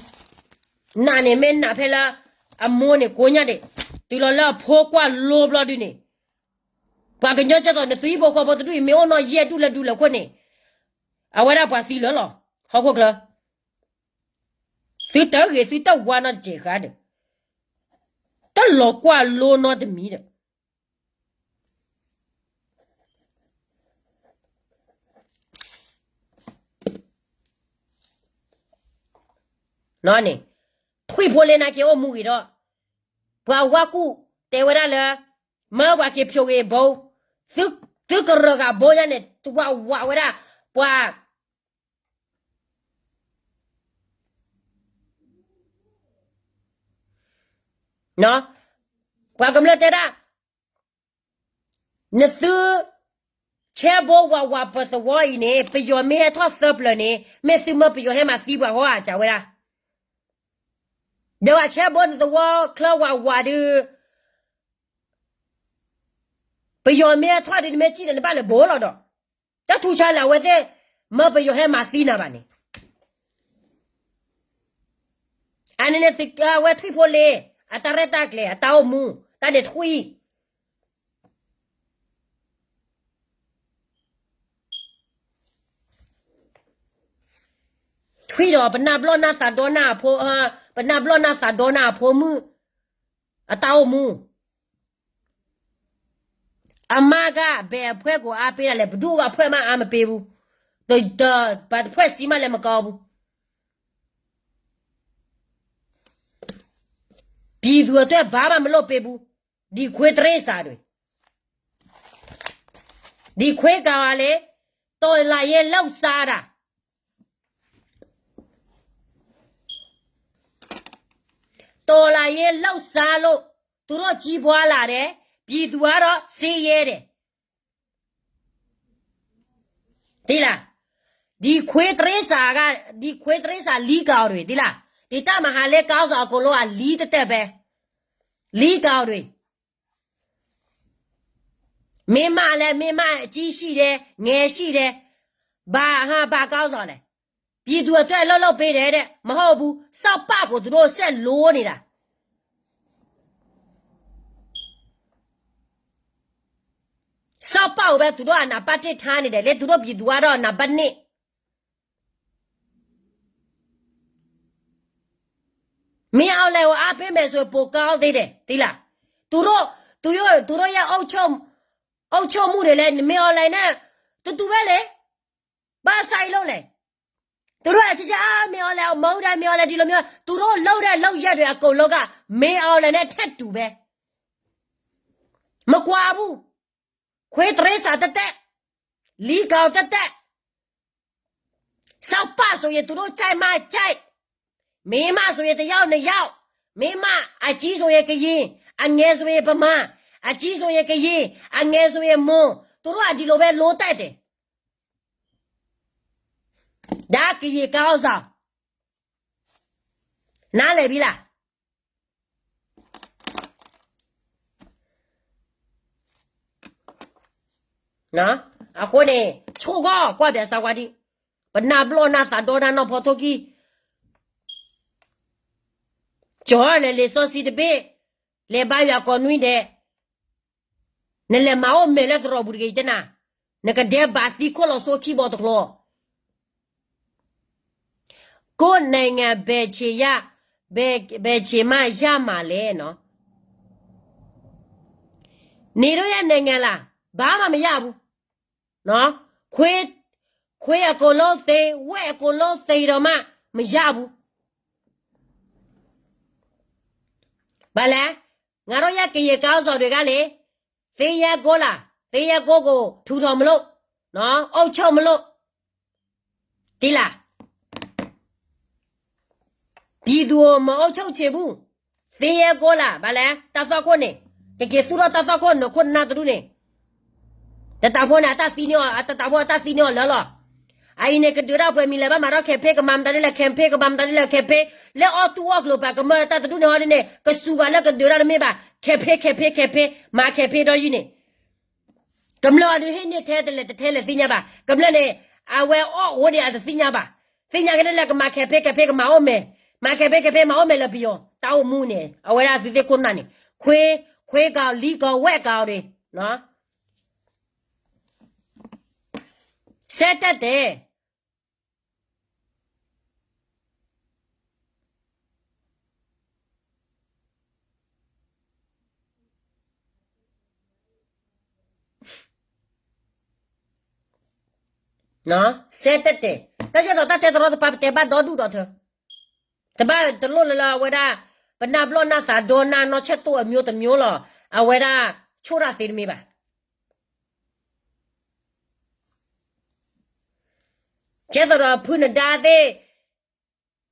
နးန့ၣ်မ့ၢ်နးဖဲလၢ, အမိၢ်န့ၣ်ကိညၣ်ဒံး, တုၤလီၤလၢအဖိကွၢ်လိဘျီဒုန့ၣ်, ပှၤကညီကဲသိးန့ၣ် သုဟံၣ်ဖိဃီဖိတဒူၣ်အံၤ မ့ၢ်အိၣ်နီၢ်ယဲၢ်ဒူၣ်လၢဒူလၢခိၣ်န့ၣ်, အဝဲဒၣ်ပှၤသံလၢာ်လီၤ, ဟီၣ်ခိၣ်ချၢ, သုတဂ့ၤသုတဝါနီတစဲးဃါဒီး, တလီၤကွၢ်လိနီတမံၤဒီး န့ၣ်, ထွံၣ်ဖိလ့နာ်က့အိၣ်မူဂ့ၤဒီး, ပှၤဝါကူၣ်တဲဝဲဒၣ်လၢ, မၢပှၤက့ၤဖျိးဂ့ၤဘိ, သုကရၢၢ်ဂၤဘိညါန့ၣ် တဝးဝးဝဲဒၣ်, ပှၤ ပှၤကမျၢၢ်တဲဒၣ်, နသု, ဆဲဘိဝးဝးပသဝီအံၤန့ၣ် ပယီၤမ့ၢ်ဟဲထီၣ်သၢပျၢၤန့ၣ် မ့ၢ်သုမၢပယီၤဟဲမၤသံပှၤဟီဧါ ကဝဲဒၣ်. ဒီးဝဲဆဲဘိနသဝီချၢဝးဝးဒုး ပယီၤမ့ၢ်ဟဲထီၣ်ဒုး နမ့ၢ်စံၣ်ဒီးနဘၣ်လဲၤဘိလီၤဒီး တၢ်ထူၣ်ဆါလၢအဝဲသ့ၣ် မၢပယီၤဟဲမၤသံနၤဘၣ်န့ၣ် အန့ၣ်န့ၣ် အဝဲထွံၣ်ဖိလ့ အတၢ်ရဲၣ်တၢ်ကျဲၤ အတၢ်အိၣ်မူ တၢ်န့ၣ်ထွံၣ် ထွံၣ်ဒီးပနၢ်ဘျီၣ်နၢ်သးဒီနၢ်အဖိ, ပနၢ်ဘျီၣ်နၢ်သးဒီနၢ်အဖိမုၣ် အတၢ်အိၣ်မူ, အမါကဘဲးအဖှဲၣ်ကိးအါပ့ဒၣ်လဲၣ်, ပဒူၣ်ဘၣ်ဖှဲၣ်မးအါမပ့ဘူး, တပှၤတဖှဲၣ်စံးမးလဲၤမကီဘူး. ပြည်သူအတွက် ဘာမှမလုပ်ပေးဘူး, ဒီခွေးတရစ္ဆာန်တွေ, ဒီခွေးကောင်ကလည်း တော်လှန်ရေးလုပ်စားတာ, တော်လှန်ရေးလုပ်စားလို့ သူတို့ကြီးပွားလာတယ်, ပြည်သူကတော့ဆင်းရဲတယ်. သိလား, ဒီခွေးတရစ္ဆာန်က, ဒီခွေးတရစ္ဆာန် လီကောင်တွေ, သိလား, ဒီတပ်မဟာလေးခေါင်းဆောင်အကုန်လုံးက လီတသက်ပဲ, လီကောင်တွေ. မင်းမလည်း မင်းမ ကြီးရှိတယ်, ငယ်ရှိတယ်, ဘာဟာ ဘာခေါင်းဆောင်လဲ, ပြည်သူအတွက် လုပ်လုပ်ပေးတယ်တဲ့, မဟုတ်ဘူး, စောက်ပကို သူတို့ ဆက်လိုနေတာ. စောက်ပကိုပဲ သူတို့က နံပါတ်တစ် ထားနေတယ်လေ, သူတို့ ပြည်သူကတော့ နံပါတ်နှစ်. မင်းအောင်လှိုင်ကို အားပေးမယ်ဆိုရင် ပိုကောင်းသေးတယ်, သိလား. သူတို့, သူတို့, သူတို့ရဲ့ အုပ်ချုပ်, အုပ်ချုပ်မှုတွေလည်း မင်းအောင်လှိုင်နဲ့ တူတူပဲလေ. ဘာဆိုင်လို့လဲ. သူတို့အချင်းချင်း အာ, မင်းအောင်လှိုင် မဟုတ်တဲ့ မင်းအောင်လှိုင် ဒီလိုမျိုး, သူတို့လုပ်တဲ့လုပ်ရပ်တွေအကုန်လုံးက မင်းအောင်လှိုင်နဲ့ ထပ်တူပဲ. မကွာဘူး. ခွေးတရစ္ဆာန်သက်သက်, လီကောင်သက်သက်. စောက်ပဆိုရင် သူတို့ ကြိုက်မှကြိုက်, မင်းမဆိုရင် တစ်ယောက်နှစ်ယောက်, မင်းမ, အကြီးဆိုရင် ကရင်, အငယ်ဆိုရင် ဗမာ, အကြီးဆိုရင် ကရင်, အငယ်ဆိုရင် မွန်, သူတို့က ဒီလိုပဲ လိုတိုက်တယ်. ဒါ ကရင်ခေါင်းဆောင်, နားလည်ပြီလား. အဃိန့ၣ် ဆိကီၢ်ကွၢ်ပြးစါဝါဒံး, ပနၢ်ဘျီၣ်နၢ်သးဒီနၢ်နီၢ်ဖီထိခံ, ကၠီၤလဲၤလံာ်စီဆှံတဘ့ၣ်, လဲၤဘါယွၤကိးနွံဒဲး, နလဲၤမၤအိၣ်မဲာ်လၢသရိာ်ပူၤတဂ့ၤတဲနၤ, နကဒဲးဘးသံခိၣ်လီၤစိခံဘီတကျီ ကိုယ့်နိုင်ငံ ဘယ်ခြေရ, ဘယ်, ဘယ်ခြေမှ ရမှာလဲနော်. နေလို့ရနိုင်ငံလား, ဘာမှမရဘူးနော်. ခွေး, ခွေးအကုန်လုံးသေ, ဝက်အကုန်လုံးသေတော့မှ မရဘူး. ဘာလဲ, ငါတို့ရဲ့ ကရင်ခေါင်းဆောင်တွေကလည်း သင်္ယဲကုန်းလား, သင်္ယဲကုန်းကို ထူထောင်မလို့နော်, အုပ်ချုပ်မလို့, သိလား. ပြည်သူကို မအုပ်ချုပ်ချင်ဘူး, သင်္ယဲကုန်းလား, ဘာလဲ, တၢ်သွၣ်ခိၣ်န့ၣ်, တက့ၤသူၣ်ထီၣ်တၢ်သွၣ်ခိၣ် နခိၣ်နနၢ်တဒူၣ်န့ၣ်, တတးဖိန့ၣ် အတၢ်သံန့ၢ်အီၤ, တတးဖိအတၢ်သံန့ၢ်အီၤလၢလီၤ. အအံၤန့ၣ် ကဒုးတၢ်ပှဲၤမံၤလဲၣ်, ဘၣ်မၤထီၣ် campaign ကမၤမတၤဒ်လဲၣ် campaign, ကမၤမတၤဒ်လဲၣ် campaign, လၢအီၣ်တူၢ်အီၣ်ကျိၤပာ်ကမၢတၢ်တဒူၣ်န့ၣ်ဟီဒ်န့ၣ် ကစူၤဂၤလၢကဒုးတၢ်တမ့ၢ်ဘၣ်, campaign, campaign, campaign, မၤ campaign ဒီးယံၤန့ၣ် ကမျၢၢ်အဒုးဟ့ၣ်န့ၢ်ထဲတလဲၤတထဲလဲၣ်သ့ၣ်ညါဘၣ်, ကမျၢၢ်န့ၣ် အဝဲအီၣ်အိၣ်ဒံးအတသ့ၣ်ညါဘၣ်, သ့ၣ်ညါကဒ်လဲၣ် ကမၤ campaign, campaign ကမၤအိၣ်မဲာ်, မၤ campaign, campaign မၤအိၣ်မဲာ်လၢပယီၤ တၢ်အိၣ်မူန့ၣ် အဝဲဒၣ်သုသ့ၣ်ခိၣ်နၢ်န့ၣ် ခွေး, ခွေးကောင်, လီကောင်, ဝက်ကောင်တွေ, စဲတတ်တယ်. စဲတတ်တယ်. တၢ်ဆၢကတီၢ်တၢ်တဲတရီတပါ ပတဲဘၣ်ဒီဒူၣ်ဒီထၢ, တဘၣ်တလိၣ်လၢလၢအဝဲဒၣ် ပနၢ်ဘျီၣ်နၢ်သးဒီနၢ်နီၢ် ဆၢတိၣ်အမျိုးတမျိုးလီၤ, အဝဲဒၣ်ဆိၣ်တၢ်သ့တမ့ၢ်ဘၣ်. ကဲသိးဒီးဖုနဒါသ့ၣ်,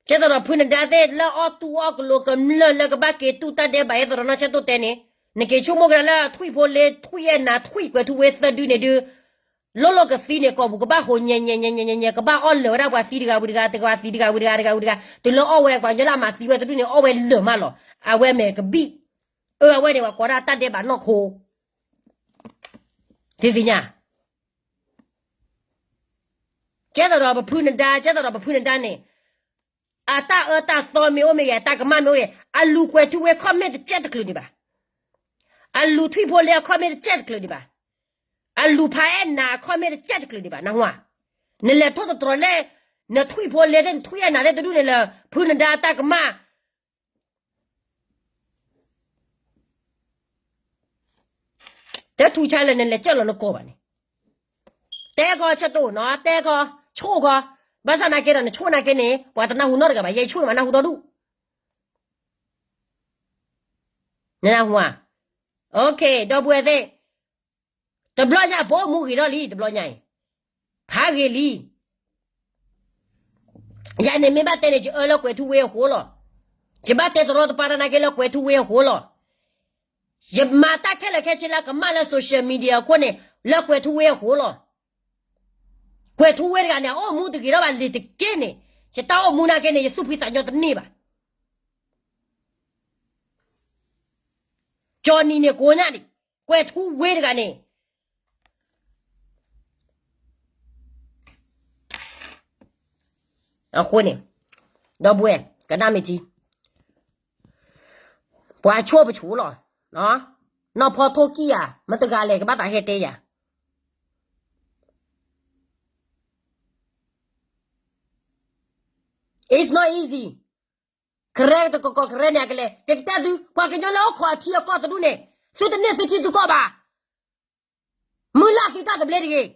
ကဲသိးဒီးဖုနဒါသ့ၣ် လၢအီၣ်တူၢ်အီၣ်ကလိၤကမျၢၢ်လၢကဘၣ်က့ၤတူၢ်တၢ်ဒဲးဘး အသိးဒီးနီၢ်ဆၢတိၣ်တဲန့ၣ်, နက့ၤဆိကမိၣ်ကဒါလၢထွံၣ်ဖိလ့ ထွံၣ်အဲၣ်နၤ ထွံၣ်ကွဲးထူဝ့သၢဒုန့ၣ်ဒုး, လီၢ်လီၢ်ကသံန့ၣ် ကိာ်ပူၤကဘၣ်ဟိးညဲညဲညဲညဲညဲညဲ ကဘၣ်အီၣ်လၢာ်ဝဲဒၣ်ပှၤသံတဂၤဝံၤတဂၤ တဂၤသံတဂၤဝံၤတဂၤ တဂၤဝံၤတဂၤ တုၤလၢအီၣ်ဝဲ ပှၤကညီလၢအမၤသံဝဲတဒူၣ်န့ၣ် အီၣ်ဝဲလၢာ်မးလီၤ. အဝဲမဲာ်ကဘံၣ် အၢ အဝဲန့ၣ် ပှၤကိးဒၣ်တၢ်ဒဲးဘးနီၢ်ခိ သ့ၣ်သ့ၣ်ညါ ကဲသိးဒီးပဖုနဒါ ကဲသိးဒီးပဖုနဒါန့ၣ် အတၢ်အၢတၢ်သီမ့ၢ်အိၣ်မ့ၢ်ဂ့ၤ အတၢ်ကမၣ်မ့ၢ်အိၣ်ဂ့ၤ အလူၤကွဲၤထူဝ့ comment တကဲတချုးဒံးဘၣ်. အလူၤထွံၣ်ဖိလ့ comment တကဲတချုးဒံးဘၣ်. အလူၤဖးအဲၣ်နၤ comment တကဲတချုးဒံးဘၣ် နၢ်ဟူဧါ. နလဲၤထီၣ်တတြီၤလဲၣ် နထွံၣ်ဖိလ့သ့ၣ် နထွံၣ်အဲၣ်နၤသ့ၣ်တဒူၣ်န့ၣ်လၢ ဖုနဒါတၢ်ကမၣ် တဲထူဆါလၢနလဲၤကၢၢ်လီၤနကိာ်ဘၣ်န့ၣ်, တဲကီးဆၢတိၢ်နီၤ တဲကီး ဆိၣ်ကီး, ဘၣ်ဆၣ်နာ်က့ဒီး နဆိၣ်နာ်က့န့ၣ် ပှၤတနၢ်ဟူနီတဂၤဘၣ်, ယဆိၣ်န့ၣ်မးနၢ်ဟူဒီဒူၣ်, နနၢ်ဟူဧါ, ဒီပုၢ်ဝဲၢ်သ့ၣ်, တဘျီညါပအိၣ်မူဂ့ၤထီၣ်လံ တဘျီညါအံၤ, ဖးဂ့ၤလံ ယၤန့ၣ်မ့ၢ်ဘၣ်တဲန့ၣ် ယအၢလၢကွဲၤထူဝ့အဃိလီၤ. ယဘၣ်တဲတရီတပါတၢ်နာ်က့လၢကွဲၤထူဝ့အဃိလီၤ. ယမၤတၢ်ခဲလၢာ်ခဲဆ့လၢကမၣ်လၢ social media အခိၣ်န့ၣ် လၢကွဲၤထူဝ့အဃိလီၤ. ကွဲၤထူဝ့တဂၤန့ၣ် အအိၣ်မူတဂ့ၤထီၣ်ဘၣ်လံၤတက့ၢ်န့ၣ်, ယတၢ်အိၣ်မူနာ်က့န့ၣ် ယသူၣ်ဖှံသးညီတန့ၢ်ဘၣ်. ကၠီနံၤန့ၣ်ကိးညါဒံး, ကွဲၤထူဝ့တဂၤန့ၣ် အဃိန့ၣ်, ဒီပုၢ်ဝဲၢ် ကနၣ်မ့ၢ်ထံ, ပှၤဆိၣ်ပဆိလီၤ, နီၢ်ဖီထိၣ်ကံၣ်ယၤ မတဂၤလဲၣ် ကဘၣ်သးဟဲတဲယၤ, it's not easy, ကရဲတကီၢ်ကီၢ်ကရဲန့ၣ် အကလဲၤ ယကတဲသု ပှၤကညီလၢအိၣ်ခိးအထံအကီၢ်တဒူၣ်န့ၣ် သုတန့ၢ်သုထံသုကီၢ်ဘၣ်. မုၢ်လၢ်သုတၢ်သဘျ့တဂ့ၤ.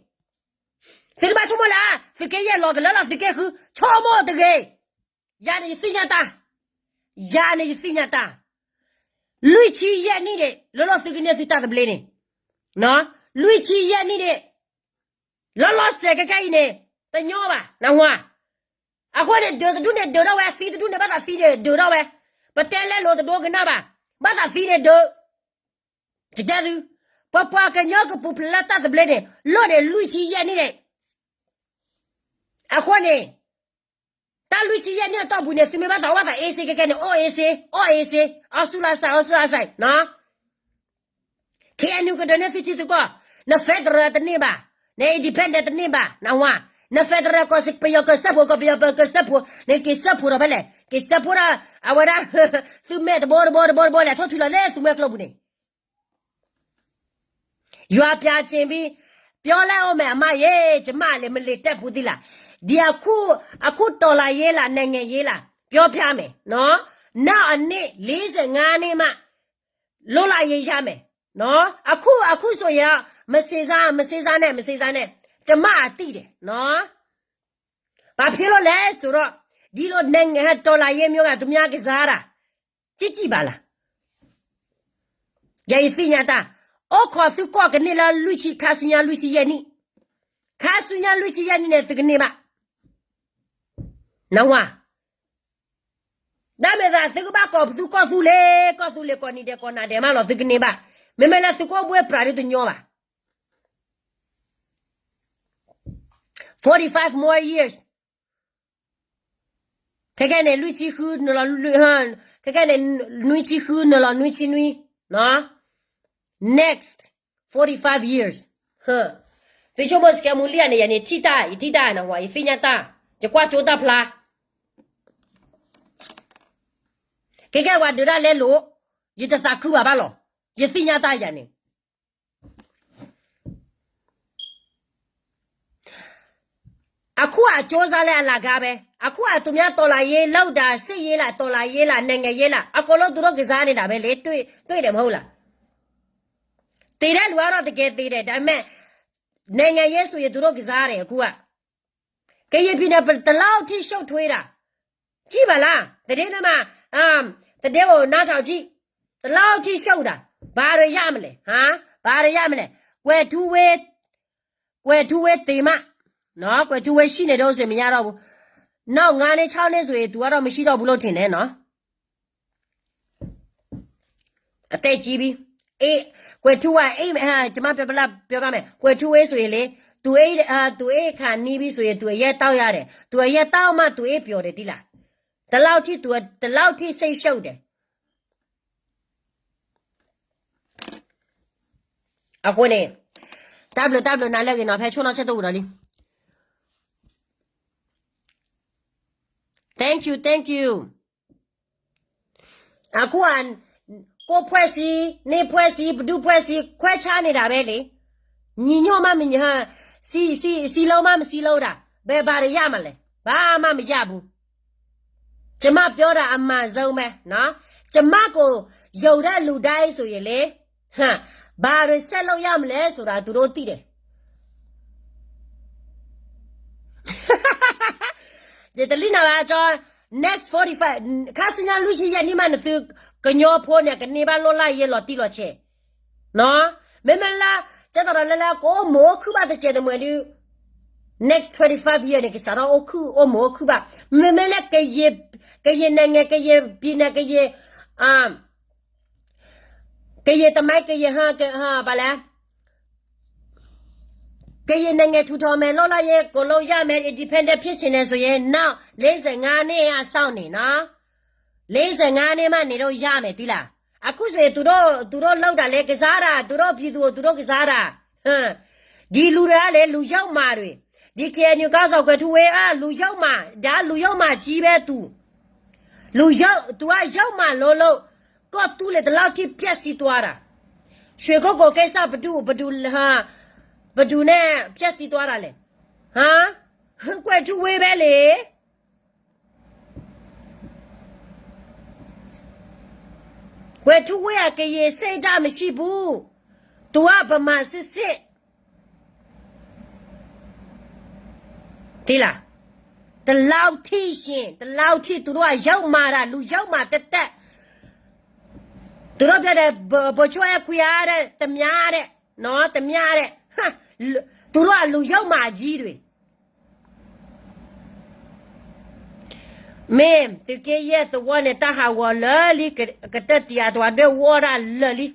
သုတဘၣ်ဆိကမိၣ်လၢ သုးက့ယဲၢ်လီၤကလၢလီၤ သုးက့ဃု ဆိကမိၣ်တဂ့ၤ. ယၤန့ၣ်ယသ့ၣ်ညါတၢ်, ယၤန့ၣ်ယသ့ၣ်ညါတၢ်, လွံၢ်ဆံယဲၢ်နံၣ်ဒံး လၢလီၢ်သုကန့ၢ်သုတၢ်သဘျ့န့ၣ်, လွံၢ်ဆံယဲၢ်နံၣ်ဒံး လီၤလီၤဆဲးခဲခဲအံၤန့ၣ် တညီဘၣ် နၢ်ဟူဧါ. အဃိန့ၣ် ဒုးတဒူၣ်န့ၣ်ဒုးထီၣ်ဝဲ, သံတဒူၣ်န့ၣ် ဘၣ်သးသံန့ၣ်ဒုးထီၣ်ဝဲ, ပတဲလဲလိာ်တဒိကနၣ်ဘၣ်, ဘၣ်သးသံန့ၣ်ဒုး, ယတဲသု, ပပှၤကညီကပူၤဖျဲးလၢတၢ်သဘျ့န့ၣ် လီၢ်န့ၣ်လွံၢ်ဆံယဲၢ်နံၣ်န့ၣ်, အဃိန့ၣ် တၢ်လွံၢ်ဆံယဲၢ်နံၣ်အတီၢ်ပူၤန့ၣ် သုမ့ၢ်ဘၣ်သးအီၣ်ဘၣ်သးအ့စ့ခဲခဲန့ၣ် အီၣ်အ့စ့, အီၣ်အ့စ့, အီၣ်ဆူၣ်လၢ်ဆဲး, အီၣ်ဆူၣ်လၢ်ဆဲး, ခဲအံၤနုာ်ကဒုးန့ၢ်သုထံသုကီၢ်, န federal တန့ၢ်ဘၣ်, န independent တန့ၢ်ဘၣ် နၢ်ဟူဧါ, န federal ကီၢ်ပယီၤကစၢၢ်ဖိ ကီၢ်ပယီၤကစၢၢ်ဖိ နက့ၤစၢၢ်ဖိဒီးဖဲလဲၣ်, က့ၤစၢၢ်ဖိဒီး အဝဲဒၣ် သုမဲာ်တဘိတဘိတဘိတဘိလဲၤထီၣ်ထုးလီၤလၢသုမဲာ်ကျိပူၤန့ၣ် ယွၤပျၢ်စ့ၣ်ဘံ, ပြောလဲအိၣ်မဲာ်အမါယဲ, ယမါလဲၤမလ့ၤတဲပူၤသံလၢ်, ဒ်အခု, အခုတော်လှန်ရေးလား နိုင်ငံရေးလား ပြောပြမယ်နော်, နောက်အနှစ် လေးဆယ့်ငါးနှစ်မှ လွတ်လပ်ရေးရမယ်နော်, အခု, အခုဆိုရင်တော့ မစင်စား, မစင်စားနဲ့, မစင်စားနဲ့, ကျမအသိတယ်နော်, ဘာဖြစ်လို့လဲဆိုတော့ ဒီလိုနိုင်ငံတော်လှန်ရေးမျိုးက သူများကစားတာ ကြည့်ကြည့်ပါလား, ယၤယသ့ၣ်ညါတၢ်, အိၣ်ခိးသုကီၢ်ကန့ၢ်လၢလွံၢ်ဆံ, ခါဆူညါလွံၢ်ဆံယဲၢ်နံၣ်, ခါဆူညါလွံၢ်ဆံယဲၢ်နံၣ်န့ၣ် သုကန့ၢ်ဘၣ်, နၢ်ဟူဧါ, တၢ်မဲာ်သးသုကဘၣ်ကိးပသူကီၢ်သူလ့ၤ, ကီၢ်သူလ့ၤ ကီၢ်နံၤဒဲးကီၢ်နၤဒဲးမးလီၤ သုကန့ၢ်ဘၣ်, မ့မ့ၢ်လၢသုကအိၣ်ဘှံးပြးဒ်တညီဘၣ်, forty five more years, ခဲကဲန့ၣ် လွံၢ်ဆံဃု, ခဲကဲန့ၣ် နွံဆံဃု နုာ်လီၤ နွံဆံနွံ, next forty five years, သုဆိကမိၣ်စကဲမူလံဧါန့ၣ် ယၤန့ၣ်ထံၣ်တၢ်, ယထံၣ်တၢ်နၢ်ဟူဧါ, ယသ့ၣ်ညါတၢ်, ယကွၢ်ကၠိတၢ်ဖျါ, ခဲကဲပှၤဒုးတၢ်လဲလိာ်, ယတသးခုဘၣ်ဘၣ်လီၤ, ယသ့ၣ်ညါတၢ်ယၤန့ၣ် အခုအကျိုးစားလည်းအလကားပဲ, အခုအသူများတော်လှန်ရေးလုပ်တာ စစ်ရေးလား တော်လှန်ရေးလား နိုင်ငံရေးလား အကုန်လုံးသူတို့ကစားနေတာပဲလေ, တွေ့, တွေ့တယ်မဟုတ်လား, သေတဲ့လူကတော့တကယ်သေတယ်, ဒါပေမဲ့ နိုင်ငံရေးဆိုရင် သူတို့ကစားတယ် အခုက ကရင်ပြည်နယ် ဘယ်လောက်ထိရှုပ်ထွေးတာ ကြည့်ပါလား, သတင်းထဲမှာ, သတင်းကိုနားထောင်ကြည့်, ဘယ်လောက်ထိရှုပ်တာ, ဘာတွေရမလဲ, ဟာ, ဘာတွေရမလဲ, ကွဲထူဝ့, ကွဲထူဝ့သေမှ, နော်, ကွဲထူဝ့ရှိနေတော့ဆိုရင်မရတော့ဘူး, နောက်ငါးနှစ် ခြောက်နှစ်ဆိုရင် သူကတော့မရှိတော့ဘူးလို့ထင်တယ်နော်. အသက်ကြီးပြီ, အေး, ကွဲထူဝ့, အေး, ကျွန်မပြောပြ, ပြောပြမယ်, ကွဲထူဝ့ဆိုရင်လေ, သူ သူ့အိမ် သူ့အိမ်ခါနီးပြီဆိုရင် သူ့အရက်တောက်ရတယ်, သူ့အရက်တောက်မှ သူ့အိမ်ပျော်တယ် သိလား. ဒီလောက်ထိ သူ ဒီလောက်ထိ စိတ်ရှုပ်တယ်. အဃိန့ၣ် တၢ်ဘျုးတၢ်ဘျုး နၤလၢအဂ့ၤနီၤ, ဖဲဆိနီၣ်ဆၢတအိၣ်ဒီးလံ. Thank you, thank you. အခုက ကိုယ့်ဖွဲ့စည်း, နင့်ဖွဲ့စည်း, ဘယ်သူ့ဖွဲ့စည်း, ခွဲခြားနေတာပဲလေ. ညီညွတ်မှမညီ, စည်း, စည်း, စည်းလုံးမှမစည်းလုံးတာ, ဘယ်ဘာတွေရမှာလဲ? ဘာမှမရဘူး. ကျွန်မပြောတာအမှန်ဆုံးပဲနော်. ကျွန်မကိုယုံတဲ့လူတိုင်းဆိုရင်လေ, ဟမ်, ဘာတွေဆက်လုပ်ရမလဲဆိုတာသူတို့သိတယ်. ယတလီနာ်ဘၣ်, ကျွန် next forty-five, ခါဆူညါလွံၢ်ဆံယဲၢ်နံၣ်မး နသုကညီဖိန့ၣ် ကန့ၢ်ဘၣ်လီၢ်လၢ်ယဲၢ်လီၤတံၢ်လီၤဆဲး, နော်. မ့မ့ၢ်လၢ ကဲသးဒီးလၢလၢ ကအိၣ်မုာ်အိၣ်ခုၣ်ဘၣ်တစဲးတမှဲၤဒုး, next twenty-five year န့ၣ် ကစးထီၣ်အိၣ်ခုၣ်အိၣ်မုာ်အိၣ်ခုၣ်ဘၣ်. မ့မ့ၢ်လၢ ကရင်, ကရင်နိုင်ငံ, ကရင်ပြည်နယ်, ကရင်, အာ, ကရင်သမိုင်း, ကရင်ဟ, က, ဟ, ဘာလဲ, ကရင်နိုင်ငံထူထောင်မယ်, လွတ်လပ်ရေး ကိုယ်လုံးရမယ်, independent ဖြစ်ချင်တယ်ဆိုရင် နောက် လေးဆယ့်ငါး နှစ်အစောင့်နေနော်. လေးဆယ့်ငါး နှစ်မှ နေလို့ရမယ် သိလား. အခုဆိုရင် သူတို့, သူတို့လုပ်တာလဲ ကစားတာ, သူတို့ပြည်သူကို သူတို့ကစားတာ. ဟမ်, ဒီလူတွေကလေ လူယုတ်မာတွေ, ဒီ KNU ခေါင်းဆောင် ကွယ်ထူးဝင်း က လူယုတ်မာ, ဒါလူယုတ်မာကြီးပဲ သူ. လူယုတ်, သူကယုတ်မာလို့လို့ ကော့တူးလေ ဒီလောက်ထိ ပျက်စီးသွားတာ. ရွှေကုက္ကိုကိစ္စ ဘယ်သူ, ဘယ်သူ, ဟမ်, ဘယ်သူနဲ့ ပျက်စီးသွားတာလဲ. ဟမ်, ကွယ်ထူးဝင်းပဲလေ. ကွယ်ထူးဝင်းက ကရင်စိတ်ဓာတ်မရှိဘူး. သူက ဗမာစစ်စစ် သိလား. ဒီလောက်ထိရှင်, ဒီလောက်ထိ သူတို့က ယုတ်မာတာ, လူယုတ်မာသက်သက်. သူတို့ပြောတယ်, ဗိုလ်ချုပ်ရဲ့ခွေးအားတဲ့, တမျါတဲ့, နော်, တမျါတဲ့. ဟမ်, သူတို့က လူယုတ်မာကြီးတွေ. မ့ၢ်သုးက့ယဲၢ်သဝီန့ၣ် တၢ်ဟးဂီၤလၢာ်လံ, ကတၢၢ်တံာ်အတဝၤဒွဲၣ်ဝီတၢ်လၢာ်လံ.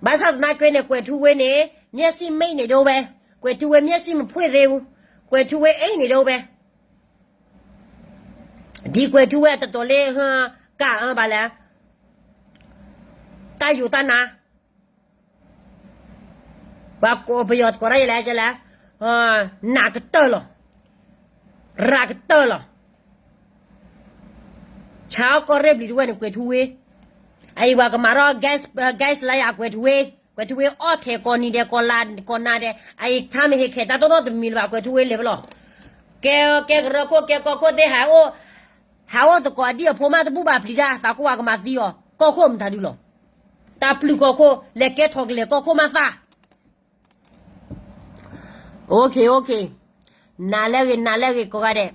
ဘၣ်ဆၣ်သနာ်က့န့ၣ် ကွဲၤထူဝ့န့ၣ် မျက်စိမှိတ်နေတုန်းပဲ, ကွဲၤထူဝ့ မျက်စိမဖွင့်သေးဘူး, ကွဲၤထူဝ့ အိပ်နေတုန်းပဲ. ဒီကွဲၤထူဝ့အတတီၤလၢ က, ဘာလဲ, တၢ်ယိာ်တၢ်နါ ပှၤကိးပယီၤကိးတၢ်ယလဲၣ်လဲၣ်, နးကတၢၢ်လီၤ, ရးကတၢၢ်လီၤ. ဆါအီၣ်ကီၢ်ရ့ၣ်ဘျံၤတဝဲၢ်န့ၣ် ကွဲၤထူဝ့, အအံၤပှၤကမၤထီၣ် gas, gas လၢယၤ ကွဲၤထူဝ့, ကွဲၤထူဝ့အီၣ်ထဲကိးနံၤဒဲး ကိးလါကိးနၤဒဲး အအံၤခါမ့ၢ်ဟ့ၣ်ခဲးတၢ်တနီၣ်တမံၤလၢၤဘၣ် ကွဲၤထူဝ့လဲၤဖဲလဲၣ်. ကဲ, ကဲကရၢခိၣ် ကဲကီၢ်ခိၣ်သ့ၣ် ဟးအိၣ်, ဟးအိၣ်သကိးဒ်အဖိမးတဘူၣ်ဘၣ်ပျံၤတၢ် သးကိၢ်ဝါကမၤသံအီၤ ကီၢ်ခိၣ်မတၤဒုလီၤ. တၢ်ပျုၢ်ကီၢ်ခိၣ် လဲၤကဲထီၣ်ကလဲၤကီၢ်ခိၣ်မးသး. Okay, okay. နၤလၢဂ့ၤ, နၤလၢဂ့ၤ ကိးဂၤဒဲး.